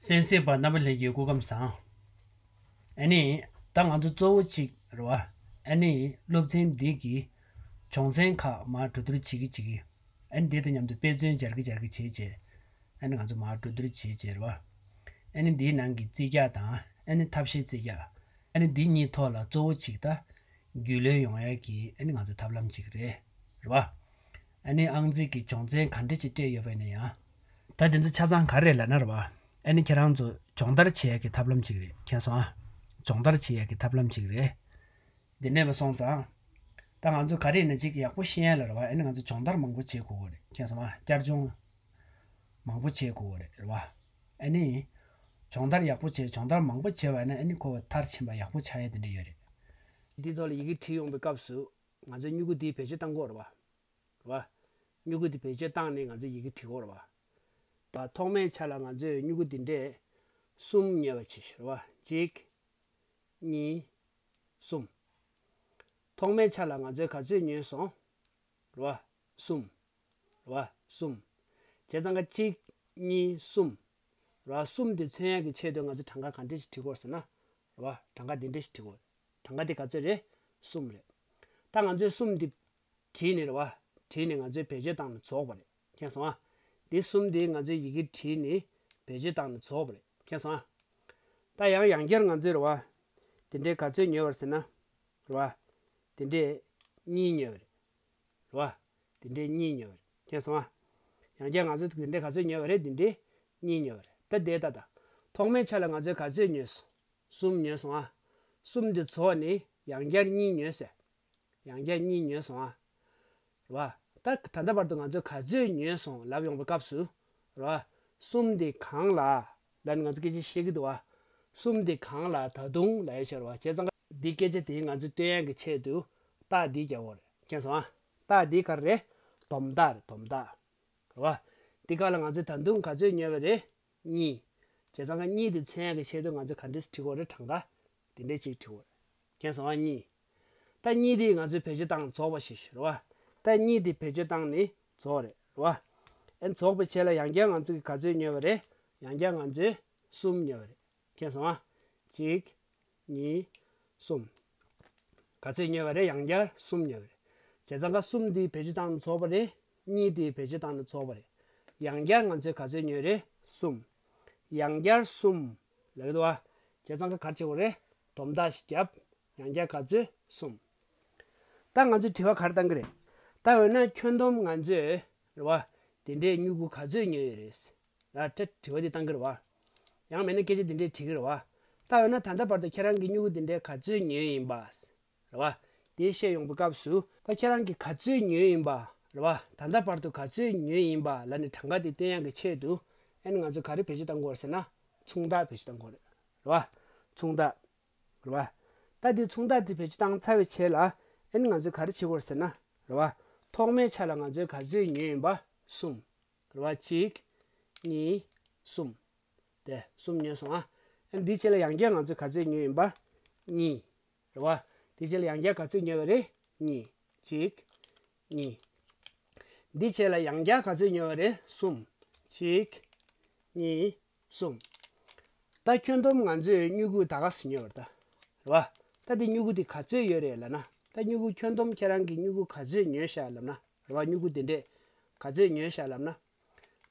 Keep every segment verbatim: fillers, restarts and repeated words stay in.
གསན་གཟིགས་པ་རྣམ་པ་ལྷན་རྒྱས་སྐུ་ཁམས་བཟང་། ཨ་ནི། ད་ང་ཚོ་གཙོ་བོ་གཅིག་རེད་བ། ཨ་ནི། སློབ་ཚན་འདི་གི་སྦྱོང་ཚན་ཁག་མར་གྲོས་བསྡུར་བྱེད་ཀྱི་བྱེད་ཀྱི། ཨ་ནི་འདི་དང་མཉམ་དུ་དཔེ་མཚོན་སྦྱར་གྱི་སྦྱར་གྱི་བྱེད་བྱེད། ཨ་ནི་ང་ཚོ་མར་གྲོས་བསྡུར་བྱེད་བྱེད་རེད་བ། ཨ་ནི་འདིའི་ནང་གི་རྩིས་རྒྱག་དང་ཨ་ནི་ཐབས་ཤེས་རྩིས་རྒྱག་ཨ་ནི་འདི་གཉིས་ཐོག་ལ་གཙོ་བོ་གཅིག་ད། རྒྱུས་ལོན་ཡོང་ཡ་གི་ཨ་ནི་ང་ཚོ་ཐབས་ལམ་གཅིག་རེད། རེད་བ། ཨ་ནི་ཨང་རྩིས་ཀྱི་སྦྱོང་ཚན་ག་འདྲ་ཅིག་སྤྲད་ཡོད་པ་ཡིན་ན་ཡང་། ད་དེ་ཚོ་ཆ་ཚང་ག་རེ་རེད་ལབ་ན་རེད་བ། ཨ་ནི་ཁྱེད་རང་ཚོ་སྦྱོང་བརྡར་བྱེད་ཡ་གི་ཐབས་ལམ་གཅིག་རེད། མཁྱེན་སོང་ཨ། སྦྱོང་བརྡར་བྱེད་ཡ་གི་ཐབས་ལམ་གཅིག་རེད། འདི་འདྲ་མ་སོང་ཙང་། ད་ང་ཚོ་ག་རེ་ཡིན་ན་ཅིག་ཡག་པོ་ཤེས་ཡ་ལ་རེད་བ། ཨ་ནི་ང་ཚོ་སྦྱོང་བརྡར་མང་པོ་བྱེད་དགོས་ཀྱི་རེད། མཁྱེན་སོང་ཨ། བསྐྱར་སྦྱོང་མང་པོ་བྱེད་དགོས་ཀྱི་རེད། རེད་བ། ཨ་ནི། སྦྱོང་བརྡར་ཡག་པོ་བྱས། སྦྱོང་བརྡར་མང་པོ་བྱས་པ་ཡིན་ན་ཨ་ནི་ཁོ་མཐར་ཕྱིན་པ་ཡག་པོ་ཆགས་ཡ་དེ་འདྲ་ཡོད་རེད། འདིའི་ཐོག་ལ་ཡི་གེ་བྲིས་ཡོང་པའི་སྐབས་སུ་ང་ཚོས་སྨྱུ་གུ་འདི་བེད་སྤྱོད་བཏང་དགོས་རེད་བ། རེད་བ། སྨྱུ་གུ་འདི་བེད་སྤྱོད་བཏང་ནས་ང་ཚོས་ཡི་གེ་བྲིས་དགོས་རེད་བ། ཐོག་མའི་ཆ་ལ་ང་ཚོས་སྨྱུ་གུ་འདི་འདྲས་གསུམ་ཉོས་པ་བྱས་ཤིག་རེད་བ། གཅིག་གཉིས། གསུམ། ཐོག་མའི་ཆ་ལ་ང་ཚོས་ག་ཚོད་ཉོས་སོང་། རེད་བ། གསུམ། རེད་བ། གསུམ། བྱས་ཙང་ཀ་གཅིག་གཉིས། གསུམ། རེད་བ། གསུམ་དེ་མཚོན་ཡག་གི་ཆེད་དུ་ང་ཚོས་གྲངས་ཀ་ག་འདྲ་ཞིག་བྲིས་དགོས་ཟེར་ན། རེད་བ། གྲངས་ཀ་འདི་འདྲ་ཞིག་བྲིས་དགོས། གྲངས་ཀ་དེ་ག་ཚོད་རེད། གསུམ་རེད། ད་ང་ཚོས་གསུམ་འདི་བྲིས་ནས་རེད་བ། བྲིས་ནས་ང་ཚོས་བེད་སྤྱོད་བཏང་ནས་རྫོགས་པ་རེད། མཁྱེན་སོང་ཨ། འདི་གསུམ་འདི་ང་ཚོས་ཡི་གེ་བྲིས་ནས་བེད་སྤྱོད་བཏང་ནས་རྫོགས་པ་རེད། མཁྱེན་སོང་ཨ། ད་ཡང་ཡང་བསྐྱར་ང་ཚོས་རེད་བ། དེ་འདྲའི་ག་ཚོད་ཉོས་པ་རེད་ཟེར་ན། རེད་བ། དེ་འདྲའི་གཉིས་ཉོས་པ་རེད། རེད་བ། དེ་འདྲའི་གཉིས་ཉོས་པ་རེད། མཁྱེན་སོང་ཨ། ཡང་བསྐྱར་ང་ཚོས་དེ་འདྲའི་ག་ཚོད་ཉོས་པ་རེད། དེ་འདྲའི་གཉིས་ཉོས་པ་རེད། ད་དེ་ལྟ་ད། ཐོག་མའི་ཆ་ལ་ང་ཚོས་ག་ཚོད་ཉོས་སོང་། གསུམ་ཉོས་སོང་ཨ། གསུམ་དེ་རྫོགས་ནས་ཡང་བསྐྱར་གཉིས་ཉོས་ཟེར། ཡང་བསྐྱར་གཉིས་ཉོས་སོང་ཨ། རེད་བ། ད་ད་ལྟ་བར་དུ་ང་ཚོས་ག་ཚོད་ཉོས་སོང་ལབ་ཡོང་བའི་སྐབས་སུ། རེད་བ། གསུམ་དེ་གང་ལ། ལབ་ནས་ང་ཚོ་སྐད་ཆ་བཤད་ཀྱི་འདུག་བ། གསུམ་དེ་གང་ལ་ད་དུང་ལབ་ཡ་ཤོར་བ། བྱས་ཙང་ཀ་འདི་སྐད་ཆ་དེ་ང་ཚོས་སྟོན་ཡག་གི་ཆེད་དུ་རྟགས་འདི་རྒྱག་དགོས་རེད། མཁྱེན་སོང་ཨ། རྟགས་འདི་ག་རེ་རེད། སྡོམ་རྟགས་རེད། སྡོམ་རྟགས། རེད་བ། འདི་ག་ལ་ང་ཚོས་ད་དུང་ག་ཚོད་ཉོས་པ་རེད། གཉིས། བྱས་ཙང་ཀ་གཉིས་དེ་མཚོན་ཡག་གི་ཆེད་དུ་ང་ཚོས་ག་འདྲས་བྲིས་དགོས་རེད། གྲངས་ཀ་དེ་འདྲས་ཅིག་བྲིས་དགོས་རེད། མཁྱེན་སོང་ཨ། གཉིས། ད་གཉིས་དེ་ང་ཚོས་བེད་སྤྱོད་བཏང་རྫོགས་པ་ཞིག་རེད་བ། ད་གཉིས་དེ་བེད་སྤྱོད་བཏང་ནས་རྫོགས་རེད། རེད་བ། ཨེ་རྫོགས་པའི་ཆེད་ལ་ཡང་བསྐྱར་ང་ཚོས་ག་ཚོད་ཉོས་པ་རེད། ཡང་བསྐྱར་ང་ཚོས་གསུམ་ཉོས་པ་རེད། མཁྱེན་སོང་ཨ། གཅིག་གཉིས། གསུམ། ག་ཚོད་ཉོས་པ་རེད། ཡང་བསྐྱར་གསུམ་ཉོས་པ་རེད། བྱས་ཙང་ཀ་གསུམ་འདི་བེད་སྤྱོད་བཏང་རྫོགས་པ་རེད། གཉིས་འདི་བེད་སྤྱོད་བཏང་ནས་རྫོགས་པ་རེད། ཡང་བསྐྱར་ང་ཚོས་ག་ཚོད་ཉོས་རེད། གསུམ། ཡང་བསྐྱར་གསུམ། ལབ་ཀྱི་འདུག་བ། བྱས་ཙང་ཀ་ག་རེ་བྱེད་དགོས་རེད། སྡོམ་རྟགས་ཤིག་བརྒྱབ། ཡང་བསྐྱར་ག་ཚོད། གསུམ། ད་ང་ཚོས་དྲི་བ་ག་རེ་བཏང་གི་རེད། ད་འོ་ན་ཁྱོན་བསྡོམས་ང་ཚོས་རེད་བ། དེ་འདྲའི་སྨྱུ་གུ་ག་ཚོད་ཉོས་ཡོད་རེད། ལ་དྲི་བ་དེ་བཏང་གི་རེད་བ། ཡང་མིན་ན་སྐད་ཆ་དེ་འདྲས་དྲི་གི་རེད་བ། ད་འོ་ན་ད་ལྟ་བར་དུ་ཁྱེད་རང་གིས་སྨྱུ་གུ་དེ་འདྲས་ག་ཚོད་ཉོས་ཡིན་པ། རེད་བ། དེ་བཤད་ཡོང་པའི་སྐབས་སུ་ད་ཁྱེད་རང་གིས་ག་ཚོད་ཉོས་ཡིན་པ། རེད་བ། ད་ལྟ་བར་དུ་ག་ཚོད་ཉོས་ཡིན་པ་ལབ་ནས་གྲངས་ཀ་དེ་སྟོན་ཡག་གི་ཆེད་དུ། ཨ་ནི་ང་ཚོས་ག་རེ་བེད་སྤྱོད་གཏང་དགོས་རེད་ཟེར་ན། མཚུངས་རྟགས་བེད་སྤྱོད་གཏང་དགོས་རེད། རེད་བ། མཚུངས་རྟགས། རེད་བ། ད་དེ་མཚུངས་རྟགས་དེ་བེད་སྤྱོད་བཏང་ཚར་བའི་རྗེས་ལ། ཨ་ནི་ང་ཚོས་ག་རེ་བྱེད་དགོས་རེད་ཟེར་ན། རེད་བ། ཐོག་མའི་ཆ་ལ་ང་ཚོས་ག་ཚོད་ཉོས་ཡིན་པ། གསུམ། རེད་བ། གཅིག་གཉིས། གསུམ། དེ་གསུམ་ཉོས་སོང་ཨ། ཨ་ནི་འདིའི་རྗེས་ལ་ཡང་བསྐྱར་ང་ཚོས་ག་ཚོད་ཉོས་ཡིན་པ། གཉིས། རེད་བ། དེའི་རྗེས་ལ་ཡང་བསྐྱར་ག་ཚོད་ཉོས་པ་རེད། གཉིས། གཅིག་གཉིས། འདིའི་རྗེས་ལ་ཡང་བསྐྱར་ག་ཚོད་ཉོས་པ་རེད། གསུམ། གཅིག་གཉིས། གསུམ། ད་ཁྱོན་བསྡོམས་ང་ཚོས་སྨྱུ་གུ་ད་ག་ཙམ་ཉོས་པ་རེད་ད། རེད་བ། ད་འདི་སྨྱུ་གུ་འདི་ག་ཚོད་ཡོད་རེད་ལབ་ན། ད་སྨྱུ་གུ་ཁྱོན་བསྡོམས་ཁྱེད་རང་གིས་སྨྱུ་གུ་ག་ཚོད་ཉོས་ཤག་ལབ་ན། རེད་བ། སྨྱུ་གུ་འདི་འདྲས་ག་ཚོད་ཉོས་ཤག་ལབ་ན།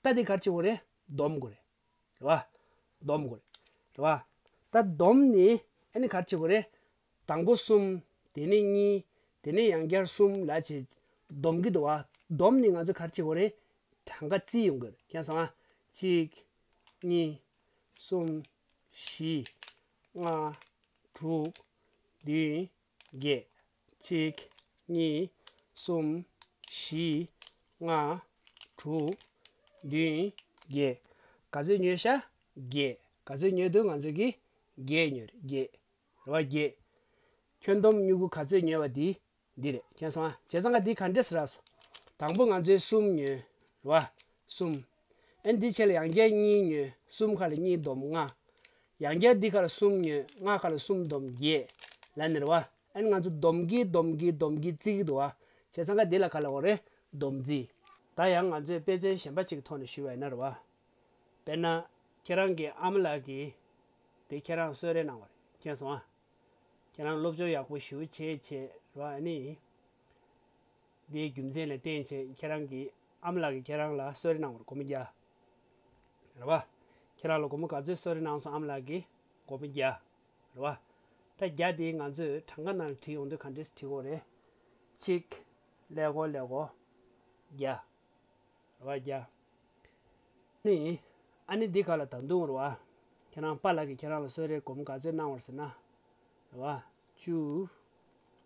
ད་འདི་ག་རེ་བྱེད་དགོས་རེད། སྡོམ་དགོས་རེད། རེད་བ། སྡོམ་དགོས་རེད། རེད་བ། ད་སྡོམ་ནི་ཨ་ནི་ག་རེ་བྱེད་དགོས་རེད། དང་པོ་གསུམ། དེ་ནས་གཉིས། དེ་ནས་ཡང་བསྐྱར་གསུམ་ལ་བྱས་སྡོམ་གྱི་འདུག་བ། སྡོམ་ནི་ང་ཚོ་ག་རེ་བྱེད་དགོས་རེད། གྲངས་ཀ་བརྩིས་ཡོང་དགོས་རེད། མཁྱེན་སོང་ཨ། གཅིག་གཉིས། གསུམ། བཞི། ལྔ། དྲུག་བདུན། བརྒྱད། གཅིག་གཉིས། གསུམ། བཞི། ལྔ། དྲུག་བདུན། བརྒྱད། ག་ཚོད་ཉོས་ཤག་བརྒྱད། ག་ཚོད་ཉོས་འདུག་ང་ཚོ་གིས་བརྒྱད་ཉོས་རེད། བརྒྱད། རེད་བ། བརྒྱད། ཁྱོན་བསྡོམས་སྨྱུ་གུ་ག་ཚོད་ཉོས་པ་འདི་འདི་རེད། མཁྱེན་སོང་ཨ། བྱས་ཙང་ཀ་འདི་ག་འདྲས་ཟེར་ར་སོང་། དང་པོ་ང་ཚོས་གསུམ་ཉོས། རེད་བ། གསུམ། ཨ་ནི་འདི་རྗེས་ལ་ཡང་བསྐྱར་གཉིས་ཉོས། གསུམ་ཁ་ལ་གཉིས་སྡོམ་ལྔ། ཡང་བསྐྱར་འདི་ཁ་ལ་གསུམ་ཉོས། ལྔ་ཁ་ལ་གསུམ་སྡོམ་བརྒྱད། ལབ་ནི་རེད་བ། ཨ་ནི་ང་ཚོ་སྡོམ་གྱིས་སྡོམ་གྱིས་སྡོམ་གྱིས་བརྩི་གི་འདུག་བ། བྱས་ཙང་ཀ་འདི་ལ་ག་ལབ་དགོས་རེད། སྡོམ་རྩིས། ད་ཡང་ང་ཚོས་དཔེ་མཚོན་གཞན་པ་གཅིག་གི་ཐོག་ནས་ཞུས་པ་ཡིན་ན་རེད་བ། དཔེར་ན། ཁྱེད་རང་གི་ཨ་མ་ལགས་ཀྱིས་དེ་ཁྱེད་རང་གསོལ་རས་གནང་བ་རེད། མཁྱེན་སོང་ཨ། ཁྱེད་རང་སློབ་སྦྱོང་ཡག་པོ་ཞེ་པོ་བྱས་བྱས་རེད་བ། ཨ་ནི་དེའི་རྒྱུ་མཚན་ལ་བརྟེན་བྱས་ཁྱེད་རང་གི་ཨ་མ་ལགས་ཀྱིས་ཁྱེད་རང་ལ་གསོལ་རས་གནང་བ་རེད། སྒོར་མོ་བརྒྱ་རེད་བ། ཁྱེད་རང་ལ་སྒོར་མོ་ག་ཚོད་གསོལ་རས་གནང་སོང་། ཨ་མ་ལགས་ཀྱིས་སྒོར་མོ་བརྒྱ་རེད་བ། ད་བརྒྱ་དེ་ང་ཚོས་གྲངས་ཀ་ནང་བྲིས་ཡོང་དུས་ག་འདྲས་བྲིས་དགོས་རེད། གཅིག་ཀླད་ཀོར་ཀླད་ཀོར་བརྒྱ། རེད་བ། བརྒྱ། ནི། ཨ་ནི་འདི་ག་ལ་ད་དུང་རེད་བ། ཁྱེད་རང་པཱ་ལགས་ཀྱིས་ཁྱེད་རང་ལ་གསོལ་རས་སྒོར་མོ་ག་ཚོད་གནང་བ་རེད་ཟེར་ན། རེད་བ། བཅུ།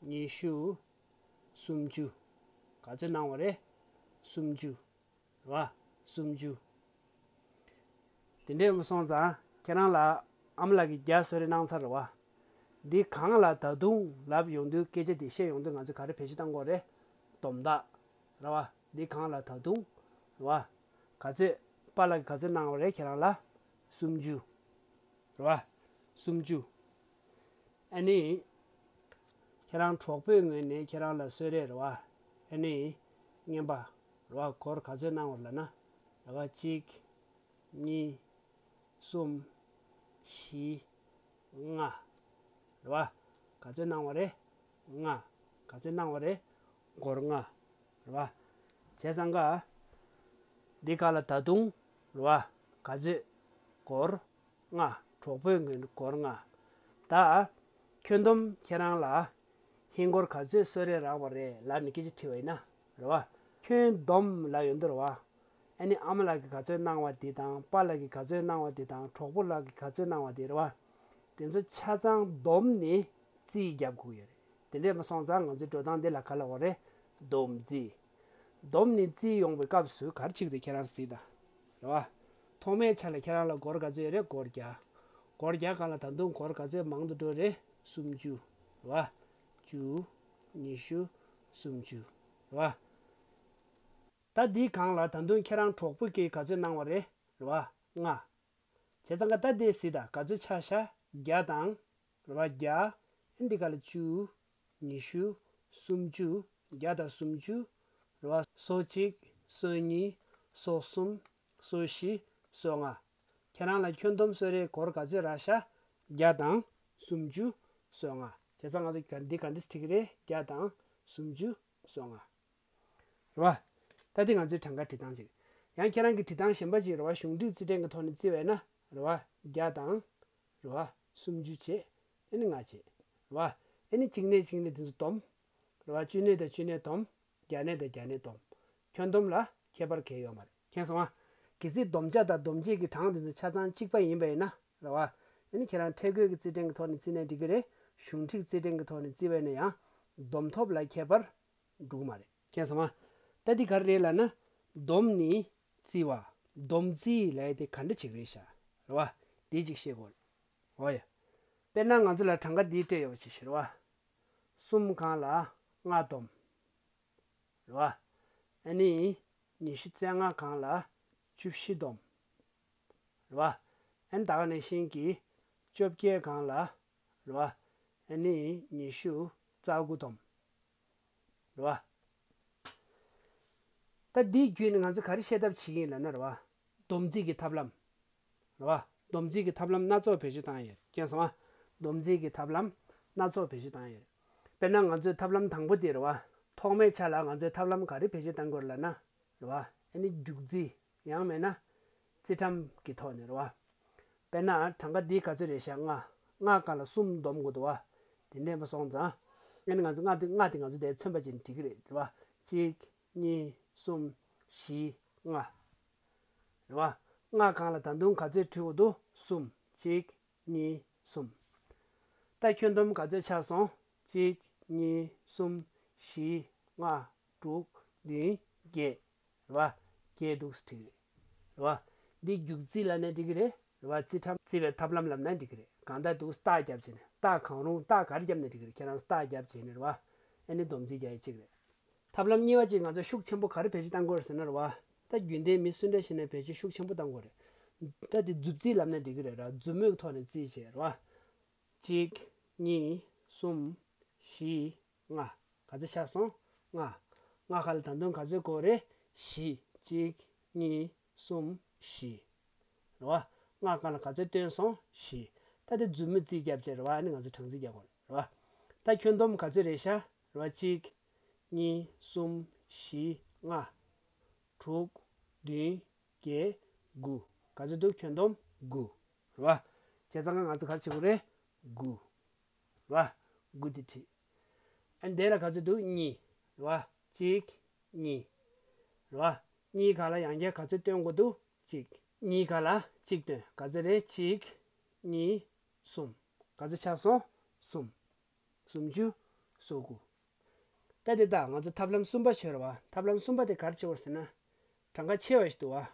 ཉི་ཤུ། སུམ་ཅུ། ག་ཚོད་གནང་བ་རེད། སུམ་ཅུ། རེད་བ། སུམ་ཅུ། དེ་འདྲས་མ་སོང་ཙང་ཁྱེད་རང་ལ་ཨ་མ་ལགས་ཀྱིས་བརྒྱ་གསོལ་རས་གནང་ཚར་རེད་བ། འདི་གང་ལ་ད་དུང་ལབ་ཡོང་དུས་སྐད་ཆ་དེ་བཤད་ཡོང་དུས་ང་ཚོས་ག་རེ་བེད་སྤྱོད་གཏང་དགོས་རེད། སྡོམ་རྟགས། རེད་བ། འདི་གང་ལ་ད་དུང་། རེད་བ། ག་ཚོད། པཱ་ལགས་ཀྱིས་ག་ཚོད་གནང་བ་རེད་ཁྱེད་རང་ལ། སུམ་ཅུ། རེད་བ། སུམ་ཅུ། ཨ་ནི། ཁྱེད་རང་གྲོགས་པོའི་ངོས་ནས་ཁྱེད་རང་ལ་གསོལ་རས་རེད་བ། ཨ་ནི། རྔན་པ། རེད་བ། སྒོར་ག་ཚོད་གནང་བ་ལབ་ན། རེད་བ། གཅིག་གཉིས། གསུམ། བཞི། ལྔ། རེད་བ། ག་ཚོད་གནང་བ་རེད། ལྔ། ག་ཚོད་གནང་བ་རེད། སྒོར་ལྔ། རེད་བ། བྱས་ཙང་ཀ་འདི་ག་ལ་ད་དུང་། རེད་བ། ག་ཚོད། སྒོར་ལྔ། གྲོགས་པོའི་ངོས་ནས་སྒོར་ལྔ། ད། ཁྱོན་བསྡོམས་ཁྱེད་རང་ལ། ཧིན་སྒོར་ག་ཚོད་གསོལ་རས་རག་པ་རེད་ལབ་ནས་སྐད་ཆ་དྲིས་པ་ཡིན་ན། རེད་བ། ཁྱོན་བསྡོམས་ལབ་ཡོང་དུས་རེད་བ། ཨ་ནི་ཨ་མ་ལགས་ཀྱིས་ག་ཚོད་གནང་བ་དེ་དང་པཱ་ལགས་ཀྱིས་ག་ཚོད་གནང་བ་དེ་དང་གྲོགས་པོ་ལགས་ཀྱིས་ག་ཚོད་གནང་བ་དེ་རེད་བ། དེ་ཚོ་ཆ་ཚང་བསྡོམས་ནས་རྩིས་རྒྱབ་དགོས་ཡོད་རེད། དེ་འདྲས་མ་སོང་ཙང་ང་ཚོའི་འགྲོ་སྟངས་འདི་ལ་ག་ལབ་དགོས་རེད། བསྡོམས་རྩིས། བསྡོམས་ནས་རྩིས་ཡོང་བའི་སྐབས་སུ་ག་རེ་བྱེད་ཀྱི་འདུག་ཁྱེད་རང་གཟིགས་དང་། རེད་བ། ཐོག་མའི་ཆ་ལ་ཁྱེད་རང་ལ་སྒོར་ག་ཚོད་ཡོད་རེད། སྒོར་བརྒྱ། སྒོར་བརྒྱ་སྒང་ལ་ད་དུང་སྒོར་ག་ཚོད་མང་དུ་འགྲོ་རེད། སུམ་ཅུ། རེད་བ། བཅུ། ཉི་ཤུ། སུམ་ཅུ། རེད་བ། ད་འདིའི་སྒང་ལ་ད་དུང་ཁྱེད་རང་གྲོགས་པོ་གིས་ག་ཚོད་གནང་བ་རེད། རེད་བ། ལྔ། བྱས་ཙང་ཀ་ད་དེ་གཟིགས་དང་ག་ཚོད་ཆགས་ཤག་བརྒྱ་དང་། རེད་བ། བརྒྱ། ཨ་འདི་ག་ལ་བཅུ། ཉི་ཤུ། སུམ་ཅུ། བརྒྱ་དང་སུམ་ཅུ། རེད་བ། སོ་གཅིག་སོ་གཉིས། སོ་གསུམ། སོ་བཞི། སོ་ལྔ། ཁྱེད་རང་ལ་ཁྱོན་བསྡོམས་གསོལ་རས་སྒོར་ག་ཚོད་རག་ཤག་བརྒྱ་དང་སུམ་ཅུ། སོ་ལྔ། བྱས་ཙང་ང་ཚོ་ག་འདི་ག་འདི་བྲིས་ཀྱི་རེད། བརྒྱ་དང་སུམ་ཅུ། སོ་ལྔ། རེད་བ། ད་འདི་ང་ཚོའི་གྲངས་ཀ་བྲིས་སྟངས་ཅིག་ཡང་ཁྱེད་རང་གི་བྲིས་སྟངས་གཞན་པ་ཅིག་རེད་བ། གཞུང་འབྲེལ་རྩིས་ཕྲན་གྱི་ཐོག་ནས་བརྩིས་པས་ན། རེད་བ། བརྒྱ་དང་། རེད་བ། སུམ་ཅུ་བྱས། ཨ་ནི་ལྔ་བྱས། རེད་བ། ཨ་ནི་གཅིག་ནས་གཅིག་ནས་དེ་ཚོ་བསྡོམས། རེད་བ། བཅུ་ནས་དང་བཅུ་ནས་བསྡོམས། བརྒྱ་ནས་དང་བརྒྱ་ནས་བསྡོམས། ཁྱོན་བསྡོམས་ལ་ཁྱད་པར་གང་ཡང་ཡོད་མ་རེད། མཁྱེན་སོང་ཨ། གལ་སྲིད་བསྡོམས་བྱ་དང་བསྡོམས་བྱེད་ཀྱི་གྲངས་དེ་ཚོ་ཆ་ཚང་གཅིག་པ་ཡིན་པ་ཡིན་ན། རེད་བ། ཨ་ནི་ཁྱེད་རང་ཁྲལ་བཀོད་ཀྱི་རྩིས་ཕྲན་གྱི་ཐོག་ནས་བརྩིས་ནས་འགྲིག་གི་རེད། གཞུང་ཁྲིད་རྩིས་ཕྲན་གྱི་ཐོག་ནས་བརྩིས་པ་ཡིན་ན་ཡང་། བསྡོམས་ཐོབ་ལ་ཁྱད་པར་འགྲོ་གི་མ་རེད། མཁྱེན་སོང་ཨ། ད་འདི་ག་རེ་རེད་ལབ་ན། བསྡོམས་ནི་རྩིས་པ། བསྡོམས་རྩིས་ལབ་ཡ་དེ་ག་འདྲ་ཅིག་རེད་ཤག་རེད་བ། དེ་ཅིག་ཤེས་དགོས་རེད། འོ་ཡ། དཔེར་ན་ང་ཚོ་ལ་གྲངས་ཀ་འདི་སྤྲད་ཡོད་པ་ཅིག་ཤོད་རེད་བ། གསུམ་སྒང་ལ་ལྔ་བསྡོམས། རེད་བ། ཨ་ནི། ཉི་ཤུ་རྩ་ལྔ་སྒང་ལ་བཅུ་བཞི་བསྡོམས། རེད་བ། ཨ་ནི་ད་ག་ནང་བཞིན་གྱི་བཅོ་བརྒྱད་སྒང་ལ། རེད་བ། ཨ་ནི་ཉི་ཤུ་རྩ་དགུ་བསྡོམས། རེད་བ། ད་འདི་བརྒྱུད་ནས་ང་ཚོ་ག་རེ་ཤེས་ཐབས་བྱེད་ཀྱི་ཡིན་ལབ་ན། རེད་བ། བསྡོམས་རྩིས་ཀྱི་ཐབས་ལམ། རེད་བ། བསྡོམས་རྩིས་ཀྱི་ཐབས་ལམ་སྣ་ཚོགས་བེད་སྤྱོད་བཏང་ཡོད། མཁྱེན་སོང་ཨ། བསྡོམས་རྩིས་ཀྱི་ཐབས་ལམ་སྣ་ཚོགས་བེད་སྤྱོད་བཏང་ཡོད། དཔེར་ན་ང་ཚོའི་ཐབས་ལམ་དང་པོ་དེ་རེད་བ། ཐོག་མའི་ཆ་ལ་ང་ཚོས་ཐབས་ལམ་ག་རེ་བེད་སྤྱོད་བཏང་དགོས་རེད་ལབ་ན། རེད་བ། ཨ་ནི་རྒྱུག་རྩིས། ཡང་མིན་ན། རྩིས་ཁྲམ་གྱི་ཐོག་ནས་རེད་བ། དཔེར་ན་གྲངས་ཀ་འདི་ག་ཚོད་རེད་ཤག་ལྔ། ལྔ་སྒང་ལ་གསུམ་བསྡོམས་དགོས་འདུག་བ། དེ་འདྲས་མ་སོང་ཙང་། ཨ་ནི་ང་ཚོ་ལྔ་དེ་ལྔ་དེ་ང་ཚོ་དེ་མཚོན་པ་ཅན་འགྲིག་གི་རེད། རེད་བ། གཅིག་གཉིས། གསུམ། བཞི། ལྔ། རེད་བ། ལྔ་སྒང་ལ་ད་དུང་ག་ཚོད་འབྲི་དགོས་འདུག་གསུམ། གཅིག་གཉིས། གསུམ། ད་ཁྱོན་བསྡོམས་ག་ཚོད་ཆགས་སོང་། གཅིག་གཉིས། གསུམ། བཞི། ལྔ། དྲུག་བདུན། བརྒྱད། རེད་བ། བརྒྱད་འདུག་སེ་འགྲིག་གི་རེད། རེད་བ། འདི་རྒྱུག་རྩིས་ལབ་ནས་འགྲིག་གི་རེད། རེད་བ། རྩིས་ཁྲམ་རྩིས་པའི་ཐབས་ལམ་ལབ་ན་འགྲིག་གི་རེད། གང་ལྟར་འདུག་སེ་རྟགས་བརྒྱབ་བྱས་ནས། རྟགས་གང་རུང་རྟགས་ག་རེ་བརྒྱབ་ནས་འགྲིག་གི་རེད། ཁྱེད་རང་རྟགས་བརྒྱབ་བྱས་ནས། རེད་བ། ཨ་ནི་བསྡོམས་རྩིས་རྒྱག་ཡ་གཅིག་རེད། ཐབས་ལམ་གཉིས་པ་ཅིག་ང་ཚོ་ཤུགས་ཆེན་པོ་ག་རེ་བེད་སྤྱོད་བཏང་དགོས་རེད་ཟེར་ན། རེད་བ། ད་རྒྱུན་ལྡན་མི་སུ་འདྲ་ཞིག་ནས་བེད་སྤྱོད་ཤུགས་ཆེན་པོ་བཏང་དགོས་རེད། ད་དེ་མཛུབ་རྩིས་ལབ་ན་འགྲིག་གི་རེད། རེད་བ། མཛུབ་མོའི་ཐོག་ནས་རྩིས་བྱས། རེད་བ། གཅིག་གཉིས། གསུམ། བཞི། ལྔ། ག་ཚོད་ཆགས་སོང་། ལྔ། ལྔ་སྒང་ལ་ད་དུང་ག་ཚོད་དགོས་རེད། བཞི། གཅིག་གཉིས། གསུམ། བཞི། རེད་བ། ལྔ་སྒང་ལ་ག་ཚོད་བཏོན་སོང་། བཞི། ད་དེ་མཛུབ་མོ་རྩིས་རྒྱབ་བྱས་རེད་བ། ཨ་ནི་ང་ཚོ་གྲངས་རྩིས་རྒྱག་དགོས་རེད་བ། ད་ཁྱོན་བསྡོམས་ག་ཚོད་རེད་ཤག་རེད་བ། གཅིག་གཉིས། གསུམ། བཞི། ལྔ། དྲུག་བདུན། བརྒྱད། དགུ། ག་ཚོད་འདུག་ཁྱོན་བསྡོམས་དགུ། རེད་བ། བྱས་ཙང་ང་ཚོ་ག་རེ་བྱེད་དགོས་རེད། དགུ། རེད་བ། དགུ་དེ་བྲིས། ཨ་ནི་དེ་ལ་ག་ཚོད་འདུག་གཉིས། རེད་བ། གཅིག་གཉིས། རེད་བ། གཉིས་སྒང་ལ་ཡང་བསྐྱར་ག་ཚོད་བཏོན་དགོས་འདུག་གཅིག་གཉིས་སྒང་ལ་གཅིག་བཏོན། ག་ཚོད་རེད། གཅིག་གཉིས། གསུམ། ག་ཚོད་ཆགས་སོང་། གསུམ། སུམ་ཅུ་སོ་དགུ། ད་དེ་ད་ང་ཚོ་ཐབས་ལམ་གསུམ་པ་བྱས་རེད་བ། ཐབས་ལམ་གསུམ་པ་དེ་ག་རེ་བྱེད་དགོས་ཟེར་ན། གྲངས་ཀ་ཆེ་བ་ཞིག་འདུག་བ།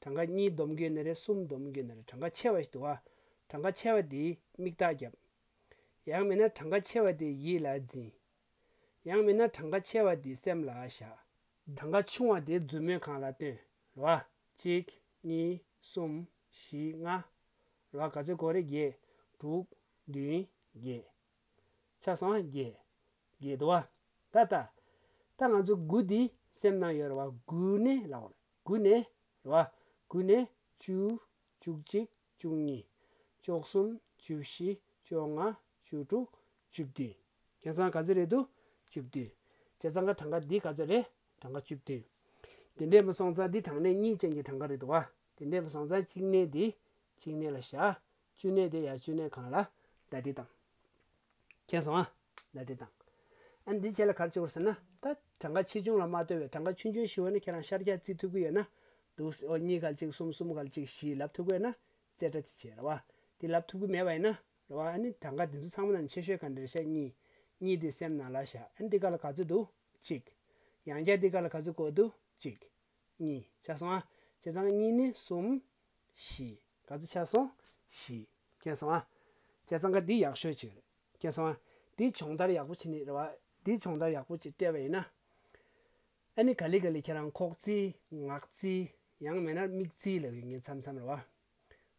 གྲངས་ཀ་གཉིས་བསྡོམས་ཀྱི་ཡོད་ན་རེད། གསུམ་བསྡོམས་ཀྱི་ཡོད་ན་རེད། གྲངས་ཀ་ཆེ་བ་ཞིག་འདུག་བ། གྲངས་ཀ་ཆེ་བ་དེ་མིག་རྟགས་རྒྱབ། ཡང་མིན་ན་གྲངས་ཀ་ཆེ་བ་དེ་ཡིད་ལ་འཛིན། ཡང་མིན་ན་གྲངས་ཀ་ཆེ་བ་དེ་སེམས་ལ་བཞག། གྲངས་ཀ་ཆུང་བ་དེ་མཛུབ་མོའི་སྒང་ལ་བཏོན། རེད་བ། གཅིག་གཉིས། གསུམ། བཞི། ལྔ། རེད་བ། ག་ཚོད་དགོས་རེད། བརྒྱད། དྲུག་བདུན། བརྒྱད། ཆ་ཚང་བརྒྱད། བརྒྱད་འདུག་བ། ད་ལྟ། ད་ང་ཚོ་དགུ་འདི་སེམས་ནང་ཡོད་རེད་བ། དགུ་ནས་ལབ་དགོས་རེད། དགུ་ནས། རེད་བ། དགུ་ནས་བཅུ། བཅུ་གཅིག་བཅུ་གཉིས། བཅུ་གསུམ། བཅུ་བཞི། བཅོ་ལྔ། བཅུ་དྲུག་བཅུ་བདུན། ཁྱེད་ཚང་ག་ཚོད་རེད་འདུག་བཅུ་བདུན། བྱས་ཙང་ཀ་གྲངས་ཀ་འདི་ག་ཚོད་རེད། གྲངས་ཀ་བཅུ་བདུན། དེ་འདྲས་མ་སོང་ཙང་འདི་གྲངས་གནས་གཉིས་ཅན་གྱི་གྲངས་ཀ་རེད་འདུག་བ། དེ་འདྲས་མ་སོང་ཙང་གཅིག་གནས་འདི་གཅིག་གནས་ལ་བཞག་བཅུ་གནས་དེ་ཡང་བཅུ་གནས་སྒང་ལ་ཟླ་སྒྲིལ་བཏང་། མཁྱེན་སོང་ཨ། ཟླ་སྒྲིལ་བཏང་། ཨ་ནི་འདི་བྱས་ལ་ག་རེ་བྱེད་དགོས་ཟེར་ན། ད་གྲངས་ཀ་ཆེ་ཆུང་ལ་མ་ལྟོས་པའི་གྲངས་ཀ་ཆུང་ཆུང་ཞིག་ཡོད་ན། ཁྱེད་རང་ཤར་རྒྱག་རྩིས་ཐུབ་ཀྱི་ཡོད་ན། འདུག་ཨོ། གཉིས་སྒང་གཅིག་གསུམ། གསུམ་སྒང་གཅིག་བཞི་ལབ་ཐུབ་ཀྱི་ཡོད་ན། རྩེ་གྲ་དེ་བྱེད་རེད་བ། དེ་ལབ་ཐུབ་ཀྱི་མེད་པ་ཡིན་ན། རེད་བ། ཨ་ནི་གྲངས་ཀ་འདི་ཚོ་ཚང་མ་ནང་ཆེ་ཤོས་ག་འདྲ་བཤད། གཉིས། གཉིས་དེ་སེམས་ནང་ལ་བཞག་ཨ་ནི་འདི་ག་ལ་ག་ཚོད་འདུག་གཅིག་ཡང་བསྐྱར་འདི་ག་ལ་ག་ཚོད་དགོས་འདུག་གཅིག་གཉིས། ཆ་སོང་ཨ། བྱས་ཙང་གཉིས་ནས་གསུམ། བཞི། ག་ཚོད་ཆགས་སོང་། བཞི། མཁྱེན་སོང་ཨ། བྱས་ཙང་ཀ་འདི་ཡག་ཤོས་ཅིག་རེད། མཁྱེན་སོང་ཨ། འདི་སྦྱོང་བརྡར་ཡག་པོ་བྱེད་ནི་རེད་བ། འདི་སྦྱོང་བརྡར་ཡག་པོ་ཅིག་སྤྲད་པ་ཡིན་ན། ཨ་ནི་ག་ལེ་ག་ལེ་ཁྱེད་རང་ཁོག་རྩིས། ངག་རྩིས། ཡང་མིན་ན་མིག་རྩིས་ལབ་ཡོད་ངེས་མཚམས་མཚམས་རེད་བ།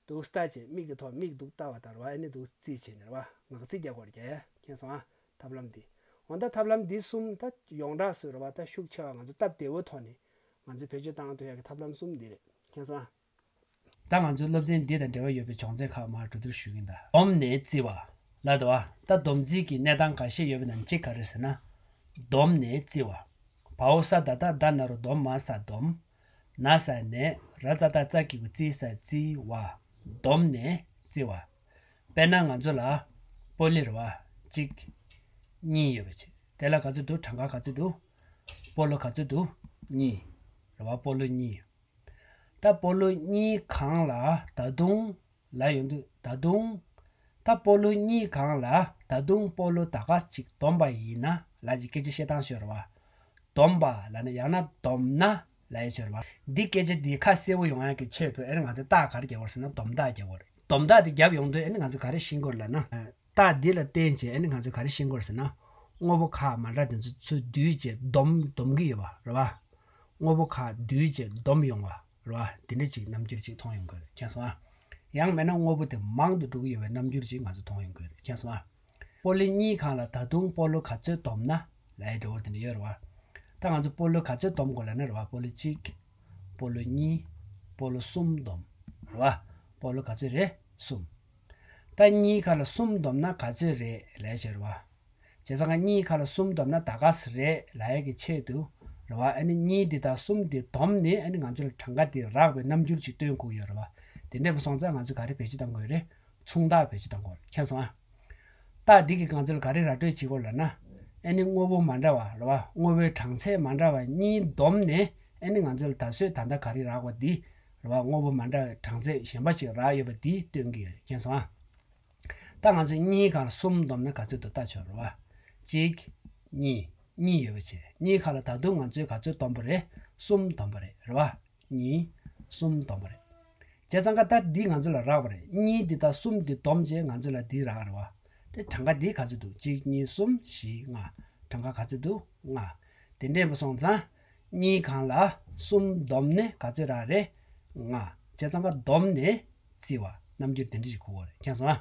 འདུག་ལྟ་བྱས། མིག་གི་ཐོག་མིག་འདུག་ལྟ་བ་དང་རེད་བ། ཨ་ནི་འདུག་རྩིས་བྱས་ནས་རེད་བ། ངག་རྩིས་རྒྱག་དགོས་རེད་ཀྱ། མཁྱེན་སོང་ཨ། ཐབས་ལམ་འདི། འོ་ད་ཐབས་ལམ་འདི་གསུམ་ད་ཡོངས་གྲགས་སུ་རེད་བ། ད་ཤུགས་ཆེ་བ་ང་ཚོ་སྟབས་བདེ་བོ་ཐོག་ནས་ང་ཚོས་བེད་སྤྱོད་བཏང་ཐུབ་ཡག་གི་ཐབས་ལམ་གསུམ་འདི་རེད། མཁྱེན་སོང་ཨ། ད་ང་ཚོའི་སློབ་ཚན་འདི་དང་འབྲེལ་བ་ཡོད་པའི་སྦྱོང་ཚན་ཁག་མར་གྲོས་བསྡུར་ཞུ་གི་ཡིན་ད། བསྡོམས་ནས་བརྩི་བ། ལབ་འདུག་བ། ད་སྡོམ་རྩིས་ཀྱི་གནས་སྟངས་འགའ་ཤས་ཡོད་པའི་ནང་གཅིག་ག་རེ་ཟེར་ན། བསྡོམས་ནས་བརྩི་བ། བའོ་ས་ད་བཏགས་ད་ན་རོ་བསྡོམས། མ་ས་སྡོམ། ན་ས་ནས། ར་ཙ་བཏགས་རྩ་གི་གུ་རྩི་ས་རྩིས་བ། བསྡོམས་ནས་བརྩི་བ། དཔེར་ན་ང་ཚོ་ལ་སྤོ་ལོ་རེད་བ། གཅིག་གཉིས་ཡོད་པ་བྱས། དེ་ལ་ག་ཚོད་འདུག་གྲངས་ཀ་ག་ཚོད་འདུག་སྤོ་ལོ་ག་ཚོད་འདུག་གཉིས། རེད་བ། སྤོ་ལོ་གཉིས། ད་སྤོ་ལོ་གཉིས་སྒང་ལ་ད་དུང་ལབ་ཡོང་དུས། ད་དུང་། ད་སྤོ་ལོ་གཉིས་སྒང་ལ་ད་དུང་སྤོ་ལོ་ད་ག་ཅིག་བསྡོམས་པ་ཡིན་ན་ལབ་ཅིག་སྐད་ཆ་བཤད་སྟངས་ཤོད་རེད་བ། བསྡོམས་པ་ལབ་ན་ཡང་ན་བསྡོམས་ན་ལབ་ཡ་ཤོད་རེད་བ། འདི་སྐད་ཆ་འདི་ཁ་གསལ་པོ་ཡོང་ཡག་གི་ཆེད་དུ་ཨ་ནི་ང་ཚོས་རྟགས་ག་རེ་རྒྱག་དགོས་ཟེར་ན། བསྡོམས་རྟགས་རྒྱག་དགོས་རེད། བསྡོམས་རྟགས་འདི་བརྒྱབ་ཡོང་དུས་ཨ་ནི་ང་ཚོས་ག་རེ་ཤེས་དགོས་ལབ་ན། རྟགས་འདི་ལ་བརྟེན་བྱས་ཨ་ནི་ང་ཚོས་ག་རེ་ཤེས་དགོས་ཟེར་ན། དངོས་པོ་ཁག་མ་འདྲ་དེ་ཚོ་ཚུར་བསྡུས་བྱས་བསྡོམས་བསྡོམས་ཀྱི་ཡོད་པ་རེད་བ། དངོས་པོ་ཁག་བསྡུས་བྱས་བསྡོམས་ཡོང་བ་རེད་བ། དེ་འདྲ་ཅིག་རྣམ་འགྱུར་ཅིག་མཐོང་ཡོང་གི་རེད། མཁྱེན་སོང་ཨ། ཡང་མིན་ན་དངོས་པོ་དེ་མང་དུ་འགྲོ་གི་ཡོད་པའི་རྣམ་འགྱུར་ཅིག་ང་ཚོ་མཐོང་ཡོང་གི་རེད། མཁྱེན་སོང་ཨ། སྤོ་ལོ་གཉིས་སྒང་ལ་ད་དུང་སྤོ་ལོ་ག་ཚོད་བསྡོམས་ན་ལབ་ཡ་འདྲ་བོ་དེ་འདྲ་ཡོད་རེད་བ། ད་ང་ཚོ་སྤོ་ལོ་ག་ཚོད་བསྡོམས་དགོས་ལབ་ན་རེད་བ། སྤོ་ལོ་གཅིག་སྤོ་ལོ་གཉིས། སྤོ་ལོ་གསུམ་བསྡོམས། རེད་བ། སྤོ་ལོ་ག་ཚོད་རེད། གསུམ། ད་གཉིས་སྒང་ལ་གསུམ་བསྡོམས་ན་ག་ཚོད་རེད་ལབ་ཡ་ཅིག་རེད་བ། བྱས་ཙང་ཀ་གཉིས་སྒང་ལ་གསུམ་བསྡོམས་ན་ད་ག་ཚོད་རེད་ལབ་ཡ་གི་ཆེད་དུ་རེད་བ། ཨ་ནི་གཉིས་འདི་དང་གསུམ་འདི་བསྡོམས་ནས་ཨ་ནི་ང་ཚོ་ལ་གྲངས་ཀ་འདི་རག་པའི་རྣམ་འགྱུར་ཅིག་སྟོན་དགོས་ཡོད་རེད་བ། དེ་འདྲ་མ་སོང་ཙང་ང་ཚོས་ག་རེ་བེད་སྤྱོད་གཏང་དགོས་རེད། མཚུངས་རྟགས་བེད་སྤྱོད་གཏང་དགོས་རེད། མཁྱེན་སོང་ཨ། རྟགས་འདི་གིས་ང་ཚོ་ལ་ག་རེ་ར་སྤྲོད་བྱེད་དགོས་ལབ་ན། ཨ་ནི་དངོས་པོ་མ་འདྲ་བ་རེད་བ། དངོས་པོའི་གྲངས་ཚད་མ་འདྲ་བ་གཉིས་བསྡོམས་ནས་ཨ་ནི་ང་ཚོ་ལ་ད་གཟོད་ད་ལྟ་ག་རེ་རག་པ་འདི་རེད་བ། དངོས་པོ་མ་འདྲ་བའི་གྲངས་ཚད་གཞན་པ་ཅིག་རག་ཡོད་པ་འདི་སྟོན་གྱི་ཡོད་རེད། མཁྱེན་སོང་ཨ། ད་ང་ཚོས་གཉིས་སྒང་ལ་གསུམ་བསྡོམས་ན་ག་ཚོད་འདུག་ལྟ་ཆོག་རེད་བ། གཅིག་གཉིས། གཉིས་ཡོད་པ་བྱས། གཉིས་སྒང་ལ་ད་དུང་ང་ཚོས་ག་ཚོད་བསྡོམས་པ་རེད། གསུམ་བསྡོམས་པ་རེད། རེད་བ། གཉིས། གསུམ་བསྡོམས་པ་རེད། བྱས་ཙང་ཀ་ད་འདི་ང་ཚོ་ལ་རག་པ་རེད། གཉིས་འདི་དང་གསུམ་འདི་བསྡོམས་བྱས་ང་ཚོ་ལ་འདི་རག་རེད་བ། དེ་གྲངས་ཀ་འདི་ག་ཚོད་འདུག་གཅིག་གཉིས། གསུམ། བཞི། ལྔ། གྲངས་ཀ་ག་ཚོད་འདུག་ལྔ། དེ་འདྲས་མ་སོང་ཙང་། གཉིས་སྒང་ལ་གསུམ་བསྡོམས་ནས་ག་ཚོད་རག་རེད། ལྔ། བྱས་ཙང་ཀ་བསྡོམས་ནས་བརྩི་བ། རྣམ་འགྱུར་དེ་འདྲ་ཞིག་གོ་དགོས་རེད། མཁྱེན་སོང་ཨ།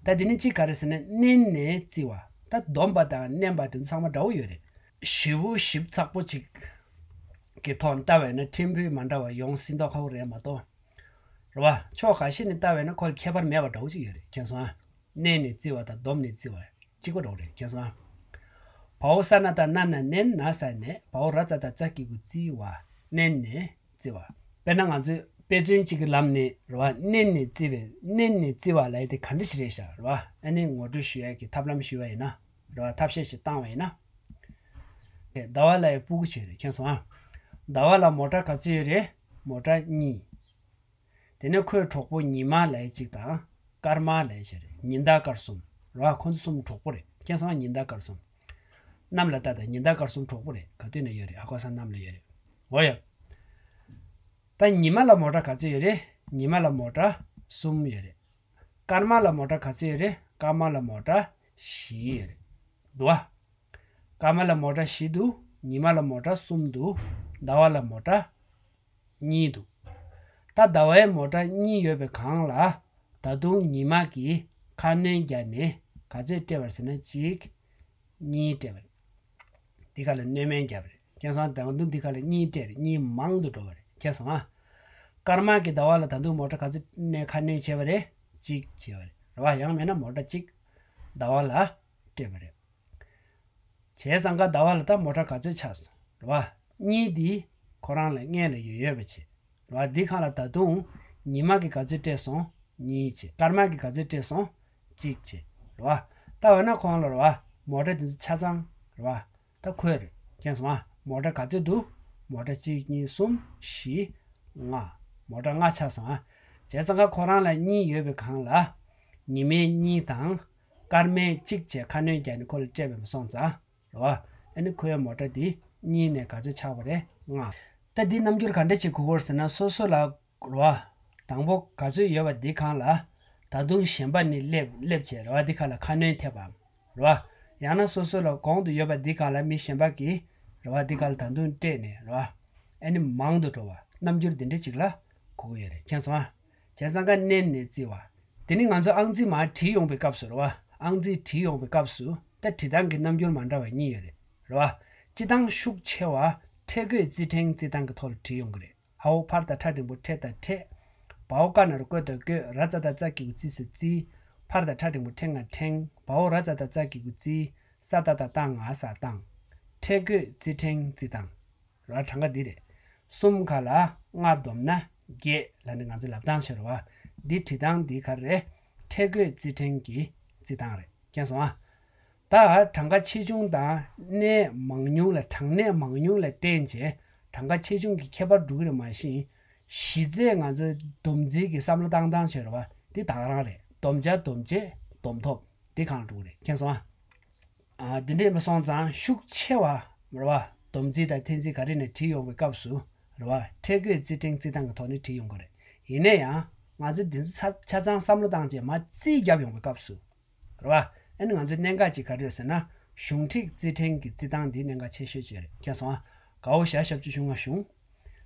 ད་དེ་ནི་གཅིག་ག་རེ་ཟེར་ན། བསྣན་ནས་བརྩི་བ། ད་བསྡོམས་པ་དང་བསྣན་པ་དེ་ཚོ་ཚང་མ་འདྲ་བོ་ཡོད་རེད། ཞིབ་པོ་ཞིབ་ཚགས་པོ་ཅིག་གི་ཐོག་ལྟ་བས་ན་ཕྲན་བུ་མ་འདྲ་བ་ཡོང་སྲིད་མདོག་ཁ་པོ་རེད་མ་གཏོགས། རེད་བ། ཕྱོགས་ག་ཤེད་ནས་ལྟ་བས་ན་ཁོ་ལ་ཁྱད་པར་མེད་པ་འདྲ་བོ་ཅིག་ཡོད་རེད། མཁྱེན་སོང་ཨ། མནན་ནས་བཙིར་བ་དང་བསྡོམས་ནས་བཙིར་བ་གཅིག་པ་འདྲ་བོ་རེད། མཁྱེན་སོང་ཨ། བའོ་ས་ན་བཏགས་སྣ་ན་མནན། ན་ས་ནས། བའོ་ར་ཙ་བཏགས་རྩ་གི་གུ་བཙིར་བ། མནན་ནས་བཙིར་བ། དཔེར་ན་ང་ཚོས་དཔེ་མཚོན་གཅིག་གི་ལམ་ནས་རེད་བ། མནན་ནས་བཙིར་བའི། མནན་ནས་བཙིར་བ་ལབ་ཡ་དེ་ག་འདྲ་ཞིག་རེད་ཤག་རེད་བ། ཨ་ནི་ངོ་སྤྲོད་ཞུ་ཡ་གི་ཐབས་ལམ་ཞུས་པ་ཡིན་ན་རེད་བ། ཐབས་ཤེས་ཤིག་བཏང་བ་ཡིན་ན། ཟླ་བ་ལ་ཡི་སྤུ་གུ་ཅིག་ཡོད་རེད། མཁྱེན་སོང་ཨ། ཟླ་བ་ལ་མོ་ཊ་ག་ཚོད་ཡོད་རེད། མོ་ཊ་གཉིས། དེ་ནས་ཁོའི་གྲོགས་པོ་ཉི་མ་ལབ་ཡ་གཅིག་དང་། སྐར་མ་ལབ་ཡ་ཅིག་རེད། ཉི་ཟླ་སྐར་གསུམ་རེད་བ། ཁོ་ཚོ་གསུམ་གྲོགས་པོ་རེད། མཁྱེན་སོང་ཨ། ཉི་ཟླ་སྐར་གསུམ། གནམ་ལ་ལྟ་དང་ཉི་ཟླ་སྐར་གསུམ་གྲོགས་པོ་རེད། ག་དུས་ན་ཡོད་རེད། ཧ་གོ་ས། གནམ་ལ་ཡོད་རེད། འོ་ཡ། ད་ཉི་མ་ལ་མོ་ཊ་ག་ཚོད་ཡོད་རེད། ཉི་མ་ལ་མོ་ཊ་གསུམ་ཡོད་རེད། སྐར་མ་ལ་མོ་ཊ་ག་ཚོད་ཡོད་རེད། སྐར་མ་ལ་མོ་ཊ་བཞི་ཡོད་རེད། འདུག་བ། སྐར་མ་ལ་མོ་ཊ་བཞི་འདུག་ཉི་མ་ལ་མོ་ཊ་གསུམ་འདུག་ཟླ་བ་ལ་མོ་ཊ་གཉིས་འདུག་ད་ཟླ་བའི་མོ་ཊ་གཉིས་ཡོད་པའི་སྒང་ལ། ད་དུང་ཉི་མ་གིས་ཁ་སྣོན་བརྒྱབ་ནས་ག་ཚོད་སྤྲད་པ་རེད་ཟེར་ན། གཅིག་གཉིས་སྤྲད་པ་རེད། འདི་ག་ལ་སྣོན་སྨན་བརྒྱབ་པ་རེད། མཁྱེན་སོང་ཨ། ད་དུང་འདི་ག་ལ་གཉིས་སྤྲད་རེད། གཉིས་མང་དུ་འགྲོ་བ་རེད། མཁྱེན་སོང་ཨ། སྐར་མ་གིས་ཟླ་བ་ལ་ད་དུང་མོ་ཊ་ག་ཚོད་ནས་ཁ་སྣོན་བྱས་པ་རེད། གཅིག་བྱས་པ་རེད། རེད་བ། ཡང་མིན་ན་མོ་ཊ་གཅིག་ཟླ་བ་ལ་སྤྲད་པ་རེད། བྱས་ཙང་ཀ་ཟླ་བ་ལ་ད་མོ་ཊ་ག་ཚོད་ཆགས་སོང་། རེད་བ། གཉིས་འདི་ཁོ་རང་ལ་སྔོན་ལ་ཡོད་ཡོད་པ་བྱས། རེད་བ། འདི་སྒང་ལ་ད་དུང་ཉི་མ་གིས་ག་ཚོད་སྤྲད་སོང་། གཉིས་བྱས། སྐར་མ་གིས་ག་ཚོད་སྤྲད་སོང་། གཅིག་བྱས། རེད་བ། ད་འོ་ན་ཁོང་ལ་རེད་བ། མོ་ཊ་དེ་ཚོ་ཆ་ཚང་རེད་བ། ད་ཁོས་རེད། མཁྱེན་སོང་ཨ། མོ་ཊ་ག་ཚོད་འདུག་མོ་ཊ་གཅིག་གཉིས་གསུམ་བཞི་ལྔ། མོ་ཊ་ལྔ་ཆགས་སོང་ཨ། བྱས་ཙང་ཀ་ཁོ་རང་ལ་གཉིས་ཡོད་པའི་སྒང་ལ། ཉི་མའི་གཉིས་དང་། སྐར་མའི་གཅིག་བྱས་ཁ་སྣོན་བརྒྱབ་ནས་ཁོ་ལ་སྤྲད་པ་སོང་ཙང་། རེད་བ། ཨ་ནི་ཁོའི་མོ་ཊ་འདི་གཉིས་ནས་ག་ཚོད་ཆགས་པ་རེད། ལྔ། ད་འདི་རྣམ་འགྱུར་ག་འདྲ་ཅིག་གོ་དགོས་ཟེར་ན། སོ་སོ་ལ་རེད་བ། དང་པོ་ག་ཚོད་ཡོད་པ་འདི་སྒང་ལ། ད་དུང་གཞན་པ་ནི་སླེབས་སླེབས་བྱས་རེད་བ། འདི་སྒང་ལ་ཁ་སྣོན་ཐེབས་པའམ། རེད་བ། ཡང་ན་སོ་སོ་ལ་གོང་དུ་ཡོད་པ་འདི་སྒང་ལ་མི་གཞན་པ་གིས་རེད་བ། འདི་སྒང་ལ་ད་དུང་སྤྲད་ནས་རེད་བ། ཨ་ནི་མང་དུ་འགྲོ་བ། རྣམ་འགྱུར་འདི་འདྲ་ཅིག་ལ་གོ་གི་ཡོད་རེད། མཁྱེན་སོང་ཨ། བྱས་ཙང་ཀ་མནན་ནས་བཙིར་བ། དེ་ནི་ང་ཚོ་ཨང་རྩིས་མར་བྲིས་ཡོང་བའི་སྐབས་སུ་རེད་བ། ཨང་རྩིས་བྲིས་ཡོང་བའི་སྐབས་སུ་ད་བྲིས་སྟངས་ཀྱི་རྣམ་འགྱུར་མ་འདྲ་བ་གཉིས་ཡོད་རེད། རེད་བ། སྤྱིར་བཏང་ཤུགས་ཆེ་བ་ཕྲད་བཀོད་བརྩི་ཕྲེང་བརྩི་སྟངས་ཀྱི་ཐོག་ལ་བྲིས་ཡོང་གི་རེད། འའོ་ཕར་དང་ཁྲ་འགྲེང་བུ་ཕྲེ་དང་ཕྲད། བའོ་ཀ་ན་རོ་བཀོད་དང་བཀོད། ར་ཙ་བཏགས་རྩ་གི་གུ་བརྩི་ས་བརྩིས། ཕར་དང་ཁྲ་འགྲེང་བུ་ཕྲེང་ང་ཕྲེང་། བའོ་ར་ཙ་བཏགས་རྩ་གི་གུ་བརྩིས། ས་ཏ་བཏགས་སྟ་ང་ས་བཏང་། ཕྲད་བཀོད་བརྩི་ཕྲེང་བརྩི་སྟངས། རེད་བ། གྲངས་ཀ་འདི་རེད། གསུམ་ག་ལ་ལྔ་བསྡོམས་ན་བརྒྱད་ལབ་ནས་ང་ཚོས་ལབ་སྟངས་བྱས་རེད་བ། འདི་བྲིས་སྟངས་འདི་ག་རེ་རེད། ཕྲད་བཀོད་བརྩི་ཕྲེང་གི་བརྩི་སྟངས་རེད། མཁྱེན་སོང་ཨ། ད་གྲངས་ཀ་ཆེ་ཆུང་དང་གནས་མང་ཉུང་ལ། གྲངས་གནས་མང་ཉུང་ལ་བརྟེན་བྱས་གྲངས་ཀ་ཆེ་ཆུང་གི་ཁྱད་པར་འགྲོ་གི་རེད། མ་གཞི་གཞི་རྩའི་ང་ཚོའི་སྡོམ་རྩིས་ཀྱི་བསམ་བློ་བཏང་སྟངས་བྱས་རེད་བ། འདི་ད་ག་རང་རེད། བསྡོམས་བྱ་བསྡོམས་བྱེད་བསྡོམས་ཐོབ་འདི་སྒང་ལ་འགྲོ་གི་རེད། མཁྱེན་སོང་ཨ། ཨ། འདི་འདྲས་མ་སོང་ཙང་ཤུགས་ཆེ་བ་རེད་བ། སྡོམ་རྩིས་དང་འཐེན་རྩིས་ག་རེ་ནས་བྲིས་ཡོང་བའི་སྐབས་སུ་རེད་བ། ཕྲད་བཀོད་རྩི་ཕྲེང་རྩི་སྟངས་ཀྱི་ཐོག་ནས་བྲིས་ཡོང་གི་རེད། ཡིན་ན་ཡང་ང་ཚོ་འདི་ཚོ་ཆ་ཆ་ཚང་བསམ་བློ་བཏང་རྗེས་མར་རྩིས་བརྒྱབ་ཡོང་བའི་སྐབས་སུ་རེད་བ། ཨ་ནི་ང་ཚོའི་གནད་འགག་ཅིག་ག་རེ་རེད་ཟེར་ན། གཞུང་ཁྲིད་རྩི་ཕྲེང་གི་རྩི་སྟངས་འདི་གནད་འགག་ཆེ་ཤོས་ཅིག་རེད། མཁྱེན་སོང་ཨ། གའོ་ཞ་ཞབས་ཀྱུ་གཞུ་ང་གཞུང་།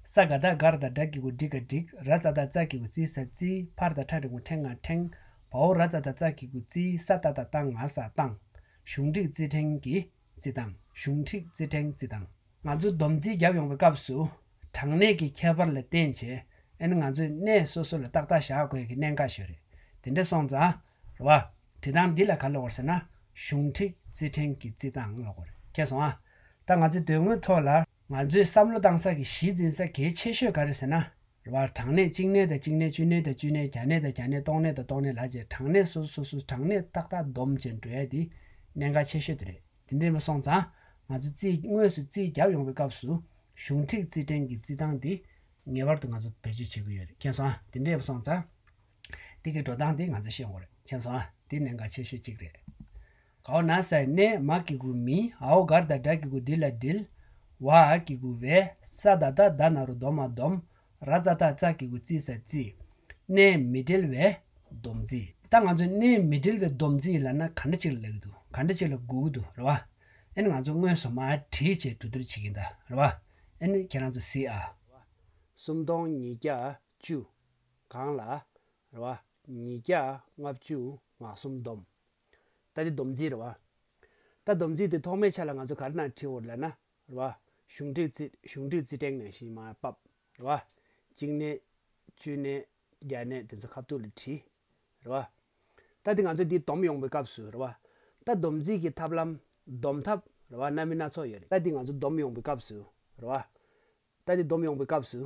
ས་ག་བཏགས་སྒ་ར་བཏགས་སྒྲ་གི་གུ་སྒྲི་ག་སྒྲིག་ར་ཙ་བཏགས་རྩ་གི་གུ་རྩི་ས་རྩིས། ཕར་དང་ཁྲ་འགྲེང་བུ་ཕྲེང་ང་ཕྲེང་། བའོ་ར་ཙ་བཏགས་རྩ་གི་གུ་བརྩིས། ས་ཏ་བཏགས་སྟ་ང་ས་བཏང་། གཞུང་ཁྲིད་རྩི་ཕྲེང་གི་རྩི་སྟངས། གཞུང་ཁྲིད་རྩི་ཕྲེང་རྩི་སྟངས། ང་ཚོ་སྡོམ་རྩིས་བརྒྱབ་ཡོང་བའི་སྐབས་སུ་གྲངས་གནས་ཀྱི་ཁྱད་པར་ལ་བརྟེན་བྱས་ཨ་ནི་ང་ཚོས་གནས་སོ་སོ་ལ་ཏག་ཏག་བཞག་དགོས་ཀྱི་གནད་འགག་ཤོས་རེད། དེ་འདྲ་སོང་ཙང་རེད་བ། བྲིས་སྟངས་འདི་ལ་ག་རེ་ལབ་དགོས་ཟེར་ན། གཞུང་ཁྲིད་རྩི་ཕྲེང་གི་རྩི་སྟངས་ལབ་དགོས་རེད། མཁྱེན་སོང་ཨ། ད་ང་ཚོའི་དོན་དངོས་ཐོག་ལ་ང་ཚོས་བསམ་བློ་བཏང་ས་གི་གཞི་འཛིན་ས་གལ་ཆེ་ཤོས་ག་རེ་ཟེར་ན། རེད་བ། གྲངས་གནས་གཅིག་གནས་དང་གཅིག་གནས། བཅུ་གནས་དང་བཅུ་གནས། བརྒྱ་གནས་དང་བརྒྱ་གནས། སྟོང་གནས་དང་སྟོང་གནས་ལབ་བྱས་གྲངས་གནས་སོ་སོ་སོ་སོའི་གྲངས་གནས་ཏག་ཏག་བསྡོམས་བྱས་འགྲོ་ཡ་དེ་གནད་འགག་ཆེ་ཤོས་དེ་རེད། དེ་འདྲས་མ་སོང་ཙང་ང་ཚོ་རྩིས་དངོས་སུ་རྩིས་བརྒྱབ་ཡོང་བའི་སྐབས་སུ་གཞུང་ཁྲིད་རྩི་ཕྲེང་གི་རྩི་སྟངས་དེ་ངེས་པར་དུ་ང་ཚོ་བེད་སྤྱོད་བྱེད་ཀྱི་ཡོད་རེད། མཁྱེན་སོང་ཨ། དེ་འདྲས་མ་སོང་ཙང་དེ་གི་འགྲོ་སྟངས་དེ་ང་ཚོ་ཤེས་དགོས་རེད། མཁྱེན་སོང་ཨ། དེ་གནད་འགག་ཆེ་ཤོས་གཅིག་རེད། གའོ་ན་ས་ནས། མ་གི་གུ་མི། འའོ་ག་ར་བཏགས་སྒྲ་གི་གུ་སྒྲི་ལ་སྒྲིལ། བ་གི་གུ་བས། ས་ད་བཏགས་སྡ་ན་རོ་སྡོ་མ་སྡོམ། ར་ཙ་བཏགས་རྩ་གི་གུ་རྩི་ས་རྩིས། གནས་མི་འབྲེལ་བའི་སྡོམ་རྩིས། ད་ང་ཚོས་གནས་མི་འབྲེལ་བའི་སྡོམ་རྩིས་ལབ་ན་ག་འདྲ་ཅིག་ལ་ལབ་ཀྱི་འདུག་ག་འདྲ་ཅིག་ལ་གོ་གི་འདུག་རེད་བ། ཨ་ནི་ང་ཚོ་དངོས་སུ་མར་བྲིས་བྱས་གྲོས་བསྡུར་བྱེད་ཀྱིན་གདའ་རེད་བ། ཨ་ནི་ཁྱེད་རང་ཚོ་གཟིགས་ཨ། སུམ་སྟོང་ཉིས་བརྒྱ་བཅུ་སྒང་ལ་རེད་བ། ཉིས་བརྒྱ་ལྔ་བཅུ་ང་གསུམ་བསྡོམས། ད་འདི་སྡོམ་རྩིས་རེད་བ། ད་སྡོམ་རྩིས་དེ་ཐོག་མའི་ཆ་ལ་ང་ཚོ་ག་རེ་ནང་བྲིས་ཡོད་ལབ་ན། རེད་བ། གཞུང་ཁྲིད་རྩི་གཞུང་ཁྲིད་རྩི་ཕྲེང་ནང་བཞིན་མར་ཕབ། རེད་བ། གཅིག་གནས། བཅུ་གནས། རྒྱ་གནས་དེ་ཚོ་ཁ་ཐུག་ལ་བྲིས། རེད་བ། ད་འདི་ང་ཚོ་འདི་སྡོམ་ཡོང་བའི་སྐབས་སུ་རེད་བ། ད་སྡོམ་རྩིས་ཀྱི་ཐབས་ལམ་སྡོམ་ཐབས་རེད་བ། སྣ་མིན་སྣ་ཚོགས་ཡོད་རེད། ད་འདི་ང་ཚོ་སྡོམ་ཡོང་བའི་སྐབས་སུ་རེད་བ། ད་འདི་སྡོམ་ཡོང་བའི་སྐབས་སུ་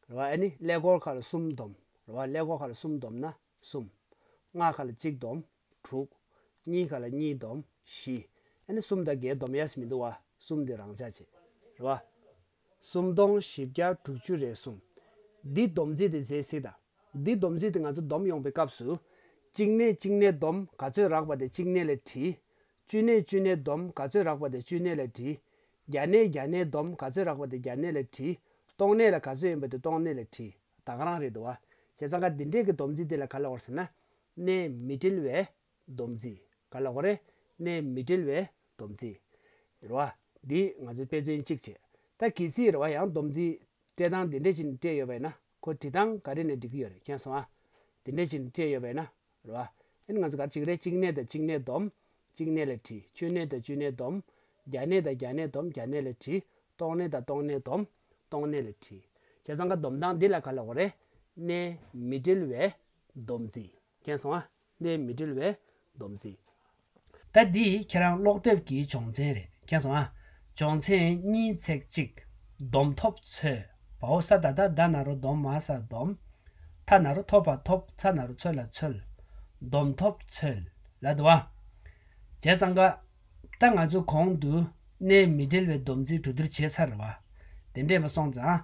རེད་བ། ཨ་ནི་ཀླད་ཀོར་ཁ་ལ་གསུམ་སྡོམ་རེད་བ། ཀླད་ཀོར་ཁ་ལ་གསུམ་སྡོམ་ན་གསུམ། ལྔ་ཁ་ལ་གཅིག་སྡོམ་དྲུག་གཉིས་ཁ་ལ་གཉིས་སྡོམ་བཞི། ཨ་ནི་གསུམ་དང་བརྒྱད་སྡོམ་ཡས་མི་འདུག་བ། གསུམ་འདི་རང་འཇགས་བྱེད་རེད་བ། སུམ་སྟོང་བཞི་བརྒྱ་དྲུག་ཅུ་རེ་གསུམ། འདི་སྡོམ་རྩིས་དེ་མཛད་སྲིད་ད། འདི་སྡོམ་རྩིས་དེ་ང་ཚོ་སྡོམ་ཡོང་བའི་སྐབས་སུ། གཅིག་གནས་གཅིག་གནས་སྡོམ་ག་ཚོད་རག་པ་དེ་གཅིག་གནས་ལ་བྲིས། བཅུ་གནས་བཅུ་གནས་སྡོམ་ག་ཚོད་རག་པ་དེ་བཅུ་གནས་ལ་བྲིས། བརྒྱ་གནས་བརྒྱ་གནས་སྡོམ་ག་ཚོད་རག་པ་དེ་བརྒྱ་གནས་ལ་བྲིས། སྟོང་གནས་ལ་ག་ཚོད་ཡིན་པ་དེ་སྟོང་གནས་ལ་བྲིས། ད་ག་རང་རེད་འདུག་བ། བྱས་ཙང་ཀ་འདི་འདྲས་ཀྱི་སྡོམ་རྩིས་དེ་ལ་ག་ལབ་དགོས་ཟེར་ན། གནས་མི་འབྲེལ་བའི་སྡོམ་རྩིས། ག་ལབ་དགོས་རེད། གནས་མི་འབྲེལ་བའི་སྡོམ་རྩིས། རེད་བ། འདི་ང་ཚོའི་དཔེ་མཚོན་གཅིག་བྱས། ད་གལ་སྲིད་རེད་བ། ཡང་སྡོམ་རྩིས་སྤྲད་སྟངས་འདི་འདྲས་ཅིག་སྤྲད་ཡོད་པ་ཡིན་ན། ཁོ་བྲིས་སྟངས་ག་རེ་ནས་འགྲིག་གི་ཡོད་རེད། མཁྱེན་སོང་ཨ། འདི་འདྲས་ཅིག་སྤྲད་ཡོད་པ་ཡིན་ན། རེད་བ། ཨ་ནི་ང་ཚོ་ག་རེ་བྱེད་ཀྱི་རེད། གཅིག་གནས་དང་གཅིག་གནས་སྡོམ། གཅིག་གནས་ལ་བྲིས། བཅུ་གནས་དང་བཅུ་གནས་སྡོམ། བརྒྱ་གནས་དང་བརྒྱ་གནས་སྡོམ། བརྒྱ་གནས་ལ་བྲིས། སྟོང་གནས་དང་སྟོང་གནས་སྡོམ། སྟོང་གནས་ལ་བྲིས། བྱས་ཙང་ཀ་སྡོམ་སྟངས་འདི་ལ་ག་ལབ་དགོས་རེད། གནས་མི་འབྲེལ་བའི་སྡོམ་རྩིས། མཁྱེན་སོང་ཨ། གནས་མི་འབྲེལ་བའི་སྡོམ་རྩིས། ད་འདི་ཁྱེད་རང་ཀློག་དེབ་ཀྱི་སྦྱོང་ཚན་རེད། མཁྱེན་སོང་ཨ། སྦྱོང་ཚན་གཉིས་ཚེག་གཅིག་སྡོམ་ཐོབ་ཚོད། བའོ་ས་ད་བཏགས་ད་ན་རོ་སྡོམ་མ་ས་སྡོམ། ཐ་ན་རོ་ཐོ་བ་ཐོབ། ཚ་ན་རོ་ཚོ་ལ་ཚོལ། སྡོམ་ཐོབ་ཚོད་ལབ་འདུག་བ། བྱས་ཙང་ཀ། ད་ང་ཚོ་གོང་དུ་གནས་མི་འབྲེལ་བའི་སྡོམ་རྩིས་གྲོས་བསྡུར་བྱས་ཚར་རེད་བ། དེ་འདྲས་མ་སོང་ཙང་།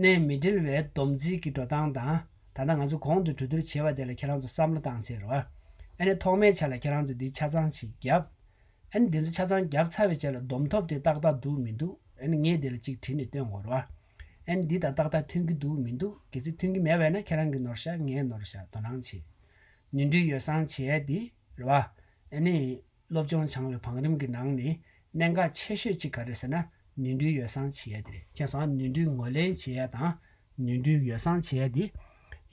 གནས་མི་འབྲེལ་བའི་སྡོམ་རྩིས་ཀྱི་འགྲོ་སྟངས་དང་། ད་ལྟ་ང་ཚོ་གོང་དུ་གྲོས་བསྡུར་བྱས་པ་དེ་ལ་ཁྱེད་རང་ཚོ་བསམ་བློ་བཏང་བྱས་རེད་བ། ཨ་ནི་ཐོག་མའི་ཆ་ལ་ཁྱེད་རང་ཚོ་འདི་ཆ་ཚང་ཞིག་བརྒྱབ། ཨ་ནི་འདི་ཚོ་ཆ་ཚང་བརྒྱབ་ཚར་བའི་རྗེས་ལ་སྡོམ་ཐོབ་དེ་ཏག་ཏག་འདུག་མི་འདུག་ཨ་ནི་ངས་དེ་ལ་གཅིག་བྲིས་ནས་སྟོན་དགོས་རེད་བ། ཨ་ནི་འདི་དང་ཏག་ཏག་མཐུན་གྱི་འདུག་མི་འདུག་གལ་སྲིད་མཐུན་གྱི་མེད་པ་ཡིན་ན་ཁྱེད་རང་གིས་ནོར་ཤག་ངས་ནོར་ཤག་དོ་སྣང་བྱེད། ནོར་འཁྲུལ་ཡོ་བསྲང་བྱེད་ཡ་འདི་རེད་བ། ཨ་ནི། སློབ་སྦྱོང་སྦྱང་བའི་བང་རིམ་གྱི་ནང་ནས་གནད་འགག་ཆེ་ཤོས་གཅིག་ག་རེ་ཟེར་ན། ནོར་འཁྲུལ་ཡོ་བསྲང་བྱེད་ཡ་དེ་རེད། མཁྱེན་སོང་ཨ། ནོར་འཁྲུལ་ངོས་ལེན་བྱེད་ཡ་དང་། ནོར་འཁྲུལ་ཡོ་བསྲང་བྱེད་ཡ་དེ་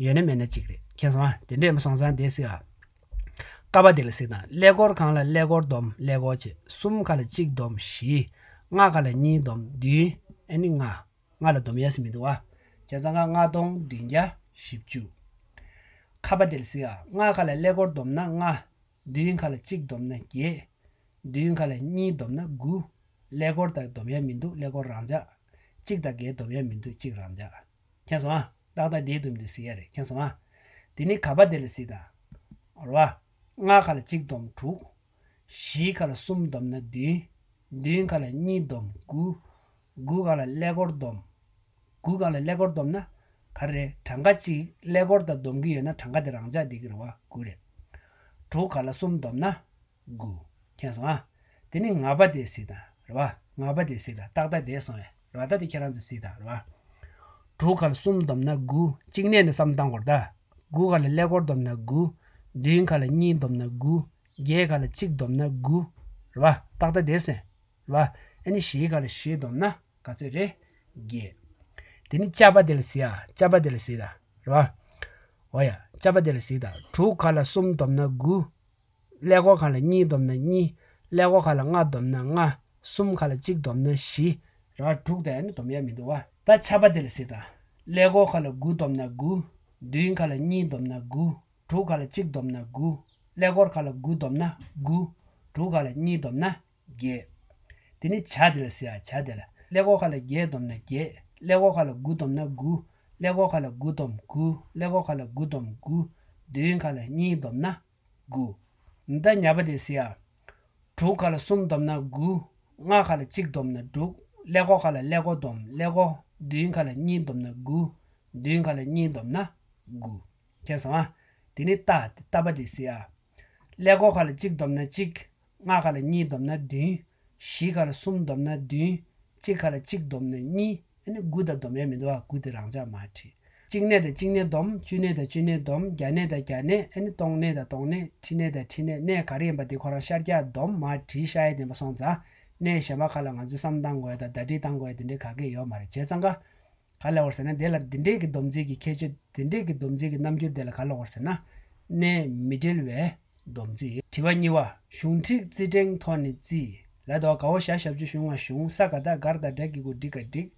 ཡོད་ན་མེད་ན་གཅིག་རེད། མཁྱེན་སོང་ཨ། དེ་འདྲས་མ་སོང་ཙང་དེ་སྲིད་ཨ། ཀ་པ་དེ་ལ་གཟིགས་དང་། ཀླད་ཀོར་གང་ལ་ཀླད་ཀོར་སྡོམ་ཀླད་ཀོར་བྱེད། གསུམ་ག་ལ་གཅིག་སྡོམ་བཞི། ལྔ་ག་ལ་གཉིས་སྡོམ་བདུན། ཨ་ནི་ལྔ། ལྔ་ལ་སྡོམ་ཡས་མི་འདུག་བ། བྱས་ཙང་ཀ་ལྔ་སྟོང་བདུན་བརྒྱ་བཞི་བཅུ། ཁ་པ་དེ་ལ་གཟིགས་ཨ། ལྔ་ག་ལ་ཀླད་ཀོར་སྡོམ་ན་ལྔ། བདུན་ག་ལ་གཅིག་སྡོམ་ན་བརྒྱད། བདུན་ག་ལ་གཉིས་སྡོམ་ན་དགུ། ཀླད་ཀོར་དང་སྡོམ་ཡ་མི་འདུག་ཀླད་ཀོར་རང་འཇགས། གཅིག་དང་བརྒྱད་སྡོམ་ཡ་མི་འདུག་གཅིག་རང་འཇགས། མཁྱེན་སོང་ཨ། ཏག་ཏག་དེའི་སྡོམ་དེ་གཟིགས་ཡ་རེད། མཁྱེན་སོང་ཨ། དེ་ནི་ག་པ་དེ་ལ་གཟིགས་དང་། རེད་བ། ལྔ་ག་ལ་གཅིག་སྡོམ་དྲུག་བཞི་ག་ལ་གསུམ་སྡོམ་ན་བདུན། བདུན་ག་ལ་གཉིས་སྡོམ་དགུ། དགུ་ག་ལ་ཀླད་ཀོར་སྡོམ། དགུ་ག་ལ་ཀླད་ཀོར་སྡོམ་ན། ག་རེ་རེད། གྲངས་ཀ་གཅིག་ཀླད་ཀོར་དང་སྡོམ་གྱི་ཡོད་ན་གྲངས་ཀ་དེ་རང་འཇགས་བསྡད་ཀྱི་རེད་བ། དགུ་རེད། དྲུག་ག་ལ་གསུམ་སྡོམ་ན། དགུ། མཁྱེན་སོང་ཨ། དེ་ནི་ང་པ་དེ་གཟིགས་དང་། རེད་བ། ང་པ་དེ་གཟིགས་དང་། ཏག་ཏག་དེ་སོང་བས། རེད་བ། ད་དེ་ཁྱེད་རང་ཚོས་གཟིགས་དང་། རེད་བ། དྲུག་ག་ལ་གསུམ་སྡོམ་ན་དགུ། གཅིག་གནས་ནས་བསམ་བཏང་དགོས་རེད་ད། དགུ་ག་ལ་ཀླད་ཀོར་སྡོམ་ན་དགུ། བདུན་ག་ལ་གཉིས་སྡོམ་ན་དགུ། བརྒྱད་ག་ལ་གཅིག་སྡོམ་ན་དགུ། རེད་བ། ཏག་ཏག་དེ་སོང་། རེད་བ། ཨ་ནི་བཞི་ག་ལ་བཞི་སྡོམ་ན་ག་ཚོད་རེད། བརྒྱད། དེ་ནི་ཅ་པ་དེ་ལ་གཟིགས་ཨ། ཅ་པ་དེ་ལ་གཟིགས་དང་། རེད་བ། འོ་ཡ། ཅ་པ་དེ་ལ་གཟིགས་དང་། དྲུག་ག་ལ་གསུམ་སྡོམ་ན་དགུ། ཀླད་ཀོར་ག་ལ་གཉིས་སྡོམ་ན་གཉིས། ཀླད་ཀོར་ག་ལ་ལྔ་སྡོམ་ན་ལྔ། གསུམ་ག་ལ་གཅིག་སྡོམ་ན་བཞི། རེད་བ། དྲུག་དེ་ནི་སྡོམ་ཡ་མི་འདུག་བ། ད་ཆ་པ་དེ་ལ་གཟིགས་དང་། ཀླད་ཀོར་ག་ལ་དགུ་སྡོམ་ན་དགུ། བདུན་ག་ལ་གཉིས་སྡོམ་ན་དགུ། དྲུག་ག་ལ་གཅིག་སྡོམ་ན་དགུ། ཀླད་ཀོར་ག་ལ་དགུ་སྡོམ་ན་དགུ། དྲུག་ག་ལ་གཉིས་སྡོམ་ན་བརྒྱད། དེ་ནི་བྱ་དེ་ལ་གཟིགས་ཨ། བྱ་དེ་ལ། ཀླད་ཀོར་ག་ལ་བརྒྱད་སྡོམ་ན་བརྒྱད། ཀླད་ཀོར་ག་ལ་དགུ་སྡོམ་ན་དགུ། ཀླད་ཀོར་ག་ལ་དགུ་སྡོམ་དགུ། ཀླད་ཀོར་ག་ལ་དགུ་སྡོམ་དགུ། བདུན་ག་ལ་གཉིས་སྡོམ་ན་དགུ། ད་ཉ་པ་དེ་གཟིགས་ཨ། དྲུག་ག་ལ་གསུམ་སྡོམ་ན་དགུ། ལྔ་ག་ལ་གཅིག་སྡོམ་ན་དྲུག་ཀླད་ཀོར་ག་ལ་ཀླད་ཀོར་སྡོམ། ཀླད་ཀོར། བདུན་ག་ལ་གཉིས་སྡོམ་ན་དགུ། བདུན་ག་ལ་གཉིས་སྡོམ་ན་དགུ། མཁྱེན་སོང་ཨ། དེ་ནི་ཏ། ཏ་པ་དེ་གཟིགས་ཨ། ཀླད་ཀོར་ག་ལ་གཅིག་སྡོམ་ན་གཅིག་ལྔ་ག་ལ་གཉིས་སྡོམ་ན་བདུན། བཞི་ག་ལ་གསུམ་སྡོམ་ན་བདུན། གཅིག་ག་ལ་གཅིག་སྡོམ་ན་གཉིས། ཨ་ནི་དགུ་དང་སྡོམ་ཡ་མི་འདུག་བ། དགུ་དེ་རང་འཇགས་མར་བྲིས། གཅིག་གནས་དང་གཅིག་གནས་སྡོམ། བཅུ་གནས་དང་བཅུ་གནས་སྡོམ། བརྒྱ་གནས་དང་བརྒྱ་གནས། ཨ་ནི་སྟོང་གནས་དང་སྟོང་གནས། ཁྲི་གནས་དང་ཁྲི་གནས། གནས་ག་རེ་ཡིན་པ་དེ་ཁོ་རང་ཤར་རྒྱག་སྡོམ་མར་བྲིས་བཞག་ཡ་དེ་མ་སོང་ཙང་། གནས་གཞན་པ་ཁག་ལ་ང་ཚོས་བསམ་བཏང་དགོས་ཡ་དང་བརྡ་འཕྲིན་བཏང་དགོས་ཡ་དེ་འདྲའི་ག་གེ་ཡོད་མ་རེད། བྱས་ཙང་ཀ། ག་ལབ་དགོས་ཟེར་ན། དེ་ལ་འདི་འདྲས་ཀྱི་སྡོམ་རྩིས་ཀྱི་ཁྱད་ཆོས། འདི་འདྲས་ཀྱི་སྡོམ་རྩིས་ཀྱི་རྣམ་འགྱུར་དེ་ལ་ག་ལབ་དགོས་ཟེར་ན། གནས་མི་འབྲེལ་བའི་སྡོམ་རྩིས། དྲི་བ་གཉིས་པ། གཞུང་ཁྲིགས་རྩིས་ཕྲེང་ཐོག་ནས་རྩིས། ལ་དོ་གའོ་ཞ་ཞབས་ཀྱུ་གཞུང་ང་གཞུང་། ས་ག་བཏགས་སྒ་ར་བཏགས་སྒྲ་གི་གུ་སྒྲི་ག་སྒྲིག་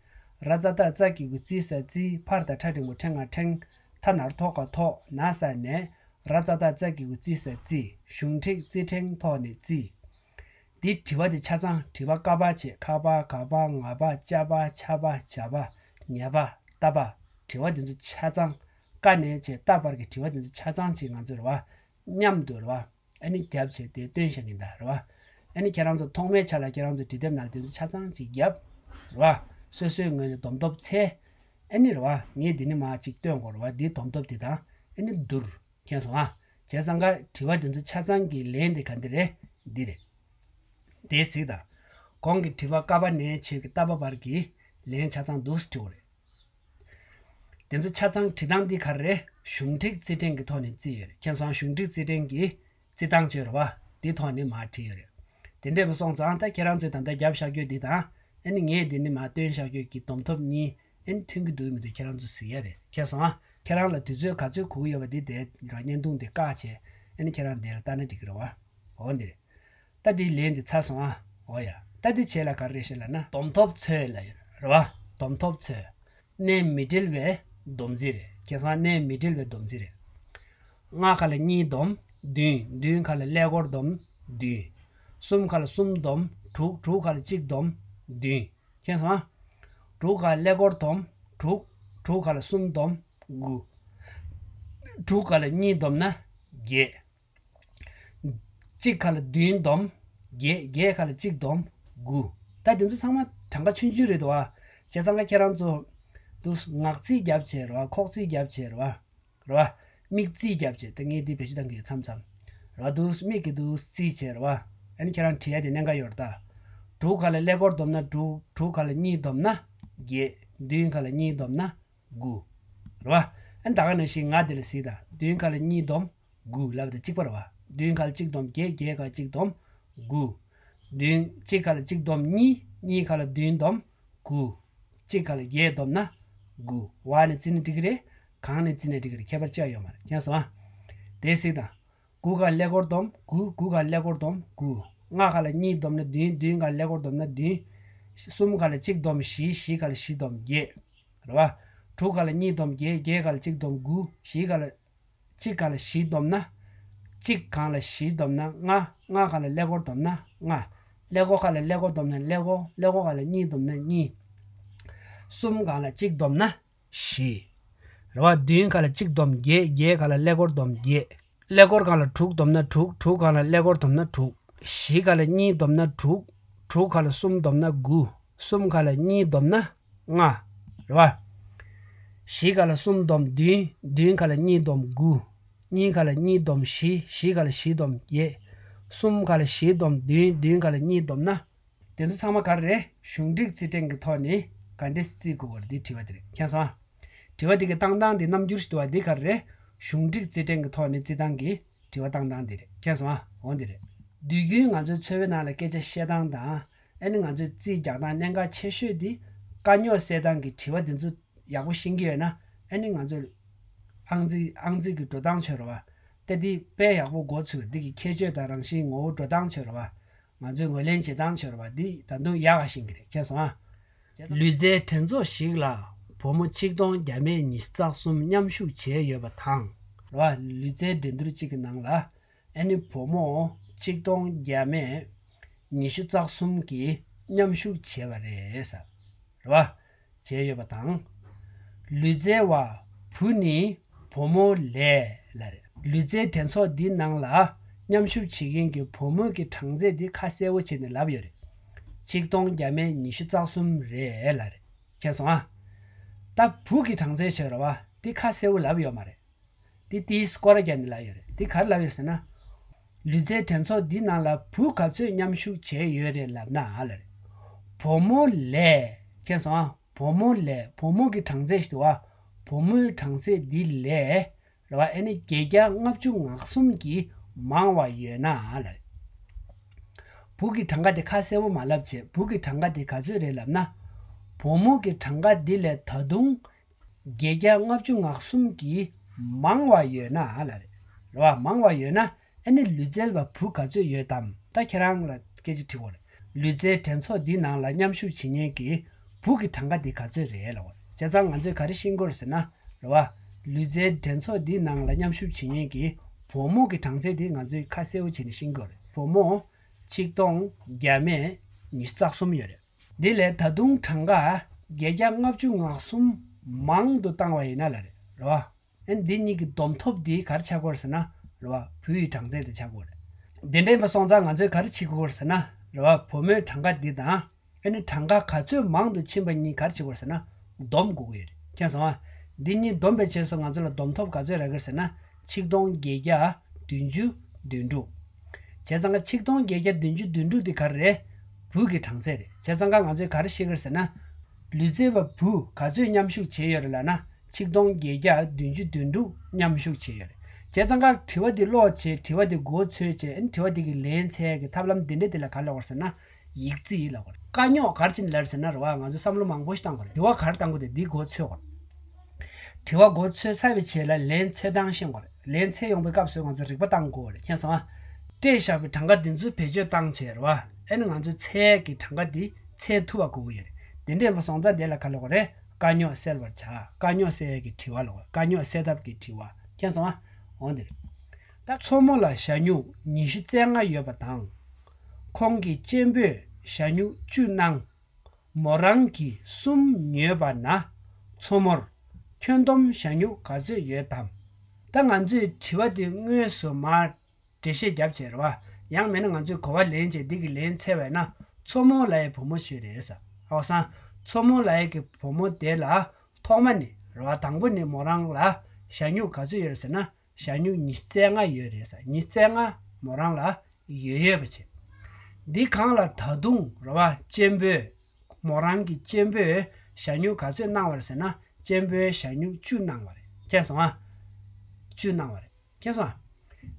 ར་ཙ་བཏགས་རྩ་གི་གུ་རྩི་ས་རྩིས། ཕ་ར་བཏགས་ཕྲ་འགྲེང་བུ་ཕྲེ་ང་ཕྲེང་། ཐ་ན་རོ་ཐོ་ག་ཐོག་ན་ས་ནས། ར་ཙ་ཏ་ཙ་གི་གུ་ཙི་ས་ཙི། གཞུང་འབྲེལ་རྩིས་ཕྲེང་ཐོག་ནས་རྩིས། འདི་དྲི་བ་འདི་ཆ་ཚང་དྲི་བ་ཀ་པ་བྱས། ཁ་པ་ག་པ་ང་པ་ཅ་པ་ཆ་པ་ཇ་པ་ཉ་པ་ཏ་པ། དྲི་བ་འདི་ཚོ་ཆ་ཚང་། ཀ་ནས་བྱས་ཏ་བར་གྱི་དྲི་བ་འདི་ཚོ་ཆ་ཚང་ཅིག་ང་ཚོ་རེད་བ། མཉམ་དུ་རེད་བ། ཨ་ནི་རྒྱབ་བྱས་དེ་སྟོན་བཞག་གིན་ད་རེད་བ། ཨ་ནི་ཁྱེད་རང་ཚོ་ཐོག་མའི་ཆ་ལ་ཁྱེད་རང་ཚོ་འབྲི་དེབ་ནང་དེ་ཚོ་ཆ་ཚང་ཅིག་རྒྱབ། རེད་བ། སོ་སོའི་ངོས་ནས་སྡོམ་ཐོབ་འཚལ། ཨ་ནི་རེད་བ། ངས་འདི་ནི་མ་ཅིག་སྟོན་དགོས་རེད་བ། འདི་སྡོམ་ཐོབ་འདི་དང་ཨ་ནི་བསྡུར། མཁྱེན་སོང་ཨ། བྱས་ཙང་ཀ་དྲི་བ་འདི་ཚོ་ཆ་ཚང་གི་ལན་དེ་ག་འདི་རེད། འདི་རེད། དེ་གཟིགས་དང་། གོང་གི་དྲི་བ་ཀ་པ་ནས་བྱས་ཀྱི་ཏ་པ་བར་གྱི་ལན་ཆ་ཚང་འདུག་སེ་བྲིས་དགོས་རེད། དེ་ཚོ་ཆ་ཚང་བྲིས་སྟངས་འདི་ག་རེ་རེད། གཞུང་འབྲེལ་རྩིས་ཕྲེང་གི་ཐོག་ནས་བརྩིས་ཡོད་རེད། མཁྱེན་སོང་། གཞུང་འབྲེལ་རྩིས་ཕྲེང་གི་རྩིས་སྟངས་བྱས་རེད་བ། འདི་ཐོག་ནས་མར་བྲིས་ཡོད་རེད། དེ་འདྲས་པ་སོང་ཙང་ད་ཁྱེད་རང་ཚོས་ད་ལྟ་རྒྱབ་བཞག་རྒྱུ་འདི་དང་། ཨ་ནི་ངས་འདི་ནས་མར་སྟོན་བཞག་རྒྱུ་གི་སྡོམ་ཐོབ་གཉིས་ཨ་ནི་མཐུན་གྱི་འདུག་མི་འདུག་ཁྱེད་རང་ཚོས་གཟིགས་ཡ་རེད། མཁྱེན་སོང་ཨ། ཁྱེད་རང་ལ་དུས་ཚོད་ག་ཚོད་དགོས་ཀྱི་ཡོད་པ་འདི་དེ་ར་བརྙན་ཐུང་འདི་བཀག་བྱས་ཨ་ནི་ཁྱེད་རང་འདི་ལ་ལྟ་ན་འགྲིག་གི་རེད་བ། འོ་འདི་རེད། ད་འདི་ལན་འདི་ཚར་སོང་ཨ། འོ་ཡ། ད་འདི་བྱས་ལ་ག་རེ་རེད་ཤེས་ལབ་ན། སྡོམ་ཐོབ་ཚོད་ལབ་ཡོད་རེད་བ། སྡོམ་ཐོབ་ཚོད། གནས་མི་འབྲེལ་བའི་སྡོམ་རྩིས་རེད། ཁྱེད་ཚང་གནས་མི་འབྲེལ་བའི་སྡོམ་རྩིས་རེད། ལྔ་ཁ་ལ་གཉིས་སྡོམ་བདུན། བདུན་ཁ་ལ་ཀླད་ཀོར་སྡོམ་བདུན། གསུམ་ཁ་ལ་གསུམ་སྡོམ་དྲུག་དྲུག་ཁ་ལ་གཅིག་སྡོམ་བདུན། མཁྱེན་སོང་ཨ། དྲུག་ཁ་ལ་ཀླད་ཀོར་སྡོམ་དྲུག་དྲུག་ཁ་ལ་གསུམ་སྡོམ་དགུ། དྲུག་ཁ་ལ་གཉིས་སྡོམ་ན་བརྒྱད། གཅིག་ཁ་ལ་བདུན་སྡོམ་བརྒྱད། བརྒྱད་ཁ་ལ་གཅིག་སྡོམ་དགུ། ད་དེ་ཚོ་ཚང་མ་གྲངས་ཀ་ཆུང་ཆུང་རེད་འདུག་བ། བྱས་ཙང་ཀ་ཁྱེད་རང་ཚོ་འདུག་ངག་རྩིས་རྒྱབ་བྱས་རེད་བ། ཁོག་རྩིས་རྒྱབ་བྱས་རེད་བ། རེད་བ། མིག་རྩིས་རྒྱབ་བྱས། ད་ངས་འདི་བེད་སྤྱོད་བཏང་གི་ཡོད་མཚམས་མཚམས། རེད་བ། འདུག་མིག་གིས་འདུག་རྩིས་བྱས་རེད་བ། ཨ་ནི་ཁྱེད་རང་བྲིས་ཡ་དེ་གནད་འགག་ཡོད་རེད་ད། དྲུག་ཁ་ལ་ཀླད་ཀོར་སྡོམ་ན་དྲུག་དྲུག་ཁ་ལ་གཉིས་སྡོམ་ན་བརྒྱད། བདུན་ཁ་ལ་གཉིས་སྡོམ་ན་དགུ། རེད་བ། ཨ་ནི་ད་ག་ནང་བཞིན་ང་འདི་ལ་གཟིགས་དང་། བདུན་ཁ་ལ་གཉིས་སྡོམ་དགུ་ལབ་དང་གཅིག་པ་རེད་བ། བདུན་ཁ་ལ་གཅིག་སྡོམ་བརྒྱད། བརྒྱད་ཁ་ལ་གཅིག་སྡོམ་དགུ། བདུན། གཅིག་ཁ་ལ་གཅིག་སྡོམ་གཉིས། གཉིས་ཁ་ལ་བདུན་སྡོམ་དགུ། གཅིག་ཁ་ལ་བརྒྱད་སྡོམ་ན་དགུ། བ་ནས་བརྩིས་ན་འགྲིག་གི་རེད། གང་ནས་བརྩིས་ན་འགྲིག་གི་རེད། ཁྱད་པར་ཅི་ཡང་ཡོད་མ་རེད། མཁྱེན་སོང་ཨ། དེ་གཟིགས་དང་། དགུ་ཁ་ཀླད་ཀོར་སྡོམ་དགུ། དགུ་ཁ་ཀླད་ཀོར་སྡོམ་དགུ། ལྔ་ཁ་ལ་གཉིས་སྡོམ་ན་བདུན། བདུན་ཁ་ཀླད་ཀོར་སྡོམ་ན་བདུན། གསུམ་ཁ་ལ་གཅིག་སྡོམ་བཞི། བཞི་ཁ་ལ་བཞི་སྡོམ་བརྒྱད། རེད་བ། དྲུག་ཁ་ལ་གཉིས་སྡོམ་བརྒྱད། བརྒྱད་ཁ་ལ་གཅིག་སྡོམ་དགུ། བཞི་ཁ་ལ་གཅིག་ཁ་ལ་བཞི་སྡོམ་ན། གཅིག་གང་ལ་བཞི་སྡོམ་ན་ལྔ། ལྔ་ཁ་ལ་ཀླད་ཀོར་སྡོམ་ན་ལྔ། ཀླད་ཀོར་ཁ་ལ་ཀླད་ཀོར་སྡོམ་ན་ཀླད་ཀོར། ཀླད་ཀོར་ཁ་ལ་གཉིས་སྡོམ་ན་གཉིས། གསུམ་གང་ལ་གཅིག་སྡོམ་ན་བཞི། རེད་བ། བདུན་ཁ་ལ་གཅིག་སྡོམ་བརྒྱད། བརྒྱད་ཁ་ལ་ཀླད་ཀོར་སྡོམ་བརྒྱད། ཀླད་ཀོར་གང་ལ་དྲུག་སྡོམ་ན་དྲུག་དྲུག་གང་ལ་ཀླད་ཀོར་སྡོམ་ན་དྲུག་བཞི་ཁ་ལ་གཉིས་སྡོམ་ན་དྲུག་དྲུག་ཁ་ལ་གསུམ་སྡོམ་ན་དགུ། གསུམ་ཁ་ལ་གཉིས་སྡོམ་ན་ལྔ། རེད་བ། བཞི་ཁ་ལ་གསུམ་སྡོམ་བདུན། བདུན་ཁ་ལ་གཉིས་སྡོམ་དགུ། གཉིས་ཁ་ལ་གཉིས་སྡོམ་བཞི། བཞི་ཁ་ལ་བཞི་སྡོམ་བརྒྱད། གསུམ་ཁ་ལ་བཞི་སྡོམ་བདུན། བདུན་ཁ་ལ་གཉིས་སྡོམ་ན། དེ་ཚོ་ཚང་མ་ག་རེ་རེད། གཞུང་འབྲེལ་རྩིས་ཕྲེང་གི་ཐོག་ནས་ག་འདྲས་རྩིས་དགོས་པ་རེད། འདི་དྲི་བ་དེ་རེད། མཁྱེན་སོང་ཨ། དྲི་བ་འདི་གི་བཏང་སྟངས་འདི་རྣམ་འགྱུར་ཞིག་འདུག་བ། འདི་ག་རེ་རེད། གཞུང་འབྲེལ་རྩིས་ཕྲེང་གི་ཐོག་ནས་རྩིས་སྟངས་ཀྱི་དྲི་བ་བཏང་སྟངས་འདི་རེད། མཁྱེན་སོང་ཨ། འོ་འདི་རེད། དུས་རྒྱུན་ང་ཚོའི་འཚོ་བའི་ནང་ལ་སྐད་ཆ་བཤད་སྟངས་དང་། ཨ་ནི་ང་ཚོའི་རྩིས་རྒྱག་སྟངས་གནད་འགག་ཆེ་ཤོས་འདི་དཀའ་རྙོག་སེལ་སྟངས་ཀྱི་དྲི་བ་འདི་ཚོ་ཡག་པོ་ཤེས་ཀྱི་ཡོད་ན། ཨ་ནི་ང་ཚོས་ཨང་རྩིས་ཨང་རྩིས་ཀྱི་འགྲོ་སྟངས་བྱོས་རེད་བ། ད་འདི་དཔེ་ཡག་པོ་མགོ་ཚོས། འདི་གི་ཁྱད་ཆོས་དང་རང་བཞིན་ངོ་བོ་འགྲོ་སྟངས་བྱོས་རེད་བ། ང་ཚོས་ངོས་ལེན་བྱེད་སྟངས་བྱོས་རེད་བ། འདི་ད་དུང་ཡག་ག་ཤེས་ཀྱི་རེད། མཁྱེན་སོང་ཨ། ལུས་རྩལ་འགྲན་ཚོགས་ཤིག་ལ་བུ་མོ་ཆིག་སྟོང་བརྒྱ་མེད་ཉི་ཤུ་རྩ་གསུམ་མཉམ་ཞུགས་བྱས་ཡོད་པ་དང་། རེད་བ། ལུས་རྩལ་འགྲན་བསྡུར་གཅིག་གི་ནང་ལ་ཨ་ནི་བུ་མོ་ཆིག་སྟོང་བརྒྱ་མེད་ཉི་ཤུ་རྩ་གསུམ་གྱིས་མཉམ་ཞུགས་བྱས་པ་རེད་ཟེར། རེད་བ། བྱས་ཡོད་པ་དང་། ལུས་རྩལ་བ་བུ་ནི་བུ་མོ་ལས་ལབ་རེད། ལུས་རྩལ་འགྲན་ཚོགས་འདི་ནང་ལ་མཉམ་ཞུགས་བྱེད་མཁན་གྱི་བུ་མོ་གི་གྲངས་ཚད་འདི་ཁ་གསལ་པོ་བྱས་ནས་ལབ་ཡོད་རེད། ཆིག་སྟོང་བརྒྱ་མེད་ཉི་ཤུ་རྩ་གསུམ་རེད་ལབ་རེད། མཁྱེན་སོང་ཨ། ད་བུ་གི་གྲངས་ཚད་བྱས་རེད་བ། འདི་ཁ་གསལ་པོ་ལབ་ཡོད་མ་རེད། དེ་དེའི་སྐོར་ར་རྒྱག་ནས་ལབ་ཡོད་རེད། དེ་ག་རེ་ལབ་ཡོད་ཟེར་ན། ལུས་རྩལ་འགྲན་ཚོགས་འདི་ནང་ལ་བུ་ག་ཚོད་མཉམ་ཞུགས་བྱས་ཡོད་རེད་ལབ་ན་ཨ་ལ་རེད། བུ་མོ་ལས། མཁྱེན་སོང་ཨ། བུ་མོ་ལས། བུ་མོ་གི་གྲངས་ཚད་ཞིག་འདུག་ཨ། བུ་མོའི་གྲངས་ཚད་འདི་ལས། རེད་བ། ཨ་ནི་བརྒྱད་བརྒྱ་ལྔ་བཅུ་ང་གསུམ་གྱིས་མང་བ་ཡོད་ན་ཨ་ལ་རེད། བུ་གི་གྲངས་ཀ་དེ་ཁ་གསལ་པོ་མ་ལབ་བྱས། བུ་གི་གྲངས་ཀ་དེ་ག་ཚོད་རེད་ལབ་ན། བུ་མོ་གི་གྲངས་ཀ་འདི་ལས་ད་དུང་བརྒྱད་བརྒྱ་ལྔ་བཅུ་ང་གསུམ་གྱིས་མང་བ་ཡོད་ན་ཨ་ལ་རེད། རེད་བ། མང་བ་ཡོད་ན་ཨ་ནི་ལུས་རྩལ་བ་བུ་ག་ཚོད་ཡོད་དམ། ད་ཁྱེད་རང་ལ་སྐད་ཆ་དྲི་བ་རེད། ལུས་རྩལ་འགྲན་ཚོགས་འདི་ནང་ལ་མཉམ་ཞུགས་བྱེད་མཁན་གྱི་བུ་གི་གྲངས་ཀ་འདི་ག་ཚོད་རེད་ལབ་པ་རེད། བྱས་ཙང་ང་ཚོས་ག་རེ་ཤེས་དགོས་རེད་ཟེར་ན། རེད་བ། ལུས་རྩལ་འགྲན་ཚོགས་འདིའི་ནང་ལ་མཉམ་ཞུགས་བྱེད་མཁན་གྱི་བུ་མོ་གི་གྲངས་ཚད་དེ་ང་ཚོས་ཁ་གསལ་པོ་བྱས་ནས་ཤེས་ཀྱི་ཡོད་རེད། བུ་མོ་ཆིག་སྟོང་བརྒྱ་མེད་ཉི་ཤུ་རྩ་གསུམ་ཡོད་རེད། འདི་ལས་ད་དུང་གྲངས་ཀ་བརྒྱད་བརྒྱ་ལྔ་བཅུ་ང་གསུམ་མང་དུ་བཏང་བ་ཡིན་ན་ལ་རེད། རེད་བ། ཨ་ནི་འདི་གཉིས་ཀྱི་བསྡོམས་ཐོབ་འདི་ག་རེ་ཆགས་ཀྱི་ཡོད་རེད་ཟེར་ན། རེད་བ། བུ་ཡི་གྲངས་ཚད་དེ་ཆགས་ཀྱི་ཡོད་རེད། འདི་འདྲ་ཡིན་པ་སོང་ཙང་ང་ཚོས་ག་རེ་བྱེད་དགོས་ཀྱི་ཡོད་རེད་ཟེར་ན། རེད་བ། བུ་མོའི་གྲངས་ཀ་འདི་དང་། ཨ་ནི་གྲངས་ཀ་ག་ཚོད་མང་དུ་ཕྱིན་པ་གཉིས་ག་རེ་བྱེད་དགོས་རེད་ཟེར་ན། བསྡོམ་དགོས་ཀྱི་ཡོད་རེད། མཁྱེན་སོང་ཨ། འདི་གཉིས་བསྡོམས་པའི་རྗེས་སུ་ང་ཚོ་ལ་བསྡོམས་ཐོབ་ག་ཚོད་རག་གི་རེད་ཟེར་ན། ཆིག་སྟོང་བརྒྱད་བརྒྱ་བདུན་ཅུ་དོན་དྲུག་བྱས་ཙང་ཀ་ཆིག་སྟོང་བརྒྱད་བརྒྱ་བདུན་ཅུ་དོན་དྲུག་འདི་ག་རེ་རེད། བུ་གི་གྲངས་ཚད་རེད། བྱས་ཙང་ཀ་ང་ཚོས་ག་རེ་ཤེས་ཀྱི་རེད་ཟེར་ན། ལུས་རྩལ་བ་བུ་ག་ཚོད་མཉམ་ཞུགས་བྱས་ཡོད་རེད་ལབ་ན། ཆིག་སྟོང་བརྒྱད་བརྒྱ་བདུན་ཅུ་དོན་དྲུག་མཉམ་ཞུགས་བྱས་ཡོད་རེད། བྱས་ཙང་ཀ་དྲི་བ་འདི་ཀློག་བྱས། དྲི་བ་འདི་མགོ་ཚོས་བྱས། ཨ་ནི་དྲི་བ་འདི་གི་ལན་འཚོལ་ཡག་གི་ཐབས་ལམ་འདི་འདྲ་འདི་ལ་ག་རེ་ལབ་དགོས་རེད་ཟེར་ན། ཡིག་རྩིས་ལབ་དགོས་རེད། དཀའ་རྙོག་ག་རེ་བྱས་ནས་ལབ་རེད་ཟེར་ན། རེད་བ། ང་ཚོས་བསམ་བློ་མང་པོ་ཞིག་བཏང་དགོས་རེད། དྲི་བ་ག་རེ་བཏང་དགོས་རེད། འདི་མགོ་ཚོས་དགོས་རེད། དྲི་བ་མགོ་ཚོས་ཚར་བའི་རྗེས་ལ་ལན་འཚོལ་སྟངས་ཤེས་དགོས་རེད། ལན་འཚོལ་ཡོང་བའི་སྐབས་སུ་ང་ཚོས་རིག་པ་བཏང་དགོས་རེད། མཁྱེན་སོང་ཨ། སྤྲད་བཞག་པའི་གྲངས་ཀ་འདི་ཚོ་བེད་སྤྱོད་བཏང་བྱས། རེད་བ། ཨ་ནི་ང་ཚོས་འཚོལ་ཡག་གི་གྲངས་ཀ་འདི་འཚོལ་ཐུབ་པ་དགོས་ཀྱི་ཡོད་རེད། དེ་འདྲ་ཡིན་པ་སོང་ཙང་དེ་ལ་ག་རེ་ལབ་དགོས་རེད། དཀའ་རྙོག་སེལ་བར་བྱ། དཀའ་རྙོག་སེལ་ཡག་གི་དྲི་བ་ལབ་དགོས་རེད། དཀའ་རྙོག་སེལ་ཐབས་ཀྱི་དྲི་བ། མཁྱེན་སོང་ཨ། འོ་འདི་རེད། ད་མཚོ་མོ་ལ་ཞྭ་སྨྱུག་ཉི་ཤུ་རྩ་ལྔ་ཡོད་པ་དང་། ཁོང་གི་གཅེན་པོས་ཞྭ་སྨྱུག་བཅུ་གནང་། མོ་རང་གིས་གསུམ་ཉོས་པ་ན། མཚོ་མོར་ཁྱོན་བསྡོམས་ཞྭ་སྨྱུག་ག་ཚོད་ཡོད་དམ། ད་ང་ཚོས་དྲི་བ་དེ་དངོས་སུ་མར་འགྲེལ་བཤད་བརྒྱབ་བྱས། རེད་བ། ཡང་མིན་ན་ང་ཚོས་གོ་བ་ལེན་བྱས་འདི་གི་ལན་འཚོལ་བས་ན། མཚོ་མོ་ལ་ཡི་བུ་མོ་བཞི་རེད་ཟེར། ཨོ་སང་། མཚོ་མོ་ལ་ཡི་གི་བུ་མོ་དེ་ལ་ཐོག་མ་ནས། རེད་བ། དང་པོ་ནས་མོ་རང་ལ་ཞྭ་སྨྱུག་ག་ཚོད་ཡོད་རེད་ཟེར་ན། ཞྭ་སྨྱུག་ཉི་ཤུ་རྩ་ལྔ་ཡོད་རེད་ཟེར། ཉི་ཤུ་རྩ་ལྔ་མོ་རང་ལ་ཡོད་ཡོད་པ་བྱས། འདི་སྒང་ལ་ད་དུང་། རེད་བ། གཅེན་པོས། མོ་རང་གི་གཅེན་པོས་ཞྭ་སྨྱུག་ག་ཚོད་གནང་བ་རེད་ཟེར་ན། གཅེན་པོས་ཞྭ་སྨྱུག་བཅུ་གནང་བ་རེད། མཁྱེན་སོང་ཨ། བཅུ་གནང་བ་རེད། མཁྱེན་སོང་ཨ།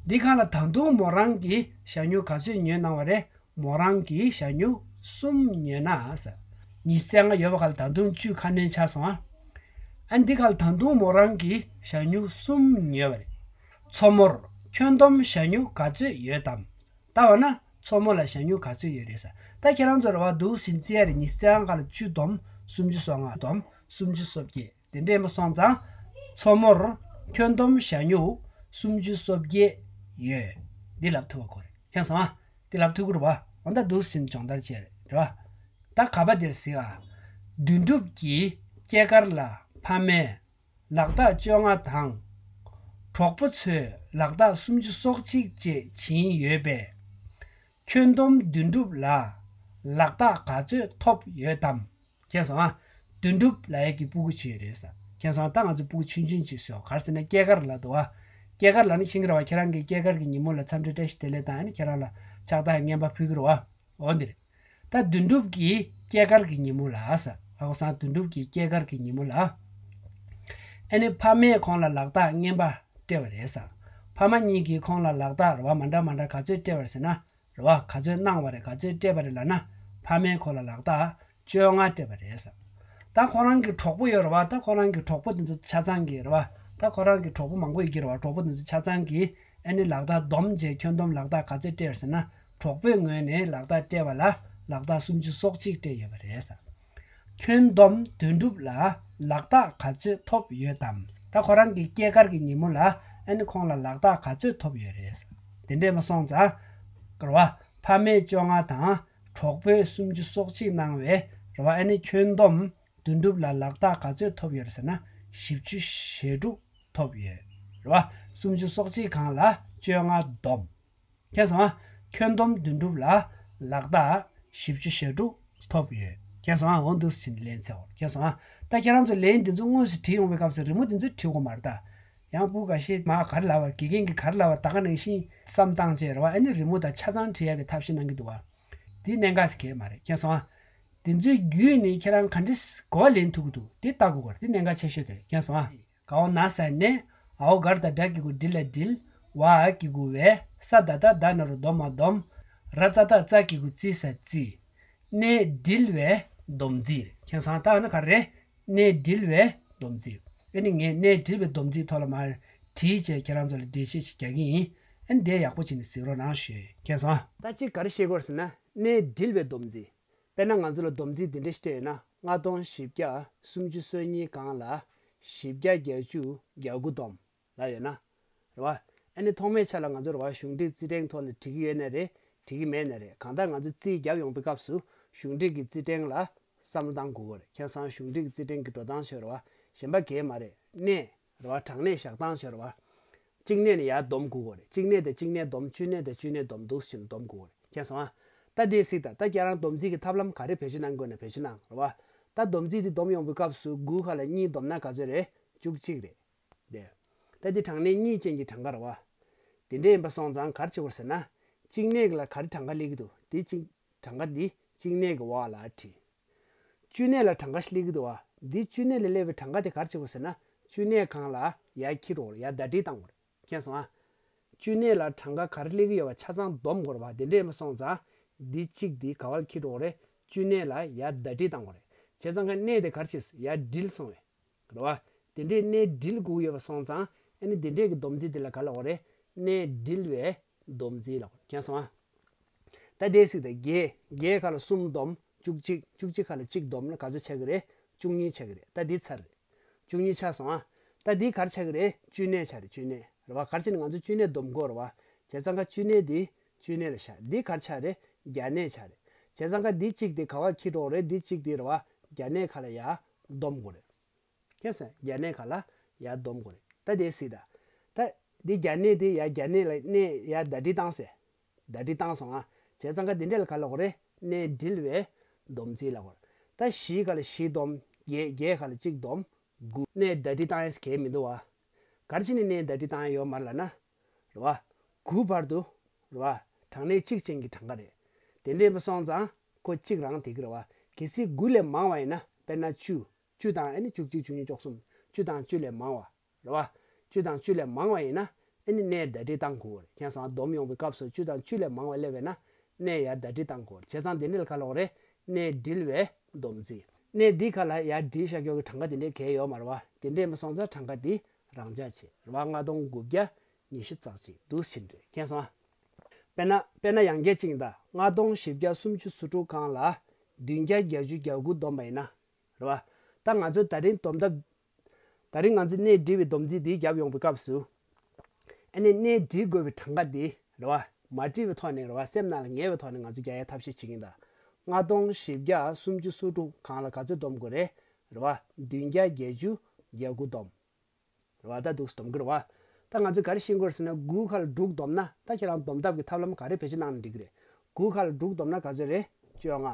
འདི་སྒང་ལ་ད་དུང་མོ་རང་གིས་ཞྭ་སྨྱུག་ག་ཚོད་ཉོས་གནང་བ་རེད། མོ་རང་གིས་ཞྭ་སྨྱུག་གསུམ་ཉོས་ན་ཟེར། ཉི་ཤུ་རྩ་ལྔ་ཡོད་པ་སྒང་ལ་ད་དུང་བཅུ་ཁ་སྣོན་ཆགས་སོང་ཨ། ཨ་འདི་སྒང་ལ་ད་དུང་མོ་རང་གིས་ཞྭ་སྨྱུག་གསུམ་ཉོས་པ་རེད། མཚོ་མོར་ཁྱོན་བསྡོམས་ཞྭ་སྨྱུག་ག་ཚོད་ཡོད་དམ། ད་འོ་ན་མཚོ་མོ་ལ་ཞྭ་སྨྱུག་ག་ཚོད་ཡོད་རེད་ཟེར། ད་ཁྱེད་རང་ཚོ་རེད་བ། འདུག་སེ་བྱས་ན་རེད། ཉི་ཤུ་རྩ་ལྔ་སྒང་ལ་བཅུ་བསྡོམས་སུམ་ཅུ་སོ་ལྔ་བསྡོམས་སུམ་ཅུ་སོ་བརྒྱད། དེ་འདྲ་ཡིན་པ་སོང་ཙང་། མཚོ་མོར་ཁྱོན་བསྡོམས་ཞྭ་སྨྱུག་སུམ་ཅུ་སོ་བརྒྱད་ཡོད། འདི་ལབ་ཐུབ་པ་དགོས་རེད། མཁྱེན་སོང་ཨ། འདི་ལབ་ཐུབ་ཀྱི་རེད་བ། འོ་ད་འདུག་སེ་བྱས་ན་སྦྱོང་བརྡར་བྱས་རེད། རེད་བ། ད་ག་པ་འདིར་གཟིགས་ཨ། དོན་གྲུབ་ཀྱི་སྐྱེས་སྐར་ལ་ཕ་མས་ལག་རྟགས་བཅོ་ལྔ་དང་། གྲོགས་པོ་ཚོས་ལག་རྟགས་སུམ་ཅུ་སོ་གཅིག་བཅས་བྱིན་ཡོད་པས། ཁྱོན་བསྡོམས་དོན་གྲུབ་ལ་ལག་རྟགས་ག་ཚོད་ཐོབ་ཡོད་དམ། མཁྱེན་སོང་ཨ། དོན་གྲུབ་ལབ་ཡག་གི་སྤུ་གུ་བྱས་རེད་ཟེར། མཁྱེན་སོང་ཨ། ད་ང་ཚོ་སྤུ་གུ་ཆུང་ཆུང་ཅིག་བཟོས། ག་རེ་ཟེར་ན་སྐྱེས་སྐར་ལབ་འདུག་ཨ། སྐྱེས་སྐར་ལབ་ན་ཤེས་ཀྱི་རེད་བ། ཁྱེད་རང་གི་སྐྱེས་སྐར་གྱི་ཉིན་མོ་ལ་འཚམས་འདྲི་བཀྲ་ཤིས་བདེ་ལེགས་དང་། ཨ་ནི་ཁྱེད་རང་ལ་ཕྱག་རྟགས་རྔན་པ་ཕུལ་གྱི་རེད་བ། འོ་འདི་རེད། ད་དོན་གྲུབ་ཀྱི་སྐྱེས་སྐར་གྱི་ཉིན་མོ་ལ་ཟེར། ཨ་ཁུ་སང་། དོན་གྲུབ་ཀྱི་སྐྱེས་སྐར་གྱི་ཉིན་མོ་ལ། ཨ་ནི་ཕ་མས་ཁོང་ལ་ལག་རྟགས་རྔན་པ་སྤྲད་པ་རེད་ཟེར། ཕ་མ་གཉིས་ཀྱིས་ཁོང་ལ་ལག་རྟགས་རེད་བ། མ་འདྲ་མ་འདྲ་ག་ཚོད་སྤྲད་པ་རེད་ཟེར་ན། རེད་བ། ག་ཚོད་གནང་བ་རེད། ག་ཚོད་སྤྲད་པ་རེད་ལབ་ན། ཕ་མས་ཁོ་ལ་ལག་རྟགས་བཅོ་ལྔ་སྤྲད་པ་རེད་ཟེར། ད་ཁོ་རང་གི་གྲོགས་པོ་ཡོད་རེད་བ། ད་ཁོ་རང་གི་གྲོགས་པོ་དེ་ཚོ་ཆ་ཚང་གིས་རེད་བ། ད་ཁོ་རང་གི་གྲོགས་པོ་མང་པོ་ཡོད་ཀྱི་རེད་བ། གྲོགས་པོ་དེ་ཚོ་ཆ་ཚང་གིས་ཨ་ནི་ལག་རྟགས་བསྡོམས་བྱས་ཁྱོན་བསྡོམས་ལག་རྟགས་ག་ཚོད་སྤྲད་ཟེར་ན། གྲོགས་པོའི་ངོས་ནས་ལག་རྟགས་སྤྲད་པ་ལ་ལག་རྟགས་སུམ་ཅུ་སོ་གཅིག་སྤྲད་ཡོད་པ་རེད་ཟེར། ཁྱོན་བསྡོམས་དོན་གྲུབ་ལ་ལག་རྟགས་ག་ཚོད་ཐོབ་ཡོད་དམ། ད་ཁོ་རང་གི་སྐྱེས་སྐར་གྱི་ཉིན་མོ་ལ་ཨ་ནི་ཁོང་ལ་ལག་རྟགས་ག་ཚོད་ཐོབ་ཡོད་རེད་ཟེར། དེ་འདྲས་མ་སོང་ཙང་། རེད་བ། ཕ་མས་བཅོ་ལྔ་དང་གྲོགས་པོས་སུམ་ཅུ་སོ་གཅིག་གནང་བས། རེད་བ། ཨ་ནི་ཁྱོན་བསྡོམས་དོན་གྲུབ་ལ་ལག་རྟགས་ག་ཚོད་ཐོབ་ཡོད་རེད་ཟེར་ན། བཞི་བཅུ་ཞེ་དྲུག་ཐོབ་ཡོད། རེད་བ། སུམ་ཅུ་སོ་གཅིག་སྒང་ལ་བཅོ་ལྔ་བསྡོམས། མཁྱེན་སོང་ཨ། ཁྱོན་བསྡོམས་དོན་གྲུབ་ལ་ལག་རྟགས་བཞི་བཅུ་ཞེ་དྲུག་ཐོབ་ཡོད། མཁྱེན་སོང་ཨ། འོ་འདུག་སེ་བྱས་ནས་ལན་འཚོལ་བ། མཁྱེན་སོང་ཨ། ད་ཁྱེད་རང་ཚོ་ལན་འདི་ཚོ་དངོས་སུ་བྲིས་ཡོང་བའི་སྐབས་སུ་རི་མོ་འདི་ཚོ་བྲིས་དགོས་མ་རེད་ད། ཡང་སྤུ་གུ་འགའ་ཤས་མར་ག་རེ་ལབ་པ། དགེ་རྒན་གྱིས་ག་རེ་ལབ་པ་ད་ག་ནང་བཞིན་བསམ་བཏང་བྱས་རེད་བ། ཨ་ནི་རི་མོ་དང་ཆ་ཚང་བྲིས་ཡག་གི་ཐབས་ཤེས་གནང་གི་འདུག་བ། འདི་གནད་འགག་ཟེར་མཁན་མ་རེད། མཁྱེན་སོང་ཨ། འདི་ཚོའི་བརྒྱུད་ནས་ཁྱེད་རང་ག་འདྲས་གོ་བ་ལེན་ཐུབ་ཀྱི་འདུག་འདི་ལྟ་དགོས་པ་རེད། འདི་གནད་འགག་ཆེ་ཤོས་དེ་རེད། མཁྱེན་སོང་ཨ། གའོ་ན་ས་ནས། འའོ་གར་ད་དྲ་གི་གུ་དྲི་ལ་དྲིལ། ཝ་འ་གི་གུ་ཝེ། ས་ད་བཏགས་སྡ་ན་རོ་སྡོ་མ་སྡོམ། ར་ཙ་བཏགས་རྩ་གི་གུ་རྩི་ས་རྩིས། གནས་དྲིལ་བའི་སྡོམ་རྩིས་རེད། མཁྱེན་སོང་ཨ། ད་འོ་ན་ག་རེ་རེད། གནས་དྲིལ་བའི་སྡོམ་རྩིས། ཨ་ནི་ངས་གནས་དྲིལ་བའི་སྡོམ་རྩིས་ཐོག་ལ་མར་བྲིས་བྱས་ཁྱེད་རང་ཚོ་ལ་འགྲེལ་བཤད་ཅིག་རྒྱག་གི་ཡིན། ཨ་ནི་དེ་ཡག་པོ་བྱས་ནས་གཟིགས་རོགས་གནང་ཞུ། མཁྱེན་སོང་ཨ། ད་གཅིག་ག་རེ་བཤད་ཀྱི་ཡོད་རེད་ཟེར་ན། གནས་དྲིལ་བའི་སྡོམ་རྩིས། དཔེར་ན་ང་ཚོ་ལ་སྡོམ་རྩིས་འདི་འདྲ་ཞིག་སྤྲད་ཡོད་ན། ལྔ་སྟོང་བཞི་བརྒྱ་སུམ་ཅུ་སོ་གཉིས་སྒང་ལ་ བཞི་བརྒྱ་བརྒྱད་ཅུ་གྱ་དགུ་བསྡོམས་ལབ་ཡོད་ན། རེད་བ། ཨ་ནི་ཐོག་མའི་ཆ་ལ་ང་ཚོ་རེད་བ། གཞུང་འགྲིག་རྩིས་ཕྲེང་ཐོག་ལ་བྲིས་ཀྱི་ཡོད་ནའི་རེད། བྲིས་ཀྱི་མེད་ནའི་རེད། གང་ལྟར་ང་ཚོ་རྩིས་རྒྱབ་ཡོང་པའི་སྐབས་སུ་གཞུང་འགྲིག་གི་རྩིས་ཕྲེང་ལ་བསམ་བློ་བཏང་དགོས་ཀྱི་རེད། ཁྱེད་ཚོ་གཞུང་འགྲིག་གི་རྩིས་ཕྲེང་གི་འགྲོ་སྟངས་བྱོས་རེད་བ། གཞན་པ་གང་ཡང་མ་རེད། གནས་རེད་བ། གྲངས་གནས་བཞག་སྟངས་བྱོས་རེད་བ། གཅིག་གནས་ནས་ཡར་བསྡོམས་དགོས་ཀྱི་རེད། གཅིག་གནས་དང་གཅིག་གནས་བསྡོམས། བཅུ་གནས་དང་བཅུ་གནས་བསྡོམས། འདུག་སེ་བྱས་ནས་བསྡོམས་དགོས་ཀྱི་རེད། མཁྱེན་སོང་ཨ། ད་དེ་གཟིགས་དང་། ད་ཁྱེད་རང་སྡོམ་རྩིས་ཀྱི་ཐབས་ལམ་ག་རེ་བེད་སྤྱོད་གནང་དགོས་ན་བེད་སྤྱོད་གནང་རེད་བ། ད་སྡོམ་རྩིས་དེ་བསྡོམས་ཡོང་པའི་སྐབས་སུ་དགུ་ཁ་ལ་གཉིས་བསྡོམས་ན་ག་ཚོད་རེད། བཅུ་གཅིག་རེད། དེ། ད་འདི་གྲངས་གནས་གཉིས་ཅན་གྱི་གྲངས་ཀ་རེད་བ། དེ་འདྲ་ཡིན་པ་སོང་ཙང་ག་རེ་བྱེད་དགོས་ཟེར་ན། གཅིག་གནས་ལ་ག་རེ་གྲངས་ཀ་སླེབས་ཀྱི་འདུག་དེ་གཅིག་གྲངས་ཀ་འདི་གཅིག་གནས་ཀྱི་འོག་ལ་བྲིས། བཅུ་གནས་ལ་གྲངས་ཀ་སླེབས་ཀྱི་འདུག་བ། འདི་བཅུ་གནས་ལ་སླེབས་པའི་གྲངས་ཀ་དེ་ག་རེ་བྱེད་དགོས་ཟེར་ན། བཅུ་གནས་སྒང་ལ་ཡར་འཁྱེར་འགྲོ་དགོས་རེད། ཡར་ཟླ་སྒྲིལ་བཏང་དགོས་རེད། མཁྱེན་སོང་ཨ། བཅུ་གནས་ལ་གྲངས་ཀ་ག་རེ་སླེབས་ཀྱི་ཡོད་པ་ཆ་ཚང་བསྡོམས་དགོས་རེད་བ། དེ་འདྲ་ཡིན་པ་སོང་ཙང་། འདི་གཅིག་འདི་ག་པར་འཁྱེར་འགྲོ་དགོས་རེད། བཅུ་གནས་ལ་ཡར་ཟླ་སྒྲིལ་བཏང་དགོས་རེད། བྱས་ཙང་ཀ་གནས་དེ་ག་རེ་བྱས། ཡར་སྒྲིལ་སོང་བས། རེད་བ། དེ་འདྲའི་གནས་སྒྲིལ་དགོས་ཀྱི་ཡོད་པ་སོང་ཙང་། ཨ་ནི་དེ་འདྲའི་གི་སྡོམ་རྩིས་དེ་ལ་ག་ལབ་དགོས་རེད། གནས་སྒྲིལ་བའི་སྡོམ་རྩིས་ལབ་དགོས་རེད། མཁྱེན་སོང་ཨ། ད་དེ་གཟིགས་དང་། བརྒྱད། བརྒྱད་ཁ་ལ་གསུམ་བསྡོམས་བཅུ་གཅིག་བཅུ་གཅིག་ཁ་ལ་གཅིག་བསྡོམས་ན་ག་ཚོད་ཆགས་ཀྱི་རེད། བཅུ་གཉིས་ཆགས་ཀྱི་རེད། ད་འདི་ཚར་རེད། བཅུ་གཉིས་ཆགས་སོང་ཨ། ད་འདི་ག་རེ་ཆགས་ཀྱི་རེད། བཅུ་གནས་ཆགས་རེད། བཅུ་གནས་རེད་བ། ག་རེ་བྱས་ནས་ང་ཚོ་བཅུ་གནས་བསྡོམས་དགོས་རེད་བ། བྱས་ཙང་ཀ་བཅུ་གནས་འདི་བཅུ་གནས་ལ་བཞག་འདི་ག་རེ་ཆགས་རེད། བརྒྱ་གནས་ཆགས་རེད། བྱས་ཙང་ཀ་འདི་གཅིག་འདི་ག་པར་འཁྱེར་འགྲོ་དགོས་རེད། འདི་གཅིག་འདི་རེད་བ། བརྒྱ་གནས་ཁ་ལ་ཡར་བསྡོམས་དགོས་རེད། མཁྱེན་སོང་། བརྒྱ་གནས་ཁ་ལ་ཡར་བསྡོམས་དགོས་རེད། ད་དེ་གཟིགས་དང་། ད་འདི་བརྒྱ་གནས་དེ་ཡར་བརྒྱ་གནས་ལ་གནས་ཡར་ཟླ་སྒྲིལ་བཏང་ཟེར། ཟླ་སྒྲིལ་བཏང་སོང་ཨ། བྱས་ཙང་ཀ་འདི་འདྲ་ལ་ག་ལབ་དགོས་རེད། གནས་སྒྲིལ་བའི་སྡོམ་རྩིས་ལབ་དགོས་རེད། ད་བཞི་ཁ་ལ་བཞི་བསྡོམས་བརྒྱད། བརྒྱད་ཁ་ལ་གཅིག་བསྡོམས་དགུ། གནས་ཟླ་སྒྲིལ་བཏང་ཡས་གང་ཡང་མི་འདུག་བ། ག་རེ་བྱས་ནས་གནས་ཟླ་སྒྲིལ་བཏང་ཡས་ཡོད་མ་རེད་ལབ་ན། རེད་བ། དགུ་བར་དུ། རེད་བ། གྲངས་གནས་གཅིག་ཅན་གྱི་གྲངས་ཀ་རེད། དེ་འདྲ་ཡིན་པ་སོང་ཙང་ཁོ་གཅིག་རང་བསྡད་ཀྱི་རེད་བ། གལ་སྲིད་དགུ་ལས་མང་བ་ཡིན་ན། དཔེར་ན་བཅུ། བཅུ་དང་ཨ་ནི་བཅུ་གཅིག་བཅུ་གཉིས་བཅུ་གསུམ། བཅུ་དང་བཅུ་ལས་མང་བ། རེད་བ། བཅུ་དང་བཅུ་ལས་མང་བ་ཡིན་ན་ཨ་ནི་གནས་ཟླ་སྒྲིལ་བཏང་དགོས་རེད། མཁྱེན་སོང་། བསྡོམས་ཡོང་བའི་སྐབས་སུ་བཅུ་དང་བཅུ་ལས་མང་བ་སླེབས་པས་ན་གནས་ཡར་ཟླ་སྒྲིལ་བཏང་དགོས་རེད། བྱས་ཙང་དེ་འདྲ་ལ་ག་ལབ་དགོས་རེད། གནས་སྒྲིལ་བའི་སྡོམ་རྩིས། གནས་འདི་ཁ་ལ་ཡར་སྒྲིལ་བཞག་ཡག་གི་གྲངས་ཀ་དེ་འདྲ་གང་ཡང་ཡོད་མ་རེད་བ། དེ་འདྲ་ཡིན་པ་སོང་ཙང་གྲངས་ཀ་འདི་རང་འཇགས་བྱེད་རེད་བ། ལྔ་སྟོང་དགུ་བརྒྱ་ཉི་ཤུ་རྩ་གཅིག་འདུག་སེ་བྱེད་འགྲོ། མཁྱེན་སོང་ཨ། དཔེར་ན། དཔེར་ན་ཡང་བསྐྱར་གཅིག་ཡིན་ད། ལྔ་སྟོང་བཞི་བརྒྱ་སུམ་ཅུ་སོ་དྲུག་སྒང་ལ་བདུན་བརྒྱ་བརྒྱད་ཅུ་གྱ་དགུ་བསྡོམས་པ་ཡིན་ན། རེད་བ། ད་ང་ཚོ་ད་རིང་སྡོམ་ཐབས། ད་རིང་ང་ཚོ་གནས་སྒྲིལ་བའི་སྡོམ་རྩིས་འདི་བརྒྱབ་ཡོང་པའི་སྐབས་སུ། ཨ་ནི་གནས་སྒྲིལ་དགོས་པའི་གྲངས་ཀ་འདི་རེད་བ། མ་བྲིས་པའི་ཐོག་ནས་རེད་བ། སེམས་ནང་ལ་ངེས་པའི་ཐོག་ནས་ང་ཚོ་རྒྱག་ཡའི་ཐབས་ཤེས་བྱེད་ཀྱི་ཡིན་ད། ལྔ་སྟོང་བཞི་བརྒྱ་སུམ་ཅུ་སོ་དྲུག་སྒང་ལ་ག་ཚོད་སྡོམ་དགོས་རེད། རེད་བ། བདུན་བརྒྱ་བརྒྱད་ཅུ་གྱ་དགུ་སྡོམ། རེད་བ། ད་འདུག་སེ་སྡོམ་གྱི་རེད་བ། ད་ང་ཚོས་ག་རེ་ཤེས་དགོས་རེད་ཟེར་ན། དགུ་ཁ་ལ་དྲུག་བསྡོམས་ན། ད་ཁྱེད་རང་སྡོམ་ཐབས་ཀྱི་ཐབས་ལམ་ག་རེ་བེད་སྤྱོད་གནང་ན་འགྲིག་གི་རེད། དགུ་ཁ་ལ་དྲུག་བསྡོམས་ན་ག་ཚོད་རེད། བཅོ་ལྔ།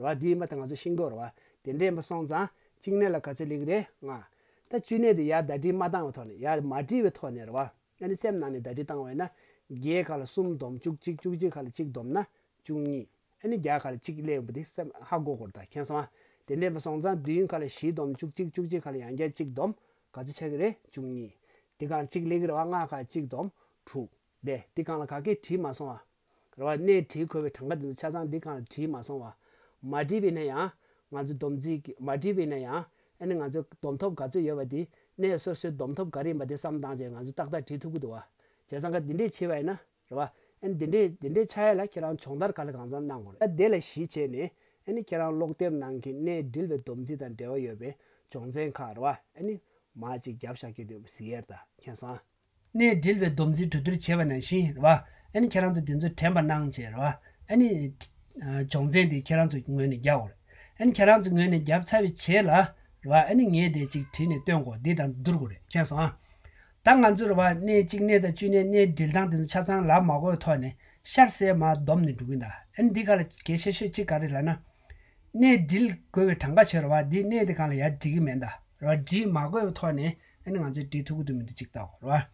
རེད་བ། འདི་ཡིན་པ་ད་ང་ཚོས་ཤེས་དགོས་རེད་བ། དེ་འདྲ་ཡིན་པ་སོང་ཙང་གཅིག་གནས་ལ་ག་ཚོད་སླེབས་ཀྱི་རེད། ལྔ། ད་བཅུ་གནས་དེ་ཡར་ཟླ་སྒྲིལ་མ་བཏང་བའི་ཐོག་ནས། ཡར་མ་བྲིས་པའི་ཐོག་ནས་རེད་བ། ཨ་ནི་སེམས་ནང་ནས་ཟླ་སྒྲིལ་བཏང་བ་ཡིན་ན། བརྒྱད་ཁ་ལ་གསུམ་བསྡོམས་བཅུ་གཅིག་བཅུ་གཅིག་ཁ་ལ་གཅིག་བསྡོམས་ན་བཅུ་གཉིས། ཨ་ནི་བརྒྱ་ཁ་ལ་གཅིག་སླེབས་ཡོང་པ་དེ་སེམས་ཧ་གོ་དགོས་རེད་ད། མཁྱེན་སོང་ཨ། དེ་འདྲ་ཡིན་པ་སོང་ཙང་བདུན་ཁ་ལ་བཞི་བསྡོམས་བཅུ་གཅིག་བཅུ་གཅིག་ཁ་ལ་ཡང་བསྐྱར་གཅིག་བསྡོམས། ག་ཚོད་ཆགས་ཀྱི་རེད། བཅུ་གཉིས། དེ་སྒང་གཅིག་སླེབས་ཀྱི་རེད་བ། ལྔ་ཁ་གཅིག་བསྡོམས་དྲུག་ལས་དེ་སྒང་ལ་ག་གེ་བྲིས་མ་སོང་བ། རེད་བ། གནས་བྲིས་དགོས་པའི་གྲངས་ཀ་དེ་ཚོ་ཆ་ཚང་འདི་སྒང་ལ་བྲིས་མ་སོང་བ། མ་བྲིས་པ་ཡིན་ན་ཡང་། ང་ཚོ་སྡོམ་རྩིས་ཀྱི་མ་བྲིས་པ་ཡིན་ན་ཡང་། ཨ་ནི་ང་ཚོ་སྡོམ་ཐོབ་ག་ཚོད་ཡོད་པ་དེ། གནས་སོ་སོའི་སྡོམ་ཐོབ་ག་རེ་ཡིན་པ་དེ་བསམ་བཏང་བྱས་ང་ཚོ་ཏག་ཏག་བྲིས་ཐུབ་ཀྱི་འདུག་བ། བྱས་ཙང་ཀ་འདི་འདྲས་བྱས་པ་ཡིན་ན། རེད་བ། ཨ་ནི་འདི་འདྲས་འདི་འདྲས་ཆགས་ཡ་ལ་ཁྱེད་རང་སྦྱོང་བརྡར་ག་ལ་གང་འཚམ་གནང་དགོས་རེད། ད་དེ་ལ་གཞི་བྱས་ནས། ཨ་ནི་ཁྱེད་རང་ཀློག་དེབ་ནང་གི་གནས་སྒྲིལ་བའི་སྡོམ་རྩིས་དང་འབྲེལ་བ་ཡོད་པའི་སྦྱོང་ཚན་ཁག་རེད་བ། ཨ་ནི་མར་ཅིག་རྒྱབ་བཞག་རྒྱུ་དེ་གཟིགས་ཡས་རེད་ད། མཁྱེན་སོང་ཨ། གནས་སྒྲིལ་བའི་སྡོམ་རྩིས་གྲོས་བསྡུར་བྱས་པ་ནང་བཞིན་རེད་བ། ཨ་ནི་ཁྱེད་རང་ཚོ་དེ་ཚོ་དྲན་པ་གནང་བྱས་རེད་བ། ཨ་ནི་སྦྱོང་ཚན་དེ་ཁྱེད་རང་ཚོ་ངོས་ནས་རྒྱག་དགོས་རེད། ཨ་ནི་ཁྱེད་རང་ཚོ་ངོས་ནས་རྒྱབ་ཚར་བའི་རྗེས་ལ་རེད་བ། ཨ་ནི་ངས་དེ་ཅིག་བྲིས་ནས་སྟོན་དགོས། འདི་དང་བསྡུར་དགོས་རེད། མཁྱེན་སོང་ཨ། ད་ང་ཚོ་རེད་བ། གནས་གཅིག་གནས་དང་བཅུ་གནས་གནས་སྒྲིལ་སྟངས་དེ་ཚོ་ཆ་ཚང་ལབ་མ་དགོས་པའི་ཐོག་ནས་ཤར་གསལ་མར་བསྡོམས་ནས་འགྲོ་གི་ཡིན་ད། ཨ་ནི་འདི་ག་ལ་གལ་ཆེ་ཤོས་གཅིག་ག་རེ་ལབ་ན། གནས་སྒྲིལ་དགོས་པའི་གྲངས་ཀ་བྱས་རེད་བ། འདི་གནས་དེ་སྒང་ལ་ཡར་སྒྲིལ་གི་མེད་ད། རེད་བ། སྒྲིལ་མ་དགོས་པའི་ཐོག་ནས་ཨ་ནི་ང་ཚོས་སྒྲིལ་ཐུབ་ཀྱི་འདུག་མི་འདུག་ཅིག་བལྟ་དགོས་རེད་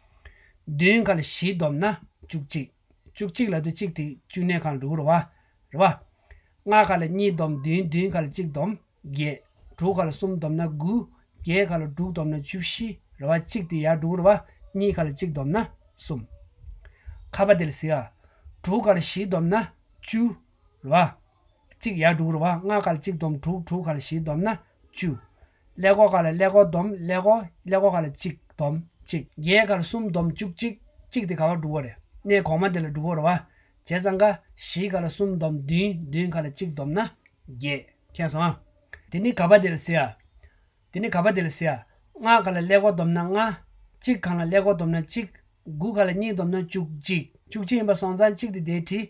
བ། བདུན་ཁ་ལ་བཞི་བསྡོམས་ན་བཅུ་གཅིག་བཅུ་གཅིག་ལབ་དུས་གཅིག་དེ་བཅུ་གནས་སྒང་ལ་འགྲོ་གི་རེད་བ། རེད་བ། ལྔ་ཁ་ལ་གཉིས་བསྡོམས་བདུན། བདུན་ཁ་ལ་གཅིག་བསྡོམས་བརྒྱད། དྲུག་ཁ་ལ་གསུམ་བསྡོམས་ན་དགུ། བརྒྱད་ཁ་ལ་དྲུག་བསྡོམས་ན་བཅུ་བཞི། རེད་བ། གཅིག་དེ་ཡར་འགྲོ་གི་རེད་བ། གཉིས་ཁ་ལ་གཅིག་བསྡོམས་ན་གསུམ། ཁ་པ་དེ་ལ་གཟིགས་ཨ། དྲུག་ཁ་ལ་བཞི་བསྡོམས་ན་བཅུ། རེད་བ། གཅིག་ཡར་འགྲོ་གི་རེད་བ། ལྔ་ཁ་ལ་གཅིག་བསྡོམས་དྲུག་དྲུག་ཁ་ལ་བཞི་བསྡོམས་ན་བཅུ། ཀླད་ཀོར་ཁ་ལ་ཀླད་ཀོར་བསྡོམས་ཀླད་ཀོར། ཀླད་ཀོར་ཁ་ལ་གཅིག་བསྡོམས་གཅིག་བརྒྱད་ཁ་ལ་གསུམ་བསྡོམས་བཅུ་གཅིག་གཅིག་དེ་ག་པར་འགྲོ་གི་རེད། གནས་གོང་མ་དེ་ལ་འགྲོ་གི་རེད་བ། བྱས་ཙང་ཀ་བཞི་ཁ་ལ་གསུམ་བསྡོམས་བདུན། བདུན་ཁ་ལ་གཅིག་བསྡོམས་ན་བརྒྱད། མཁྱེན་སོང་ཨ། དེ་ནི་ག་པ་དེ་ལ་གཟིགས་ཨ། དེ་ནི་ག་པ་དེ་ལ་གཟིགས་ཨ། ལྔ་ག་ལ་ཀླད་ཀོར་བསྡོམས་ན་ལྔ། གཅིག་གང་ལ་ཀླད་ཀོར་བསྡོམས་ན་གཅིག་དགུ་ག་ལ་གཉིས་བསྡོམས་ན་བཅུ་གཅིག་བཅུ་གཅིག་ཡིན་པ་སོང་ཙང་གཅིག་དེ་དེར་བྲིས།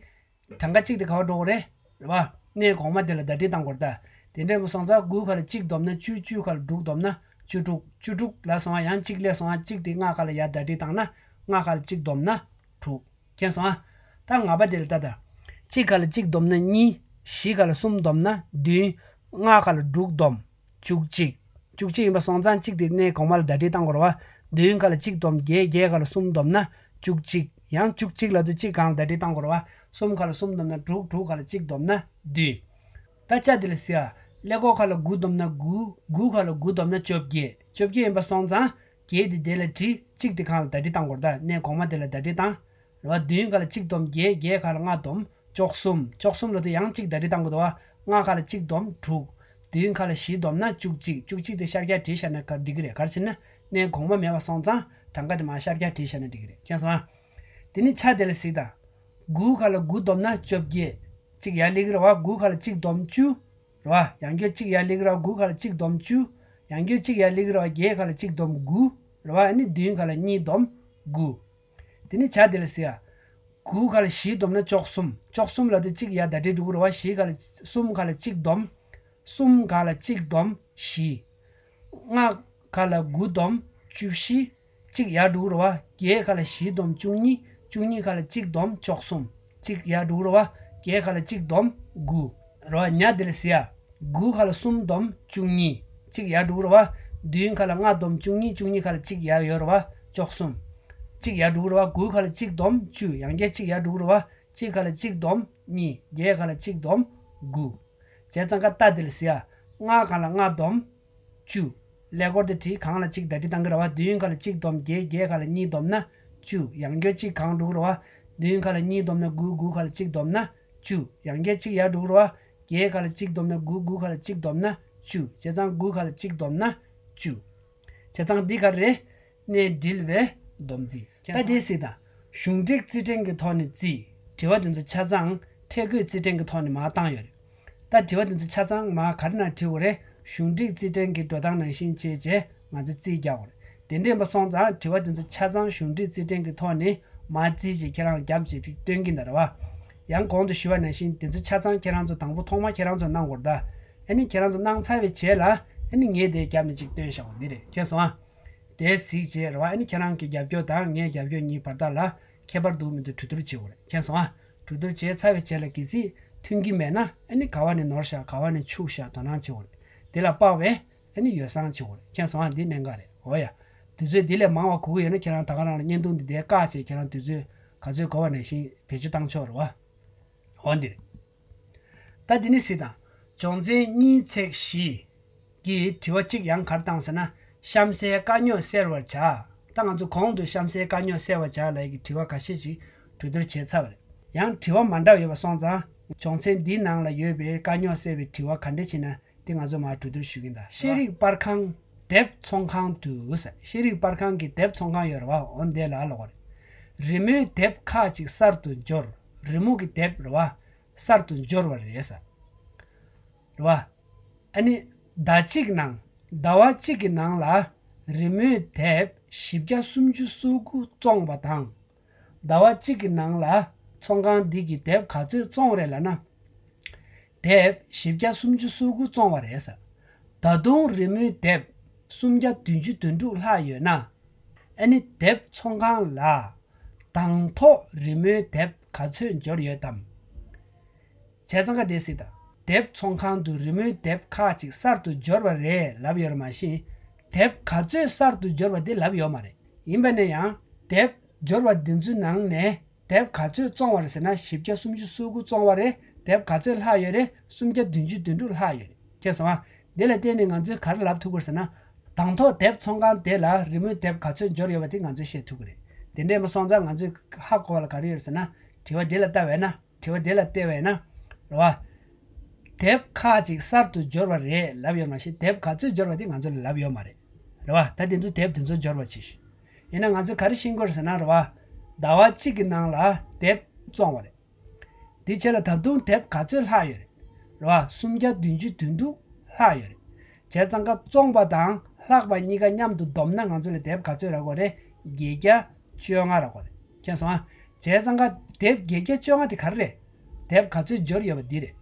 གྲངས་ཀ་གཅིག་དེ་ག་པར་འགྲོ་གི་རེད། རེད་བ། གནས་གོང་མ་དེ་ལ་ཟླ་སྒྲིལ་བཏང་དགོས་རེད་ད། དེ་འདྲ་ཡིན་པ་སོང་ཙང་དགུ་ག་ལ་གཅིག་བསྡོམས་ན་བཅུ། བཅུ་ག་ལ་དྲུག་བསྡོམས་ན་བཅུ་དྲུག་བཅུ་དྲུག་ལ་སོང་བ་ཡང་གཅིག་སླེབས་སོང་བ། གཅིག་དེ་ལྔ་ག་ལ་ཡར་ཟླ་སྒྲིལ་བཏང་ན་ལྔ་ག་ལ་གཅིག་བསྡོམས་ན་དྲུག་མཁྱེན་སོང་ཨ། ད་ལྔ་པ་དེ་ལ་ལྟ་ད། གཅིག་ག་ལ་གཅིག་བསྡོམས་ན་གཉིས། བཞི་ག་ལ་གསུམ་བསྡོམས་ན་བདུན། ལྔ་ག་ལ་དྲུག་བསྡོམས་བཅུ་གཅིག་བཅུ་གཅིག་ཡིན་པ་སོང་ཙང་གཅིག་དེ་གནས་གོང་མ་ལ་ཟླ་སྒྲིལ་བཏང་དགོས་རེད་བ། བདུན་ག་ལ་གཅིག་བསྡོམས་བརྒྱད། བརྒྱད་ག་ལ་གསུམ་བསྡོམས་ན་བཅུ་གཅིག་ཡང་བཅུ་གཅིག་ལབ་དུས་གཅིག་གང་ལ་ཟླ་སྒྲིལ་བཏང་དགོས་རེད་བ། གསུམ་ག་ལ་གསུམ་བསྡོམས་ན་དྲུག་དྲུག་ག་ལ་གཅིག་བསྡོམས་ན་བདུན། ད་ཆ་དེ་ལ་གཟིགས་ཨ། ཀླད་ཀོར་ག་ལ་དགུ་བསྡོམས་ན་དགུ། དགུ་ག་ལ་དགུ་བསྡོམས་ན་བཅོ་བརྒྱད་བཅོ་བརྒྱད་ཡིན་པ་སོང་ཙང་བརྒྱད་དེ་དེ་ལ་བྲིས། གཅིག་དེ་གང་ལ་ཟླ་སྒྲིལ་བཏང་དགོས་རེད་ད། གནས་གོང་མ་དེ་ལ་ཟླ་སྒྲིལ་བཏང་། རེད་བ། བདུན་ག་ལ་གཅིག་བསྡོམས་བརྒྱད། བརྒྱད་ག་ལ་ལྔ་བསྡོམས་བཅུ་གསུམ། བཅུ་གསུམ་ལ་དེ་ཡང་གཅིག་ཟླ་སྒྲིལ་བཏང་དགོས་འདུག་བ། ལྔ་ག་ལ་གཅིག་བསྡོམས་དྲུག་བདུན་ག་ལ་བཞི་བསྡོམས་ན་བཅུ་གཅིག་བཅུ་གཅིག་དེ་ཤར་རྒྱག་བྲིས་བཞག་ན་ག་འགྲིག་གི་རེད། ག་རེ་བྱས་ན་གནས་གོང་མ་མེད་པ་སོང་ཙང་གྲངས་ཀ་དེ་མར་ཤར་རྒྱག་བྲིས་བཞག་ན་འགྲིག་གི་རེད། མཁྱེན་སོང་ཨ། དེ་ནི་ཆ་དེ་ལ་གཟིགས་དང་། དགུ་ག་ལ་དགུ་བསྡོམས་ན་བཅོ་བརྒྱད། གཅིག་ཡར་སླེབས་ཀྱི་རེད་བ། དགུ་ག་ལ་གཅིག་བསྡོམས་བཅུ། རེད་བ། ཡང་བསྐྱར་གཅིག་ཡར་སླེབས་ཀྱི་རེད་བ། དགུ་ག་ལ་གཅིག་བསྡོམས་བཅུ། ཡང་བསྐྱར་གཅིག་ཡར་སླེབས་ཀྱི་རེད་བ། བརྒྱད་ག་ལ་གཅིག་བསྡོམས་དགུ། རེད་བ། ཨ་ནི་བདུན་ག་ལ་གཉིས་བསྡོམས་དགུ། དེ་ནི་བྱ་དེ་ལ་ཟེར་ཡ། དགུ་ག་ལ་བཞི་བསྡོམས་ན་བཅུ་གསུམ། བཅུ་གསུམ་ལ་དེ་གཅིག་ཡར་ཟླ་སྒྲིལ་འགྲོ་གི་རེད་བ། བཞི་ག་ལ་གསུམ་ག་ལ་གཅིག་བསྡོམས། གསུམ་ག་ལ་གཅིག་བསྡོམས་བཞི། ལྔ་ག་ལ་དགུ་བསྡོམས་བཅུ་བཞི། གཅིག་ཡར་འགྲོ་གི་རེད་བ། བརྒྱད་ག་ལ་བཞི་བསྡོམས་བཅུ་གཉིས། བཅུ་གཉིས་ག་ལ་གཅིག་བསྡོམས་བཅུ་གསུམ། གཅིག་ཡར་འགྲོ་གི་རེད་བ། བརྒྱད་ག་ལ་གཅིག་བསྡོམས་དགུ། རེད་བ། ཉ་དེ་ལ་ཟེར་ཡ། དགུ་ག་ལ་གསུམ་བསྡོམས་བཅུ་གཉིས། གཅིག་ཡར་འགྲོ་གི་རེད་བ། བདུན་ག་ལ་ལྔ་བསྡོམས་བཅུ་གཉིས། བཅུ་གཉིས་ག་ལ་གཅིག་ཡར་ཡོད་རེད་བ། བཅུ་གསུམ། གཅིག་ཡར་འགྲོ་གི་རེད་བ། དགུ་ག་ལ་གཅིག་བསྡོམས་བཅུ། ཡང་བསྐྱར་གཅིག་ཡར་འགྲོ་གི་རེད་བ། གཅིག་ག་ལ་གཅིག་བསྡོམས་གཉིས། བརྒྱད་ག་ལ་གཅིག་བསྡོམས་དགུ། བྱས་ཙང་ཀ་ཏ་དེ་ལ་ཟེར་ཡ། ལྔ་ག་ལ་ལྔ་བསྡོམས་བཅུ། ཀླད་ཀོར་དེ་བྲིས། གང་ལ་གཅིག་ཟླ་སྒྲིལ་བཏང་གི་རེད་བ། བདུན་ག་ལ་གཅིག་བསྡོམས་བརྒྱད། བརྒྱད་ག་ལ་གཉིས་བསྡོམས་ན་བཅུ། ཡང་བསྐྱར་གཅིག་གང་འགྲོ་གི་རེད་བ། བདུན་ག་ལ་གཉིས་བསྡོམས་ན་དགུ། དགུ་ག་ལ་གཅིག་བསྡོམས་ན་བཅུ། ཡང་བསྐྱར་གཅིག་ཡར་འགྲོ་གི་རེད་བ། བརྒྱད་ག་ལ་གཅིག་བསྡོམས་ན་དགུ། དགུ་ག་ལ་གཅིག་བསྡོམས་ན་བཅུ། བྱས་ཙང་དགུ་ག་ལ་གཅིག་བསྡོམས་ན་བཅུ། བྱས་ཙང་འདི་ག་རེད། གནས་འབྲེལ་བའི་སྡོམ་རྩིས། ད་དེ་སྲིད་དང་། གཞུང་འགྲིག་རྩིས་ཕྲེང་གི་ཐོག་ནས་རྩིས། དྲི་བ་འདི་ཚོ་ཆ་ཚང་ཁྲལ་བཀོད་རྩིས་ཕྲེང་གི་ཐོག་ནས་མར་བཏང་ཡོད་རེད། ད་དྲི་བ་འདི་ཚོ་ཆ་ཚང་མར་ག་རེ་ནང་བྲིས་དགོས་རེད། གཞུང་འགྲིག་རྩིས་ཕྲེང་གི་འགྲོ་སྟངས་ནང་བཞིན་བྱས་རྗེས་ང་ཚོ་རྩིས་རྒྱག་དགོས་རེད། དེ་འདྲ་ཡིན་པ་སོང་ཙང་དྲི་བ་འདི་ཚོ་ཆ་ཚང་གཞུང་འགྲིག་རྩིས་ཕྲེང་གི་ཐོག་ནས་མར་རྩིས་བྱས་ཁྱེད་རང་རྒྱབ་བྱས་ཏེ་སྟོན་གྱི་འདུག་རེད་བ། ཡང་གོང་དུ་ཞུས་པ་ནང་བཞིན་འདི་ཚོ་ཆ་ཚང་ཁྱེད་རང་ཚོ་དང་པོ་ཐོག་མར་ཁྱེད་རང་ཚོ་གནང་དགོས་རེད་ད། ཨ་ནི་ཁྱེད་རང་ཚོ་གནང་ཚར་བའི་རྗེས་ལ་ཨ་ནི་ངས་དེ་རྒྱབ་ནས་ཅིག་སྟོན་བཞག་པ་འདི་རེད། མཁྱེན་སོང་ཨ། དེ་གཟིགས་རྗེས་རེད་བ། ཨ་ནི་ཁྱེད་རང་གི་རྒྱབ་སྐྱོར་དང་ངའི་རྒྱབ་སྐྱོར་གཉིས་བར་ཐག་ལ་ཁྱད་པར་འདུག་མི་འདུག་གྲོས་བསྡུར་བྱེད་དགོས་རེད། མཁྱེན་སོང་ཨ། གྲོས་བསྡུར་བྱས་ཚར་བའི་རྗེས་ལ་གལ་སྲིད་མཐུན་གྱི་མེད་ན་ཨ་ནི་ག་བ་ནས་ནོར་བཞག་ག་བ་ནས་འཕྱུགས་བཞག་དོ་སྣང་བྱེད་དགོས་རེད། དེ་ལ་དཔག་པའི་ཨ་ནི་ཡོ་བསྲང་བྱེད་དགོས་རེད། མཁྱེན་སོང་ཨ། འདི་གནད་འགག་རེད། འོ་ཡ། དུས་ཚོད་འདི་ལས་མང་བ་དགོས་ཀྱི་ཡོད་ན་ཁྱེད་རང་ད་ག་རང་ལ་བརྙན་ཐུང་འདི་འདིར་བཀག་བྱས་ཁྱེད་རང་དུས་ཚོད་ག་ཚོད་དགོས་པ་ནང་བཞིན་བེད་སྤྱོད་བཏང་ཆོག་རེད་བ། འོ་འདི་རེད། ད་འདི་ནི་གཟིགས་དང་། སྦྱོང་ཚན་གཉིས་ཚེག་བཞི་གི་དྲི་བ་གཅིག་ཡང་ག་རེ་བཏང་ཟེར་ན། གཤམ་གསལ་དཀའ་རྙོག་སེལ་བར་བྱ། ད་ང་ཚོ་གོང་དུ་གཤམ་གསལ་དཀའ་རྙོག་སེལ་བར་བྱ་ལབ་ཀྱི་དྲི་བ་ཁ་ཤས་ཤིག་གྲོས་བསྡུར་བྱས་ཚར་བ་རེད། ཡང་དྲི་བ་མ་འདྲ་བ་ཡོད་པ་སོང་ཙང་། སྦྱོང་ཚན་འདིའི་ནང་ལ་ཡོད་པའི་དཀའ་རྙོག་སེལ་བའི་དྲི་བ་ག་འདྲ་ཞིག་ན་དེ་ང་ཚོ་མར་གྲོས་བསྡུར་ཞུ་གི་ཡིན་ད། ཤེས་རིག་པར་ཁང་། དེབ་ཚོང་ཁང་དུ་ཟེར། ཤེས་རིག་པར་ཁང་གི་དེབ་ཚོང་ཁང་ཡོད་རེད་བ། འོ་འདི་ལ་ལོག་རེད། རི་མོའི་དེབ་ཁག་ཅིག་གསར་དུ་འབྱོར། རི་མོ་གི་དེབ་རེད་བ། གསར་དུ་འབྱོར་བ་རེད་ཟེར། རེད་བ། ཨ་ནི་ཟླ་གཅིག་ནང་། ཟླ་བ་གཅིག་གི་ནང་ལ་རི་མོའི་དེབ་བཞི་བརྒྱ་སུམ་ཅུ་སོ་དགུ་བཙོངས་པ་དང་། ཟླ་བ་གཅིག་གི་ནང་ལ་ཚོང་ཁང་འདི་གིས་དེབ་ག་ཚོད་བཙོངས་རེད་ལབ་ན། དེབ་བཞི་བརྒྱ་སུམ་ཅུ་སོ་དགུ་བཙོངས་པ་རེད་ཟེར། ད་དུང་རི་མོའི་དེབ་སུམ་བརྒྱ་བདུན་ཅུ་དོན་དྲུག་ལྷག་ཡོད་ན། ཨ་ནི་དེབ་ཚོང་ཁང་ལ་དང་ཐོག་རི་མོའི་དེབ་ག་ཚོད་འབྱོར་ཡོད་དམ། བྱས་ཙང་ཀ་དེ་སྲིད་དང་། དེབ་ཚོང་ཁང་དུ་རི་མོའི་དེབ་ཁག་ཅིག་གསར་དུ་འབྱོར་བ་རེད་ལབ་ཡོད་རེད་མ་གཞི། དེབ་ག་ཚོད་གསར་དུ་འབྱོར་བ་དེ་ལབ་ཡོད་མ་རེད། ཡིན་པ་ནས་ཡང་དེབ་འབྱོར་བ་འདི་ཚོའི་ནང་ནས་དེབ་ག་ཚོད་བཙོངས་པ་རེད་ཟེར་ན། བཞི་བརྒྱ་སུམ་ཅུ་སོ་དགུ་བཙོངས་པ་རེད། དེབ་ག་ཚོད་ལྷག་ཡོད་རེད། སུམ་བརྒྱ་བདུན་ཅུ་དོན་དྲུག་ལྷག་ཡོད་རེད། མཁྱེན་སོང་ཨ། འདི་ལ་བརྟེན་ནས་ང་ཚོས་ག་རེ་ལབ་ཐུབ་ཀྱི་རེད་ཟེར་ན། དང་ཐོག་དེབ་ཚོང་ཁང་དེ་ལ་རི་མོའི་དེབ་ག་ཚོད་འབྱོར་ཡོད་པ་དེ་ང་ཚོས་ཤེས་ཐུབ་ཀྱི་རེད། དེ་འདྲ་ཡིན་པ་སོང་ཙང་ང་ཚོས་ཧ་གོ་བ་ལ་ག་རེ་ཡོད་རེད་ཟེར་ན། དྲི་བ་འདི་ལ་ལྟ་བས་ན། དྲི་བ་འདི་ལ་བལྟས་པས་ན། རེད་བ། དེབ་ཁག་ཅིག་གསར་དུ་འབྱོར་བ་རེད་ལབ་ཡོད་མ་གཞི། དེབ་ག་ཚོད་འབྱོར་བ་དེ་ང་ཚོ་ལ་ལབ་ཡོད་མ་རེད། རེད་བ། ད་དེ་ཚོ་དེབ་དེ་ཚོ་འབྱོར་བ་ཅིག་ཤོད། ཡིན་ན་ང་ཚོས་ག་རེ་ཤེས་དགོས་རེད་ཟེར་ན། རེད་བ། ཟླ་བ་གཅིག་གི་ནང་ལ་དེབ་བཙོངས་པ་རེད། དེ་རྗེས་ལ་ད་དུང་དེབ་ག་ཚོད་ལྷག་ཡོད་རེད། རེད་བ། སུམ་བརྒྱ་བདུན་ཅུ་དོན་དྲུག་ལྷག་ཡོད་རེད། བྱས་ཙང་ཀ་བཙོངས་པ་དང་ ལྷག་པ་གཉིས་ཀ་མཉམ་དུ་བསྡོམས་ན་ང་ཚོ་ལ་དེབ་ག་ཚོད་རག་གི་རེད། བརྒྱད་བརྒྱ་བཅོ་ལྔ་རག་གི་རེད། མཁྱེན་སོང་ཨ། བྱས་ཙང་ཀ་དེབ་བརྒྱད་བརྒྱ་བཅོ་ལྔ་དེ་ག་རེ་རེད། དེབ་ག་ཚོད་འབྱོར་ཡོད་པ་འདི་རེད།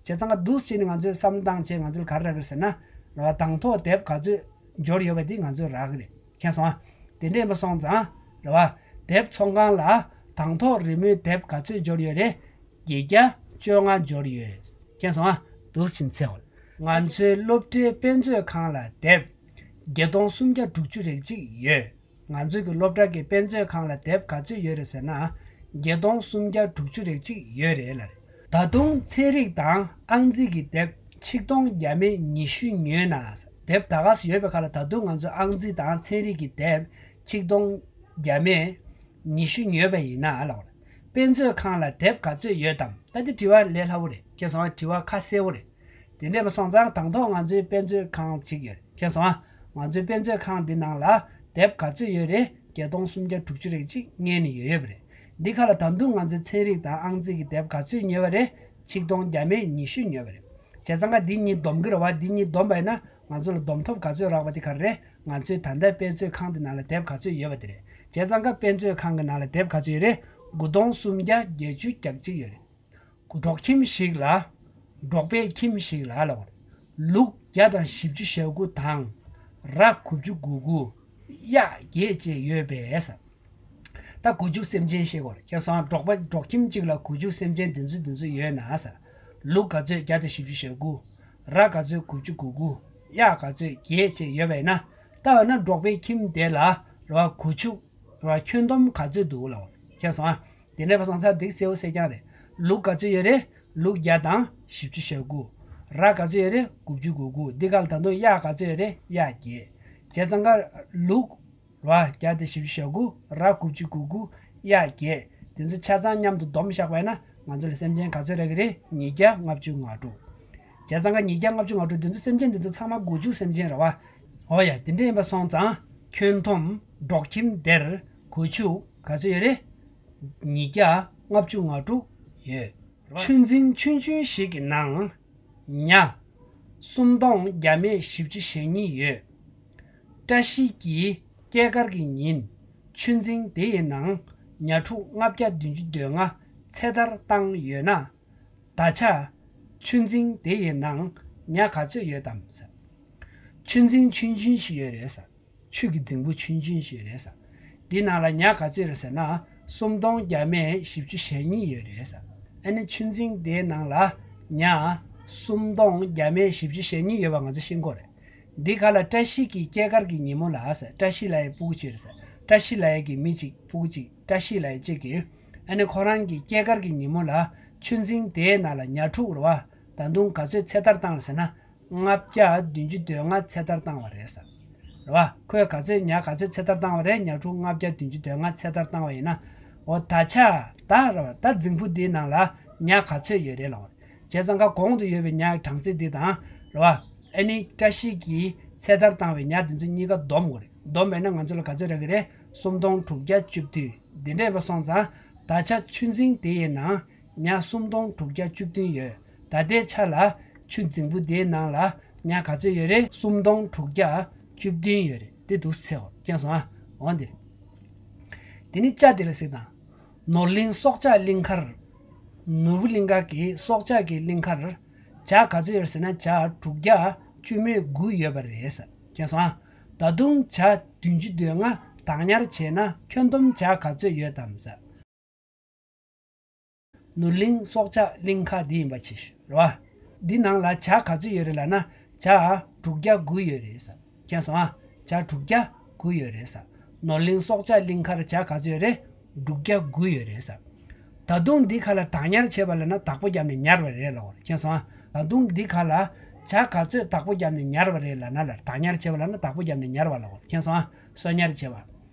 བྱས་ཙང་ཀ་འདུག་སེ་བྱས་ནས་ང་ཚོས་བསམ་བློ་བཏང་བྱས་ང་ཚོར་ག་རེ་རག་གི་རེད་ཟེར་ན། རེད་བ། དང་ཐོག་དེབ་ག་ཚོད་འབྱོར་ཡོད་པ་འདི་ང་ཚོར་རག་གི་རེད། མཁྱེན་སོང་ཨ། དེ་འདྲ་ཡིན་པ་སོང་ཙང་རེད་བ། དེབ་ཚོང་ཁང་ལ་དང་ཐོག་རི་མོའི་དེབ་ག་ཚོད་འབྱོར་ཡོད་རེད། བརྒྱད་བརྒྱ་བཅོ་ལྔ་འབྱོར་ཡོད། མཁྱེན་སོང་ཨ། འདུག་སེ་བྱས་ནས་འཚོལ། ང་ཚོའི་སློབ་གྲྭའི་དཔེ་མཛོད་ཁང་ལ་དེབ་བརྒྱད་སྟོང་སུམ་བརྒྱ་དྲུག་ཅུ་རེ་གཅིག་ཡོད། ང་ཚོའི་གི་སློབ་གྲྭ་གི་དཔེ་མཛོད་ཁང་ལ་དེབ་ག་ཚོད་ཡོད་རེད་ཟེར་ན། བརྒྱད་སྟོང་སུམ་བརྒྱ་དྲུག་ཅུ་རེ་གཅིག་ཡོད་རེད་ལབ་རེད། ད་དུང་ཚན་རིག་དང་ཨང་རྩིས་ཀྱི་དེབ་ཆིག་སྟོང་བརྒྱ་མེད་ཉི་ཤུ་ཉོས་ན། དེབ་ད་ག་སེ་ཡོད་པའི་ཁ་ལ་ད་དུང་ང་ཚོ་ཨང་རྩིས་དང་ཚན་རིག་གི་དེབ་ཆིག་སྟོང་བརྒྱ་མེད་ཉི་ཤུ་ཉོས་པ་ཡིན་ན་ལབ་རེད། དཔེ་མཛོད་ཁང་ལ་དེབ་ག་ཚོད་ཡོད་དམ། ད་འདི་དྲི་བ་ལས་སླ་བོ་རེད། མཁྱེན་སོང་ཨ། དྲི་བ་ཁ་གསལ་བོ་རེད། དེ་འདྲ་ཡིན་པ་སོང་ཙང་དང་ཐོག་ང་ཚོའི་དཔེ་མཛོད་ཁང་གཅིག་ཡོད་རེད། མཁྱེན་སོང་ཨ། ང་ཚོའི་དཔེ་མཛོད་ཁང་འདི་ནང་ལ་དེབ་ག་ཚོད་ཡོད་རེད། བརྒྱད་སྟོང་སུམ་བརྒྱ་དྲུག་ཅུ་རེ་གཅིག་རྙེད་ནས་ཡོད་ཡོད་པ་རེད། འདི་ཁ་ལ་ད་དུང་ང་ཚོའི་ཚན་རིག་དང་ཨང་རྩིས་ཀྱི་དེབ་ག་ཚོད་ཉོས་པ་རེད། ཆིག་སྟོང་བརྒྱ་མེད་ཉི་ཤུ་ཉོས་པ་རེད། བྱས་ཙང་ཀ་འདི་གཉིས་བསྡོམས་ཀྱི་རེད་བ། འདི་གཉིས་བསྡོམས་པ་ཡིན་ན་ང་ཚོ་ལ་བསྡོམས་ཐོབ་ག་ཚོད་རག་པ་དེ་ག་རེ་རེད། ང་ཚོའི་ད་ལྟ་དཔེ་མཛོད་ཁང་འདི་ནང་ལ་དེབ་ག་ཚོད་ཡོད་པ་དེ་རེད། བྱས་ཙང་ཀ་དཔེ་མཛོད་ཁང་གི་ནང་ལ་དེབ་ག་ཚོད་ཡོད་རེད། དགུ་སྟོང་སུམ་བརྒྱ་བརྒྱད་ཅུ་གྱ་གཅིག་ཡོད་རེད། འབྲོག་ཁྱིམ་ཞིག་ལ། འབྲོག་པའི་ཁྱིམ་ཞིག་ལ་ལབ་པ་རེད། ལུག་བརྒྱ་དང་བཞི་བཅུ་ཞེ་དགུ་དང་། ར་དགུ་བཅུ་གོ་དགུ། གཡག་བརྒྱད་བཅས་ཡོད་པས་ཟེར། ད་སྒོ་ཕྱུགས་སེམས་ཅན་བཤད་དགོས་རེད། མཁྱེན་སོང་ཨ། འབྲོག་པ་འབྲོག་ཁྱིམ་གཅིག་ལ་སྒོ་ཕྱུགས་སེམས་ཅན་འདི་ཚོ་འདི་ཚོ་ཡོད་ན་ཟེར། ལུག་ག་ཚོད་བརྒྱ་དང་བཞི་བཅུ་ཞེ་དགུ། ར་ག་ཚོད་དགུ་བཅུ་གོ་དགུ། གཡག་ག་ཚོད་བརྒྱད་བཅས་ཡོད་པས་ན། ད་འོ་ན་འབྲོག་པའི་ཁྱིམ་དེ་ལ་ར་སྒོ་ཕྱུགས་ར་ཁྱོན་བསྡོམས་ག་ཚོད་འདུག་ལབ་པ་རེད། མཁྱེན་སོང་ཨ། དེ་འདྲ་ཡིན་པ་སོང་ཙང་འདི་གསལ་བོ་གསལ་རྐྱང་རེད། ལུག་ག་ཚོད་ཡོད་རེད། ལུག་བརྒྱ་དང་བཞི་བཅུ་ཞེ་དགུ། ར་ག་ཚོད་ཡོད་རེད། དགུ་བཅུ་གོ་དགུ། འདི་ག་ལ་ད་དུང་གཡག་ག་ཚོད་ཡོད་རེད། གཡག་བརྒྱད། བྱས་ཙང་ཀ་ལུག་ར་བརྒྱ་དང་བཞི་བཅུ་ཞེ་དགུ། ར་དགུ་བཅུ་གོ་དགུ། གཡག་བརྒྱད། དེ་ཚོ་ཆ་ཚང་མཉམ་དུ་བསྡོམས་བཞག་པ་ཡིན་ན་ང་ཚོ་ལ་སེམས་ཅན་ག་ཚོད་རག་གི་རེད། ཉིས་བརྒྱ་ལྔ་བཅུ་ང་དྲུག། བྱས་ཙང་ཀ་ཉིས་བརྒྱ་ལྔ་བཅུ་ང་དྲུག་དེ་ཚོ་སེམས་ཅན་དེ་ཚོ་ཚང་མ་སྒོ་ཕྱུགས་སེམས་ཅན་རེད་བ། འོ་ཡ། དེ་འདྲ་ཡིན་པ་སོང་ཙང་ཁྱོན་བསྡོམས་འབྲོག་ཁྱིམ་དེར་སྒོ་ཕྱུགས་ག་ཚོད་ཡོད་རེད། ཉིས་བརྒྱ་ལྔ་བཅུ་ང་དྲུག་ཡོད། ཆུ་འཛིན་ཆུང་ཆུང་ཞིག་གི་ནང་ཉ་སུམ་སྟོང་བརྒྱ་མེད་བཞི་བཅུ་ཞེ་གཉིས་ཡོད། བཀྲ་ཤིས་ཀྱིས་སྐྱེས་སྐར་གྱི་ཉིན་ཆུ་འཛིན་དེ་ཡི་ནང་ཉ་ཕྲུག་ལྔ་བརྒྱ་བདུན་ཅུ་དོན་ལྔ་ཚེ་ཐར་བཏང་ཡོད་ན། ད་ཆ་ཆུ་འཛིན་དེ་ཡི་ནང་ཉ་ག་ཚོད་ཡོད་དམ་ཟེར། ཆུ་འཛིན་ཆུང་ཆུང་ཞིག་ཡོད་རེད་ཟེར། ཆུ་གི་རྫིང་བུ་ཆུང་ཆུང་ཞིག་ཡོད་རེད་ཟེར། འདི་ནང་ལ་ཉ་ག་ཚོད་རེད་ཟེར་ན་སུམ་སྟོང་བརྒྱ་མེད་བཞི་བཅུ་ཞེ་གཉིས་ཡོད་རེད་ཟེར། ཨ་ནི་ཆུ་འཛིན་དེའི་ནང་ལ་ཉ་སུམ་སྟོང་བརྒྱ་མེད་བཞི་བཅུ་ཞེ་གཉིས་ཡོད་པ་ང་ཚོ་ཤེས་དགོས་རེད། འདི་ག་ལ་བཀྲ་ཤིས་ཀྱི་སྐྱེས་སྐར་གྱི་ཉིན་མོ་ལ་ཟེར། བཀྲ་ཤིས་ལབ་ཡག་ཕྲུ་གུ་གཅིག་རེད་ཟེར། བཀྲ་ཤིས་ལབ་ཡག་གི་མི་གཅིག་ཕྲུ་གུ་གཅིག་བཀྲ་ཤིས་ལབ་ཡག་གཅིག་གིས་ཨ་ནི་ཁོ་རང་གི་སྐྱེས་སྐར་གྱི་ཉིན་མོ་ལ་ཆུ་འཛིན་དེའི་ནང་ལ་ཉ་ཕྲུག་རེད་བ། ད་དུང་ག་ཚོད་ཚེ་ཐར་བཏང་ཟེར་ན། ལྔ་བརྒྱ་བདུན་ཅུ་དོན་ལྔ་ཚེ་ཐར་བཏང་བ་རེད་ཟེར། རེད་བ། ཁོས་ག་ཚོད་ཉ་ག་ཚོད་ཚེ་ཐར་བཏང་བ་རེད། ཉ་ཕྲུག་ལྔ་བརྒྱ་བདུན་ཅུ་དོན་ལྔ་ཚེ་ཐར་བཏང་བ་ཡིན་ན། འོ་ད་ཆ་ད་རེད་བ། ད་རྫིང་བུ་འདིའི་ནང་ལ་ཉ་ག་ཚོད་ཡོད་རེད་ལབ་པ་རེད། བྱས་ཙང་ཀ་གོང་དུ་ཡོད་པའི་ཉ་གྲངས་ཚད་འདི་དང་རེད་བ། ཨ་ནི་བཀྲ་ཤིས་ཀྱིས་ཚེ་ཐར་བཏང་བའི་ཉ་འདི་ཚོ་གཉིས་ཀ་བསྡོམས་དགོས་རེད། བསྡོམས་པས་ན་ང་ཚོ་ལ་ག་ཚོད་རག་གི་རེད། སུམ་སྟོང་དྲུག་བརྒྱ་བཅུ་བདུན། འདི་འདྲ་ཡིན་པ་སོང་ཙང་ད་ཆ་ཆུ་འཛིན་དེ་ཡི་ནང་ཉ་སུམ་སྟོང་དྲུག་བརྒྱ་བཅུ་བདུན་ཡོད། ད་ལྟའི་ཆ་ལ་ཆུ་རྫིང་བུ་དེའི་ནང་ལ་ཉ་ག་ཚོད་ཡོད་རེད། སུམ་སྟོང་དྲུག་བརྒྱ་བཅུ་བདུན་ཡོད་རེད། དེ་འདུག་སེ་འོ་མཁྱེན་སོང་ཨ། འོ་འདི་རེད། དེ་ནི་སྤྱ་དེ་ལ་གཟིགས་དང་། ནོར་གླིང་སྲོག་ཆགས་གླིང་ཁར། ནོར་བུ་གླིང་ཁ་གི་སྲོག་ཆགས་ཀྱི་གླིང་ཁར་བྱ་ག་ཚོད་ཡོད་རེད་ཟེར་ན་བྱ་དྲུག་བརྒྱ་བཅུ་མེད་དགུ་ཡོད་པ་རེད་ཟེར། མཁྱེན་སོང་ཨ། ད་དུང་བྱ་བདུན་ཅུ་དོན་ལྔ་བདག་ཉར་བྱས་ན་ཁྱོན་བསྡོམས་བྱ་ག་ཚོད་ཡོད་དམ་ཟེར། ནོར་གླིང་སྲོག་ཆགས་གླིང་ཁ་འདི་ཡིན་པ་ཆེ་ཤོས་རེད་བ། འདི་ནང་ལ་བྱ་ག་ཚོད་ཡོད་རེད་ལབ་ན་བྱ་དྲུག་བརྒྱ་དགུ་ཡོད་རེད་ཟེར། མཁྱེན་སོང་ཨ། བྱ་དྲུག་བརྒྱ་དགུ་ཡོད་རེད་ཟེར། ནོར་གླིང་སྲོག་ཆགས་གླིང་ཁར་བྱ་ག་ཚོད་ཡོད་རེད། དྲུག་བརྒྱ་དགུ་ཡོད་རེད་ཟེར། ད་དུང་འདི་ག་ལ་བདག་ཉར་བྱས་པ་ལབ་ན་བདག་པོ་བརྒྱབ་ནས་ཉར་བ་རེད་ལབ་པ་རེད། མཁྱེན་སོང་ཨ། ད་དུང་འདི་ག་ལ་བྱ་ག་ཚོད་བདག་པོ་བརྒྱབ་ནས་ཉར་བ་རེད་ལབ་ན་ལ་བདག་ཉར་བྱས་པ་ལབ་ན་བདག་པོ་བརྒྱབ་ནས་ཉར་བ་ལབ་པ་རེད། མཁྱེན་སོང་ཨ། གསོག་ཉར་བྱས་པ།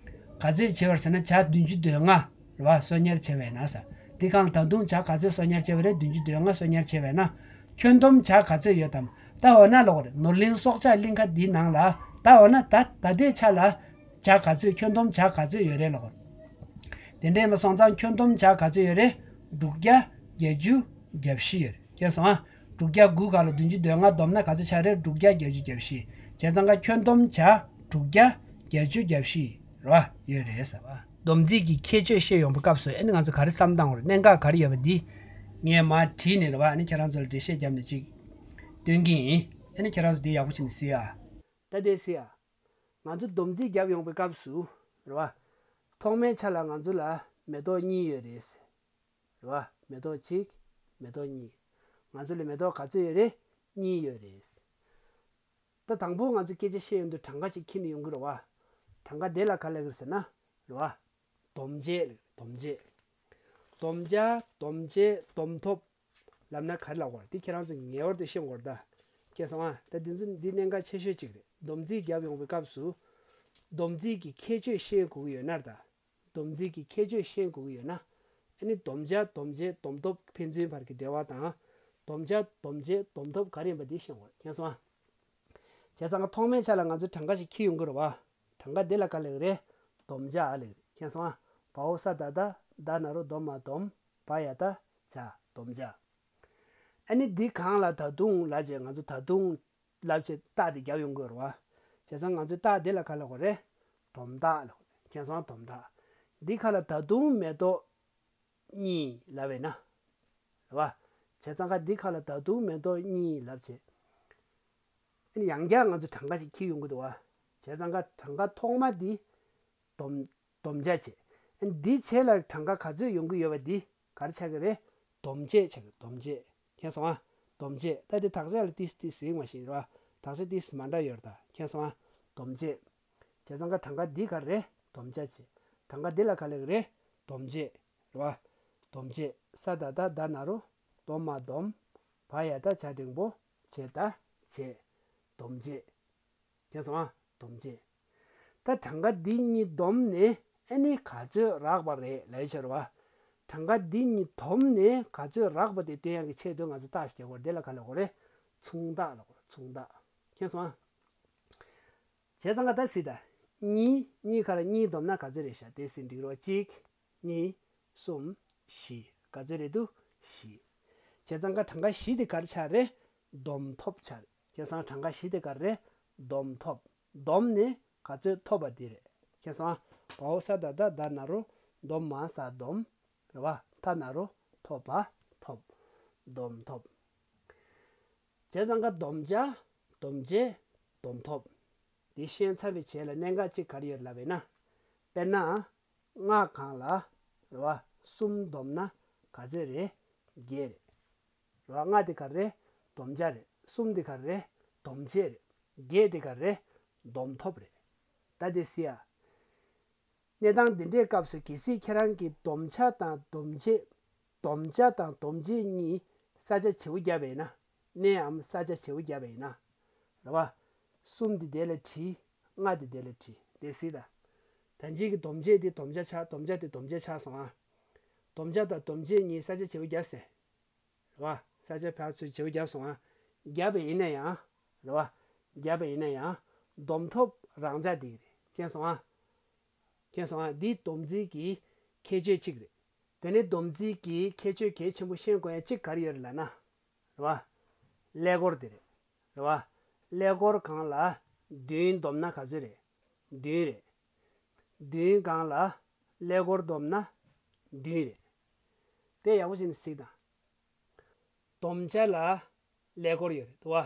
ག་ཚོད་བྱས་པ་རེད་ཟེར་ན་བྱ་བདུན་ཅུ་དོན་ལྔ། རེད་བ། གསོག་ཉར་བྱས་པས་ན་ཟེར། འདི་གང་ད་དུང་བྱ་ག་ཚོད་གསོག་ཉར་བྱས་པ་རེད། བདུན་ཅུ་དོན་ལྔ་གསོག་ཉར་བྱས་པས་ན། ཁྱོན་བསྡོམས་བྱ་ག་ཚོད་ཡོད་དམ། ད་འོ་ན་ལབ་པ་རེད། ནོར་གླིང་སྲོག་ཆགས་གླིང་ཁ་འདིའི་ནང་ལ་ད་འོ་ན་ད་ད་ལྟའི་ཆ་ལ་བྱ་ག་ཚོད་ཁྱོན་བསྡོམས་བྱ་ག་ཚོད་ཡོད་རེད་ལབ་པ་རེད། དེ་འདྲ་ཡིན་པ་སོང་ཙང་ཁྱོན་བསྡོམས་བྱ་ག་ཚོད་ཡོད་རེད། དྲུག་བརྒྱ་བརྒྱད་ཅུ་གྱ་བཞི་ཡོད་རེད། མཁྱེན་སོང་ཨ། དྲུག་བརྒྱ་དགུ་ག་ལ་བདུན་ཅུ་དོན་ལྔ་བསྡོམས་ན་ག་ཚོད་ཆགས་རེད། དྲུག་བརྒྱ་བརྒྱད་ཅུ་གྱ་བཞི། བྱས་ཙང་ཀ་ཁྱོན་བསྡོམས་བྱ་དྲུག་བརྒྱ་བརྒྱད་ཅུ་གྱ་བཞི་རེད་བ། ཡོད་རེད་ཟེར་བ། སྡོམ་རྩིས་ཀྱི་ཁྱད་ཆོས་བཤད་ཡོང་བའི་སྐབས་སུ་ཨ་ནི་ང་ཚོ་ག་རེ་བསམ་བཏང་དགོས་རེད། གནད་འགག་ག་རེ་ཡོད་པ་འདི་ངས་མར་བྲིས་ནས་རེད་བ། ཨ་ནི་ཁྱེད་རང་ཚོ་ལ་འགྲེལ་བཤད་བརྒྱབ་ནས་ཅིག་སྟོན་གྱི་ཡིན། ཨ་ནི་ཁྱེད་རང་ཚོ་འདི་ཡག་པོ་བྱས་ནས་གཟིགས་ཨ། ད་དེ་གཟིགས་ཨ། ང་ཚོ་སྡོམ་རྩིས་བརྒྱབ་ཡོང་བའི་སྐབས་སུ་རེད་བ། ཐོག་མའི་ཆ་ལ་ང་ཚོ་ལ་མེ་ཏོག་གཉིས་ཡོད་རེད། རེད་བ། མེ་ཏོག་གཅིག་མེ་ཏོག་གཉིས། ང་ཚོ་ལ་མེ་ཏོག་ག་ཚོད་ཡོད་རེད། གཉིས་ཡོད་རེད། ད་དང་པོ་ང་ཚོ་སྐད་ཆ་བཤད་ཡོང་དུས་གྲངས་ཀ་ཅིག་ཁྱེར་ནས་ཡོང་གི་རེད་བ། གྲངས་ཀ་དེ་ལ་ག་ལབ་ཀྱི་རེད་ཟེར་ན། རེད་བ། སྡོམ་བྱེད་ལབ་ཀྱི་རེད། སྡོམ་བྱེད། སྡོམ་བྱ། སྡོམ་བྱེད། སྡོམ་ཐོབ། ལབ་ན་ག་རེ་ལབ་དགོས་རེད། འདི་ཁྱེད་རང་ཚོ་ངེས་པར་དུ་ཤེས་དགོས་རེད་ད། མཁྱེན་སོང་ཨ། ད་འདི་ཚོ་འདི་གནད་འགག་ཆེ་ཤོས་གཅིག་རེད། སྡོམ་རྩིས་བརྒྱབ་ཡོང་བའི་སྐབས་སུ། སྡོམ་རྩིས་ཀྱི་ཁྱད་ཆོས་ཤེས་དགོས་ཀྱི་ཡོད་ན་ད། སྡོམ་རྩིས་ཀྱི་ཁྱད་ཆོས་ཤེས་དགོས་ཀྱི་ཡོད་ན། ཨ་ནི་སྡོམ་བྱ། སྡོམ་བྱེད། སྡོམ་ཐོབ་ཕན་ཚུན་བར་གྱི་འབྲེལ་བ་དང་། སྡོམ་བྱ། སྡོམ་བྱེད། སྡོམ་ཐོབ་ག་རེ་ཡིན་པ་འདི་ཤེས་དགོས་རེད། མཁྱེན་སོང་ཨ། བྱས་ཙང་ཀ་ཐོག་མའི་ཆ་ལ་ང་ཚོ་གྲངས་ཀ་ཞིག་ཁྱེར་ཡོང་གི་རེད་བ། གྲངས་ཀ་འདི་ལ་ག་ལབ་ཀྱི་རེད། སྡོམ་བྱ་ལབ་ཀྱི་རེད། མཁྱེན་སོང་ཨ། བའོ་ས་ད་བཏགས་བདག་ན་རོ་སྡོ་མ་སྡོམ། བ་ཡ་བཏགས་བྱ། སྡོམ་བྱ། ཨ་ནི་འདི་གང་ལ་ད་དུང་ལབ་བྱས། ང་ཚོ་ད་དུང་ལབ་བྱས་རྟགས་དེ་རྒྱབ་ཡོང་གི་རེད་བ། བྱས་ཙང་ང་ཚོའི་རྟགས་དེ་ལ་ག་ལབ་དགོས་རེད། སྡོམ་རྟགས་ལབ་དགོས་རེད། མཁྱེན་སོང་། སྡོམ་རྟགས། འདི་ཁ་ལ་ད་དུང་མེ་ཏོག་གཉིས་ལབ་པས་ན། རེད་བ། བྱས་ཙང་ཀ་འདི་ཁ་ལ་ད་དུང་མེ་ཏོག་གཉིས་ལབ་བྱས། ཨ་ནི་ཡང་བསྐྱར་ང་ཚོ་གྲངས་ཀ་ཞིག་ཁྱེར་ཡོང་གི་འདུག་བ། བྱས་ཙང་ཀ་གྲངས་ཀ་ཐོག་མ་འདི་སྡོམ་སྡོམ་བྱ་བྱས། ཨ་ནི་འདི་བྱས་ལ་གྲངས་ཀ་ག་ཚོད་ཡོང་གི་ཡོད་པ་འདི་ག་རེ་ཆགས་ཀྱི་རེད། སྡོམ་བྱེད་ཆགས་ཀྱི། སྡོམ་བྱེད། མཁྱེན་སོང་ཨ། སྡོམ་བྱེད། ད་དེ་དག་ཆ་ལ་ཏིས་ཏིས་ཟིག་མ་ཤེས་ར། དག་ཆ་ཏིས་མ་འདྲ་ཡོད་ར་ད། མཁྱེན་སོང་ཨ། སྡོམ་བྱེད། བྱས་ཙང་ཀ་གྲངས་ཀ་འདི་ག་རེ། སྡོམ་བྱ་བྱེད། གྲངས་ཀ་འདི་ལ་ག་ལབ་ཀྱི་རེད། སྡོམ་བྱེད། རེད་བ། སྡོམ་བྱེད། ས་ད་བཏགས་སྡ་ན་རོ། སྡོ་མ་སྡོམ། བ་ཡ་བཏགས་བྱ་འགྲེང་བུ། བྱེད་ད་བྱེད། སྡོམ་བྱེད། མཁྱེན་སོང་ཨ། སྡོམ་བྱེད། ད་གྲངས་ཀ་འདི་གཉིས་བསྡོམས་ནས་ཨ་ནི་ག་ཚོད་རག་པ་རེད་ལབ་ཡ་ཆོག་རེད་བ། གྲངས་ཀ་འདི་གཉིས་བསྡོམས་ནས་ག་ཚོད་རག་པ་དེ་སྟོན་ཡག་གི་ཆེད་དུ་ང་ཚོ་རྟགས་ཤིག་རྒྱག་དགོས་རེད། དེ་ལ་ག་ལབ་དགོས་རེད། མཚུངས་རྟགས་ལབ་དགོས་རེད། མཚུངས་རྟགས། མཁྱེན་སོང་ཨ། བྱས་ཙང་ཀ་ད་གཟིགས་དང་། གཉིས། གཉིས་ཁ་ལ་གཉིས་བསྡོམས་ན་ག་ཚོད་རེད་ཤག་དེ་གཟིགས་འགྲིག་རོགས། གཅིག་གཉིས། གསུམ། བཞི། ག་ཚོད་རེད་འདུག་བཞི། བྱས་ཙང་ཀ་གྲངས་ཀ་བཞི་དེ་ག་རེ་ཆགས་རེད། བསྡོམས་ཐོབ་ཆགས་རེད། བྱས་ཙང་གྲངས་ཀ་བཞི་དེ་ག་རེ་རེད། བསྡོམས་ཐོབ། བསྡོམས་ནས་ག་ཚོད་ཐོབ་པ་དེ་རེད། མཁྱེན་སོང་ཨ། བའོ་ས་ད་བཏགས་སྡ་ན་རོ། སྡོ་མ་ས་སྡོམ། རེད་བ། ཐ་ན་རོ། ཐོ་བ། ཐོབ། བསྡོམས་ཐོབ། བྱས་ཙང་ཀ་བསྡོམས་བྱ། བསྡོམས་བྱེད། བསྡོམས་ཐོབ། འདི་ཤེས་ཚར་བའི་རྗེས་ལ་གནད་འགག་གཅིག་ག་རེ་ཡོད་ལབ་པས་ན། དཔེར་ན། ལྔ་གང་ལ། རེད་བ། གསུམ་བསྡོམས་ན་ག་ཚོད་རེད། བརྒྱད་རེད། རེད་བ། ལྔ་དེ་ག་རེ་རེད། བསྡོམས་བྱ་རེད། གསུམ་དེ་ག་རེ་རེད། བསྡོམས་བྱེད་རེད། བརྒྱད་དེ་ག་རེ་རེད། བསྡོམས་ཐོབ་རེད། ད་དེ་གཟིགས་ཨ། གནས་སྟངས་འདི་འདྲའི་སྐབས་སུ་གལ་སྲིད་ཁྱེད་རང་གིས་བསྡོམས་བྱ་དང་བསྡོམས་བྱེད། བསྡོམས་བྱ་དང་བསྡོམས་བྱེད་གཉིས་ས་ཆ་བྱེའུ་བརྒྱབ་པ་ཡིན་ན། གནས་འམ་ས་ཆ་བྱེའུ་བརྒྱབ་པ་ཡིན་ན། རེད་བ། གསུམ་འདི་དེ་ལ་བྲིས། ལྔ་འདི་དེ་ལ་བྲིས། དེ་གཟིགས་དང་། ད་གཅིག་གི་བསྡོམས་བྱེད་འདི་བསྡོམས་བྱ་ཆགས། བསྡོམས་བྱ་དེ་བསྡོམས་བྱེད་ཆགས་སོང་ཨ། བསྡོམས་བྱ་དང་བསྡོམས་བྱེད་གཉིས་ས་ཆ་བྱེའུ་བརྒྱབ་ཟེར། རེད་བ། ས་ཆ་ཕར་ཚུར་བྱེའུ་བརྒྱབ་སོང་ཨ། བརྒྱབ་པ་ཡིན་ན་ཡང་། རེད་བ། བརྒྱབ་པ་ཡིན་ན་ཡང་། བསྡོམས་ཐོབ་རང་འཇགས་འདི་རེད། མཁྱེན་སོང་ཨ། མཁྱེན་སོང་ཨ། འདི་སྡོམ་རྩིས་ཀྱི་ཁྱད་ཆོས་གཅིག་རེད། དེ་ནས་སྡོམ་རྩིས་ཀྱི་ཁྱད་ཆོས་གལ་ཆེན་པོ་ཤེས་དགོས་ཡ་གཅིག་ག་རེ་ཡོད་རེད་ལབ་ན། རེད་བ། ཀླད་ཀོར་དེ་རེད། རེད་བ། ཀླད་ཀོར་སྒང་ལ་བདུན་བསྡོམས་ན་ག་ཚོད་རེད། བདུན་རེད། བདུན་སྒང་ལ་ཀླད་ཀོར་བསྡོམས་ན་བདུན་རེད། དེ་ཡག་པོ་བྱས་ནས་གཟིགས་དང་། བསྡོམས་བྱ་ལ་ཀླད་ཀོར་ཡོད་རེད་འདུག་བ།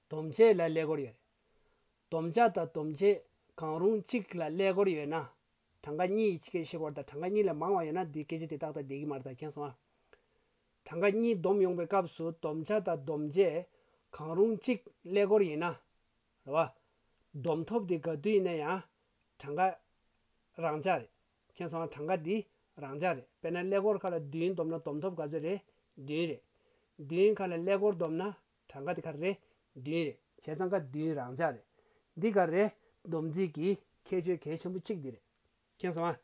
བསྡོམས་བྱེད་ལ་ཀླད་ཀོར་ཡོད་རེད། བསྡོམས་བྱ་དང་བསྡོམས་བྱེད་གང་རུང་གཅིག་ལ་ཀླད་ཀོར་ཡོད་ན། གྲངས་ཀ་གཉིས་ཀྱི་སྐད་ཆ་བཤད་དགོས་རེད་ད། གྲངས་ཀ་གཉིས་ལས་མང་བ་ཡོད་ན་འདི་སྐད་ཆ་དེ་ཏག་ཏག་བསྡད་ཀྱི་མ་རེད་ད། མཁྱེན་སོང་ཨ། གྲངས་ཀ་གཉིས་བསྡོམས་ཡོང་བའི་སྐབས་སུ་བསྡོམས་བྱ་དང་བསྡོམས་བྱེད་གང་རུང་གཅིག་ཀླད་ཀོར་ཡིན་ན། རེད་བ། བསྡོམས་ཐོབ་དེ་ག་དུས་ཡིན་ན་ཡང་གྲངས་ཀ་རང་འཇགས་རེད། མཁྱེན་སོང་ཨ། གྲངས་ཀ་འདི་རང་འཇགས་རེད། དཔེར་ན་ཀླད་ཀོར་ཁ་ལ་བདུན་བསྡོམས་ན་བསྡོམས་ཐོབ་ག་ཚོད་རེད། བདུན་རེད། བདུན་ཁ་ལ་ཀླད་ཀོར་བསྡོམས་ན་གྲངས་ཀ་དེ་ག་རེ་རེད། བདུན་རེད། བྱས་ཙང་ཀ་བདུན་རང་འཇགས་རེད། འདི་ག་རེ་རེད། སྡོམ་རྩིས་ཀྱི་ཁྱད་ཆོས་གལ་ཆེན་པོ་གཅིག་འདི་རེད། མཁྱེན་སོང་ཨ།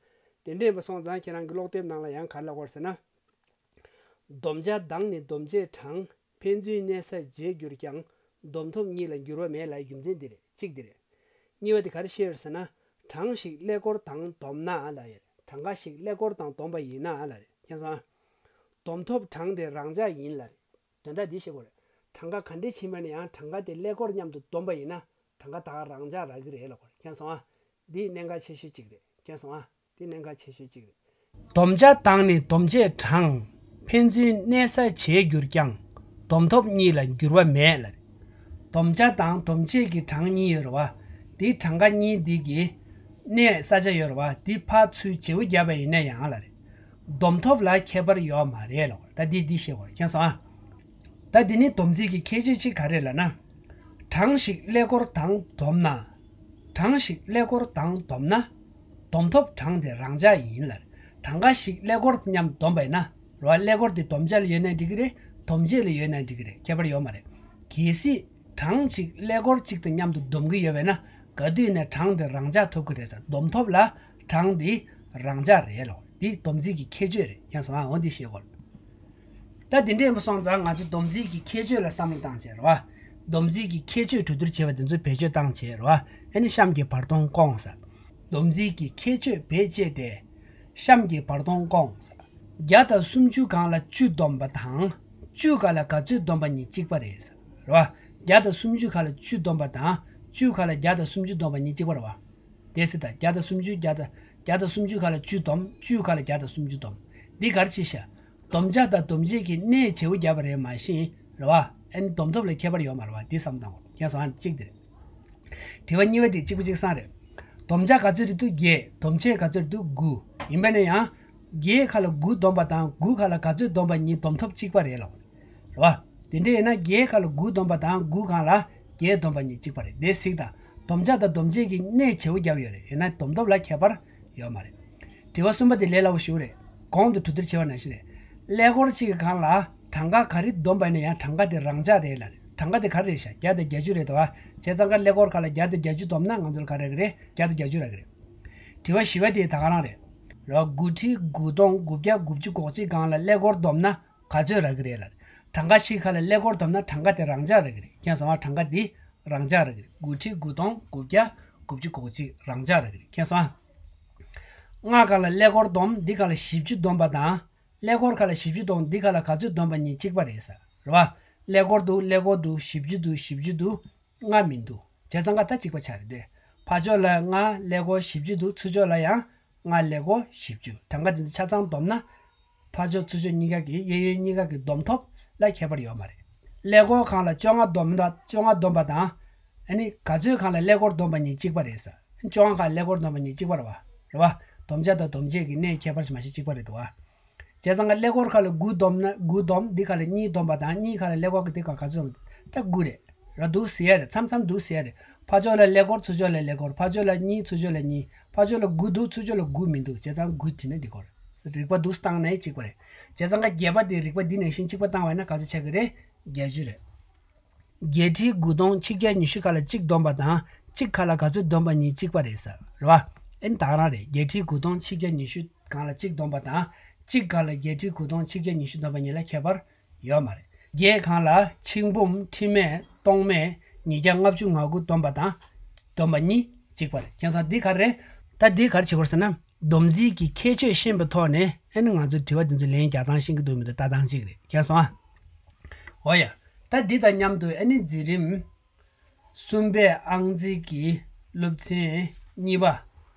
དེ་འདྲ་ཡིན་པ་སོང་ཙང་ཁྱེད་རང་གི་ཀློག་དེབ་ནང་ལ་ཡང་ག་རེ་ལབ་དགོས་རེད་ཟེར་ན། བསྡོམས་བྱ་དང་ནི་བསྡོམས་བྱེད་གྲངས་ཕན་ཚུན་གནས་ས་བརྗེས་གྱུར་ཀྱང་བསྡོམས་ཐོབ་གཉིས་ལ་འགྱུར་བ་མེད་ལབ་རྒྱུ་མཚན་འདི་རེད། གཅིག་འདི་རེད། གཉིས་པ་དེ་ག་རེ་བཤད་ཡོད་ཟེར་ན། གྲངས་ཤིག་ཀླད་ཀོར་དང་བསྡོམས་ན་ལབ་ཡོད་རེད། གྲངས་ཀ་ཞིག་ཀླད་ཀོར་དང་བསྡོམས་པ་ཡིན་ན་ལབ་རེད། མཁྱེན་སོང་ཨ། བསྡོམས་ཐོབ་གྲངས་དེ་རང་འཇགས་ཡིན་ལབ་རེད། དོན་དག་འདི་ཤེས་དགོས་རེད། གྲངས་ཀ་ག་འདྲས་ཕྱིན་པ་ནས་ཡང་གྲངས་ཀ་དེ་ཀླད་ཀོར་མཉམ་དུ་བསྡོམས་པ་ཡིན་ན། གྲངས་ཀ་ད་ག་རང་འཇགས་རག་གི་རེད་ལབ་དགོས་རེད། མཁྱེན་སོང་ཨ། འདི་གནད་འགག་ཆེ་ཤོས་གཅིག་རེད། མཁྱེན་སོང་ཨ། འདི་གནད་འགག་ཆེ་ཤོས་གཅིག་རེད། སྡོམ་བྱ་དང་ནི་སྡོམ་བྱེད་གྲངས། ཕན་ཚུན་གནས་ས་བྱེད་འགྱུར་ཀྱང་། སྡོམ་ཐོབ་གཉིས་ལ་འགྱུར་བ་མེད་ལ། སྡོམ་བྱ་དང་སྡོམ་བྱེད་ཀྱི་གྲངས་གཉིས་ཡོད་རེད་བ། འདིའི་གྲངས་ཀ་གཉིས་འདི་གི་གནས་ས་ཆ་ཡོད་རེད་བ། འདི་ཕར་ཚུར་བརྗེ་པོ་བརྒྱབ་པ་ཡིན་ན་ཡང་ལ་རེད། སྡོམ་ཐོབ་ལ་ཁྱད་པར་ཡོད་མ་རེད་ལ། ད་འདི་འདི་ཤེས་དགོས་རེད། མཁྱེན་སོང་ཨ། ད་འདི་ནི་སྡོམ་རྩིས་ཀྱི་ཁྱད་ཆོས་གཅིག་ག་རེ་ལབ་ན། གྲངས་ཤིག་ཀླད་ཀོར་དང་བསྡོམས་ན། གྲངས་ཤིག་ཀླད་ཀོར་དང་བསྡོམས་ན། སྡོམ་ཐོབ་གྲངས་དེ་རང་འཇགས་ཡིན་ལ། གྲངས་ཀ་ཞིག་ཀླད་ཀོར་མཉམ་བསྡོམས་པ་ཡིན་ན། རེད་བ། ཀླད་ཀོར་དེ་སྡོམ་བྱ་ལ་ཡོད་ན་འགྲིག་གི་རེད། སྡོམ་བྱེད་ལ་ཡོད་ན་འགྲིག་གི་རེད། ཁྱད་པར་ཡོད་མ་རེད། གལ་སྲིད་གྲངས་ཤིག་ཀླད་ཀོར་གཅིག་དང་མཉམ་དུ་བསྡོམས་ཀྱི་ཡོད་པ་ཡིན་ན། ག་དུས་ནས་གྲངས་དེ་རང་འཇགས་ཐོབ་ཀྱི་རེད་ཟེར། སྡོམ་ཐོབ་ལ་གྲངས་དེ་རང་འཇགས་རེད་ལ། འདི་སྡོམ་རྩིས་ཀྱི་ཁྱད་ཆོས་རེད། མཁྱེན་སོང་ཨ། འོ་འདི་ཤེས་དགོས། ད་དེ་འདྲ་ཡིན་པ་སོང་ཙང་ང་ཚོས་སྡོམ་རྩིས་ཀྱི་ཁྱད་ཆོས་ལ་བསམ་བློ་བཏང་བྱས་རེད་བ། སྡོམ་རྩིས་ཀྱི་ཁྱད་ཆོས་གྲོས་བསྡུར་བྱས་པ་དེ་ཚོ་བེད་སྤྱོད་བཏང་བྱས་རེད་བ། ཨ་ནི་གཤམ་གྱི་བར་སྟོང་བསྐོང་ཟེར། སྡོམ་རྩིས་ཀྱི་ཁྱད་ཆོས་བེད་སྤྱད་དེ། གཤམ་གྱི་བར་སྟོང་བསྐོང་ཟེར། བརྒྱ་དང་སུམ་ཅུ་སྒང་ལ་བཅུ་བསྡོམས་པ་དང་། བཅུ་སྒང་ལ་ག་ཚོད་བསྡོམས་པ་གཉིས་གཅིག་པ་རེད་ཟེར། རེད་བ། བརྒྱ་དང་སུམ་ཅུ་སྒང་ལ་བཅུ་བསྡོམས་པ་དང་། བཅུ་སྒང་ལ་བརྒྱ་དང་སུམ་ཅུ་བསྡོམས་པ་གཉིས་གཅིག་པ་རེད་བ། དེ་སྲིད་ད་བརྒྱ་དང་སུམ་ཅུ་བརྒྱ་དང་བརྒྱ་དང་སུམ་ཅུ་སྒང་ལ་བཅུ་བསྡོམས། བཅུ་སྒང་ལ་བརྒྱ་དང་སུམ་ཅུ་བསྡོམས། འདི་ག་རེ་བྱས་ཤག་སྡོམ་བྱ་དང་སྡོམ་བྱེད་ཀྱི་གནས་བྱེད་པོ་བརྒྱབ་པ་རེད་མ་གཞི། རེད་བ། ཨ་ནི་སྡོམ་ཐོབ་ལ་ཁྱད་པར་ཡོད་མ་རེད་བ། འདི་བསམ་བཏང་དགོས། མཁྱེན་སོང་ཨ། གཅིག་དེ་རེད། དྲི་བ་གཉིས་པ་དེ་གཅིག་པ་གཅིག་སང་རེད། སྡོམ་བྱ་ག་ཚོད་རེད་འདུག་བརྒྱད། སྡོམ་བྱེད་ག་ཚོད་རེད་འདུག་དགུ། ཡིན་པ་ན་ཡང་། བརྒྱད་ཁ་ལ་དགུ་བསྡོམས་པ་དང་དགུ་ཁ་ལ་ག་ཚོད་བསྡོམས་པ་གཉིས་སྡོམ་ཐོབ་གཅིག་པ་རེད་ལ། རེད་བ། དེ་འདྲ་ཡིན་ན་བརྒྱད་ཁ་ལ་དགུ་བསྡོམས་པ་དང་དགུ་སྒང་ལ་བརྒྱད་བསྡོམས་པ་གཉིས་གཅིག་པ་རེད། དེ་གཟིགས་དང་། སྡོམ་བྱ་དང་སྡོམ་བྱེད་ཀྱི་གནས་བྱེད་པོ་བརྒྱབ་ཡོད་རེད། ཡིན་ན་སྡོམ་ཐོབ་ལ་ཁྱད་པར་ཡོད་མ་རེད། དྲི་བ་གསུམ་པ་དེ་ལས་སླ་པོ་ཞིག་རེད། གོང་དུ་གྲོས་བསྡུར་བྱས་པ་ནང་བཞིན་རེད། ཀླད་ཀོར་གཅིག་གི་སྒང་ལ་གྲངས་ཀ་ག་རེ་བསྡོམས་པ་ཡིན་ན་ཡང་གྲངས་ཀ་དེ་རང་འཇགས་རེད་ལ་རེད། གྲངས་ཀ་དེ་ག་རེ་རེད་ཤག་བརྒྱ་དང་བརྒྱད་ཅུ་རེད་དོ། བྱས་ཙང་ཀ་ཀླད་ཀོར་སྒང་ལ་བརྒྱ་དང་བརྒྱད་ཅུ་བསྡོམས་ན་ང་ཚོར་ག་རེ་རག་གི་རེད། བརྒྱ་དང་བརྒྱད་ཅུ་རག་གི་རེད། དྲི་བ་བཞི་པ་དེ་ད་ག་རང་རེད། རེད་བ། དགུ་ཁྲི་དགུ་སྟོང་དགུ་བརྒྱ་དགུ་བཅུ་གོ་གཅིག་སྒང་ལ་ཀླད་ཀོར་བསྡོམས་ན་ག་ཚོད་རག་གི་རེད་ལ། གྲངས་ཀ་ཞིག་ཁ་ལ་ཀླད་ཀོར་བསྡོམས་ན་གྲངས་ཀ་དེ་རང་འཇགས་རག་གི་རེད། མཁྱེན་སོང་ཨ། གྲངས་ཀ་འདི་རང་འཇགས་རག་གི་རེད། དགུ་ཁྲི་དགུ་སྟོང་དགུ་བརྒྱ་དགུ་བཅུ་གོ་གཅིག་རང་འཇགས་རག་གི་རེད། མཁྱེན་སོང་ཨ། ལྔ་སྒང་ལ་ཀླད་ཀོར་བསྡོམས། འདི་སྒང་ལ་བཞི་བཅུ་བསྡོམས་པ་དང་། ཀླད་ཀོར་སྒང་ལ་བཞི་བཅུ་བསྡོམས། འདི་སྒང་ལ་ག་ཚོད་བསྡོམས་པ་གཉིས་གཅིག་པ་རེད་ཟེར། རེད་བ། ཀླད་ཀོར་འདུག་ཀླད་ཀོར་འདུག་བཞི་བཅུ་འདུག་བཞི་བཅུ་འདུག་ལྔ་མི་འདུག་བྱས་ཙང་ཀ་ད་གཅིག་པ་ཆགས་རེད་དེ། ཕར་ཕྱོགས་ལ་ལྔ་ཀླད་ཀོར་བཞི་བཅུ་འདུག་ཚུར་ཕྱོགས་ལ་ཡང་ལྔ་ཀླད་ཀོར་བཞི་བཅུ། གྲངས་ཀ་འདི་ཚོ་ཆ་ཚང་བསྡོམས་ན། ཕར་ཕྱོགས་ཚུར་ཕྱོགས་གཉིས་ཀ་གི་གཡས་གཡོན་གཉིས་ཀ་གི་བསྡོམས་ཐོབ་ལ་ཁྱད་པར་ཡོད་མ་རེད། ཀླད་ཀོར་སྒང་ལ་བཅོ་ལྔ་བསྡོམས་ན་བཅོ་ལྔ་བསྡོམས་པ་དང་། ཨ་ནི་ག་ཚོད་སྒང་ལ་ཀླད་ཀོར་བསྡོམས་པ་གཉིས་གཅིག་པ་རེད་ཟེར། བཅོ་ལྔ་སྒང་ཀླད་ཀོར་བསྡོམས་པ་གཉིས་གཅིག་པ་རེད་བ། རེད་བ། སྡོམ་བྱ་དང་སྡོམ་བྱེད་ཀྱི་གནས་ཁྱད་པར་ཞིག་མ་གཞི་གཅིག་པ་རེད་འདུག་བ། བྱས་ཙང་ཀ་ཀླད་ཀོར་སྒང་ལ་དགུ་བསྡོམས་ན་དགུ་བསྡོམས། འདི་སྒང་ལ་གཉིས་བསྡོམས་པ་དང་གཉིས་སྒང་ལ་ཀླད་ཀོར་གྱི་འདི་སྒང་ག་ཚོད་བསྡོམས། ད་དགུ་རེད། ར་འདུག་ཟེར་ཡ་རེད། མཚམས་མཚམས་འདུག་ཟེར་ཡ་རེད། ཕར་ཕྱོགས་ལ་ཀླད་ཀོར་ཚུར་ཕྱོགས་ལ་ཀླད་ཀོར། ཕར་ཕྱོགས་ལ་གཉིས་ཚུར་ཕྱོགས་ལ་གཉིས། ཕར་ཕྱོགས་ལ་དགུ་འདུག་ཚུར་ཕྱོགས་ལ་དགུ་མི་འདུག་བྱས་ཙང་དགུ་བྲིས་ན་འགྲིག་གི་རེད། རིགས་པ་འདུག་བཏང་ནའི་གཅིག་པ་རེད། བྱས་ཙང་ཀ་བརྒྱད་པ་དེ་རིགས་པ་འདི་ནང་བཞིན་གཅིག་པ་བཏང་བ་ཡིན་ན་ག་ཚོད་ཆགས་ཀྱི་རེད། བརྒྱད་ཅུ་རེད། བརྒྱད་ཁྲི་དགུ་སྟོང་ཆིག་བརྒྱ་ཉི་ཤུ་སྒང་ལ་གཅིག་བསྡོམས་པ་དང་གཅིག་སྒང་ལ་ག་ཚོད་བསྡོམས་པ་གཉིས་གཅིག་པ་རེད་ཟེར། རེད་བ། ཨེ་ནི་ད་ག་རང་རེད། བརྒྱད་ཁྲི་དགུ་སྟོང་ཆིག་བརྒྱ་ཉི་ཤུ་སྒང་ལ་གཅིག་བསྡོམས་པ་དང་གཅིག་སྒང་ལ་བརྒྱད་ཁྲི་དགུ་སྟོང་ཆིག་བརྒྱ་ཉི་ཤུ་བསྡོམས་པ་གཉིས་ལ་ཁྱད་པར་ཡོད་མ་རེད། བརྒྱད་སྒང་ལ་ཆིག་འབུམ་ཁྲི་མེད་སྟོང་མེད་ཉིས་བརྒྱ་ལྔ་བཅུ་ང་དགུ་བསྡོམས་པ་དང་བསྡོམས་པ་གཉིས་གཅིག་པ་རེད། མཁྱེན་སོང་། འདི་ག་རེད། ད་འདི་ག་རེ་བྱེད་དགོས་ཟེར་ན། སྡོམ་རྩིས་ཀྱི་ཁྱད་ཆོས་ཤེས་པའི་ཐོག་ནས་ཨེ་ནི་ང་ཚོས་དྲི་བ་འདི་ཚོ་ལན་རྒྱག་སྟངས་ཤེས་ཀྱི་འདུག་མི་འདུག་ལྟ་སྟངས་གཅིག་རེད། མཁྱེན་སོང་ཨ། འོ་ཡ། ད་འདི་དང་མཉམ་དུ་ཨེ་ནི་འཛིན་རིམ་གསུམ་པའི་ཨང་རྩིས་ཀྱི་སློབ་ཚན་གཉིས་པ་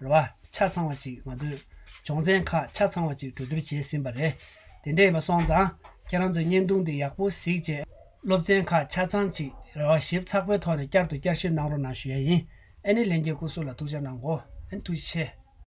རེད་བ། ཆ་ཚང་བ་ཅིག་ང་ཚོས་སྦྱོང་ཚན་ཁག་ཆ་ཚང་བ་ཅིག་གྲོས་བསྡུར་བྱས་ཟིན་པ་རེད། དེ་འདྲ་ཡིན་པ་སོང་ཙང་ཁྱེད་རང་ཚོས་བརྙན་ཐུང་འདི་ཡག་པོ་གཟིགས་རྗེས་སློབ་ཚན་ཁག་ཆ་ཚང་ཅིག་རེད་བ། ཞིབ་ཚགས་པོའི་ཐོག་ནས་བསྐྱར་དུ་བསྐྱར་ཞིབ་གནང་རོགས་གནང་ཞུ་ཡ་ཡིན། ཨེ་ནི་ལྷན་རྒྱས་སྐུ་གཟུགས་ལ་ཐུགས་ཆེ་གནང་གོ། ཨེ་ནི་ཐུགས་རྗེ་ཆེ།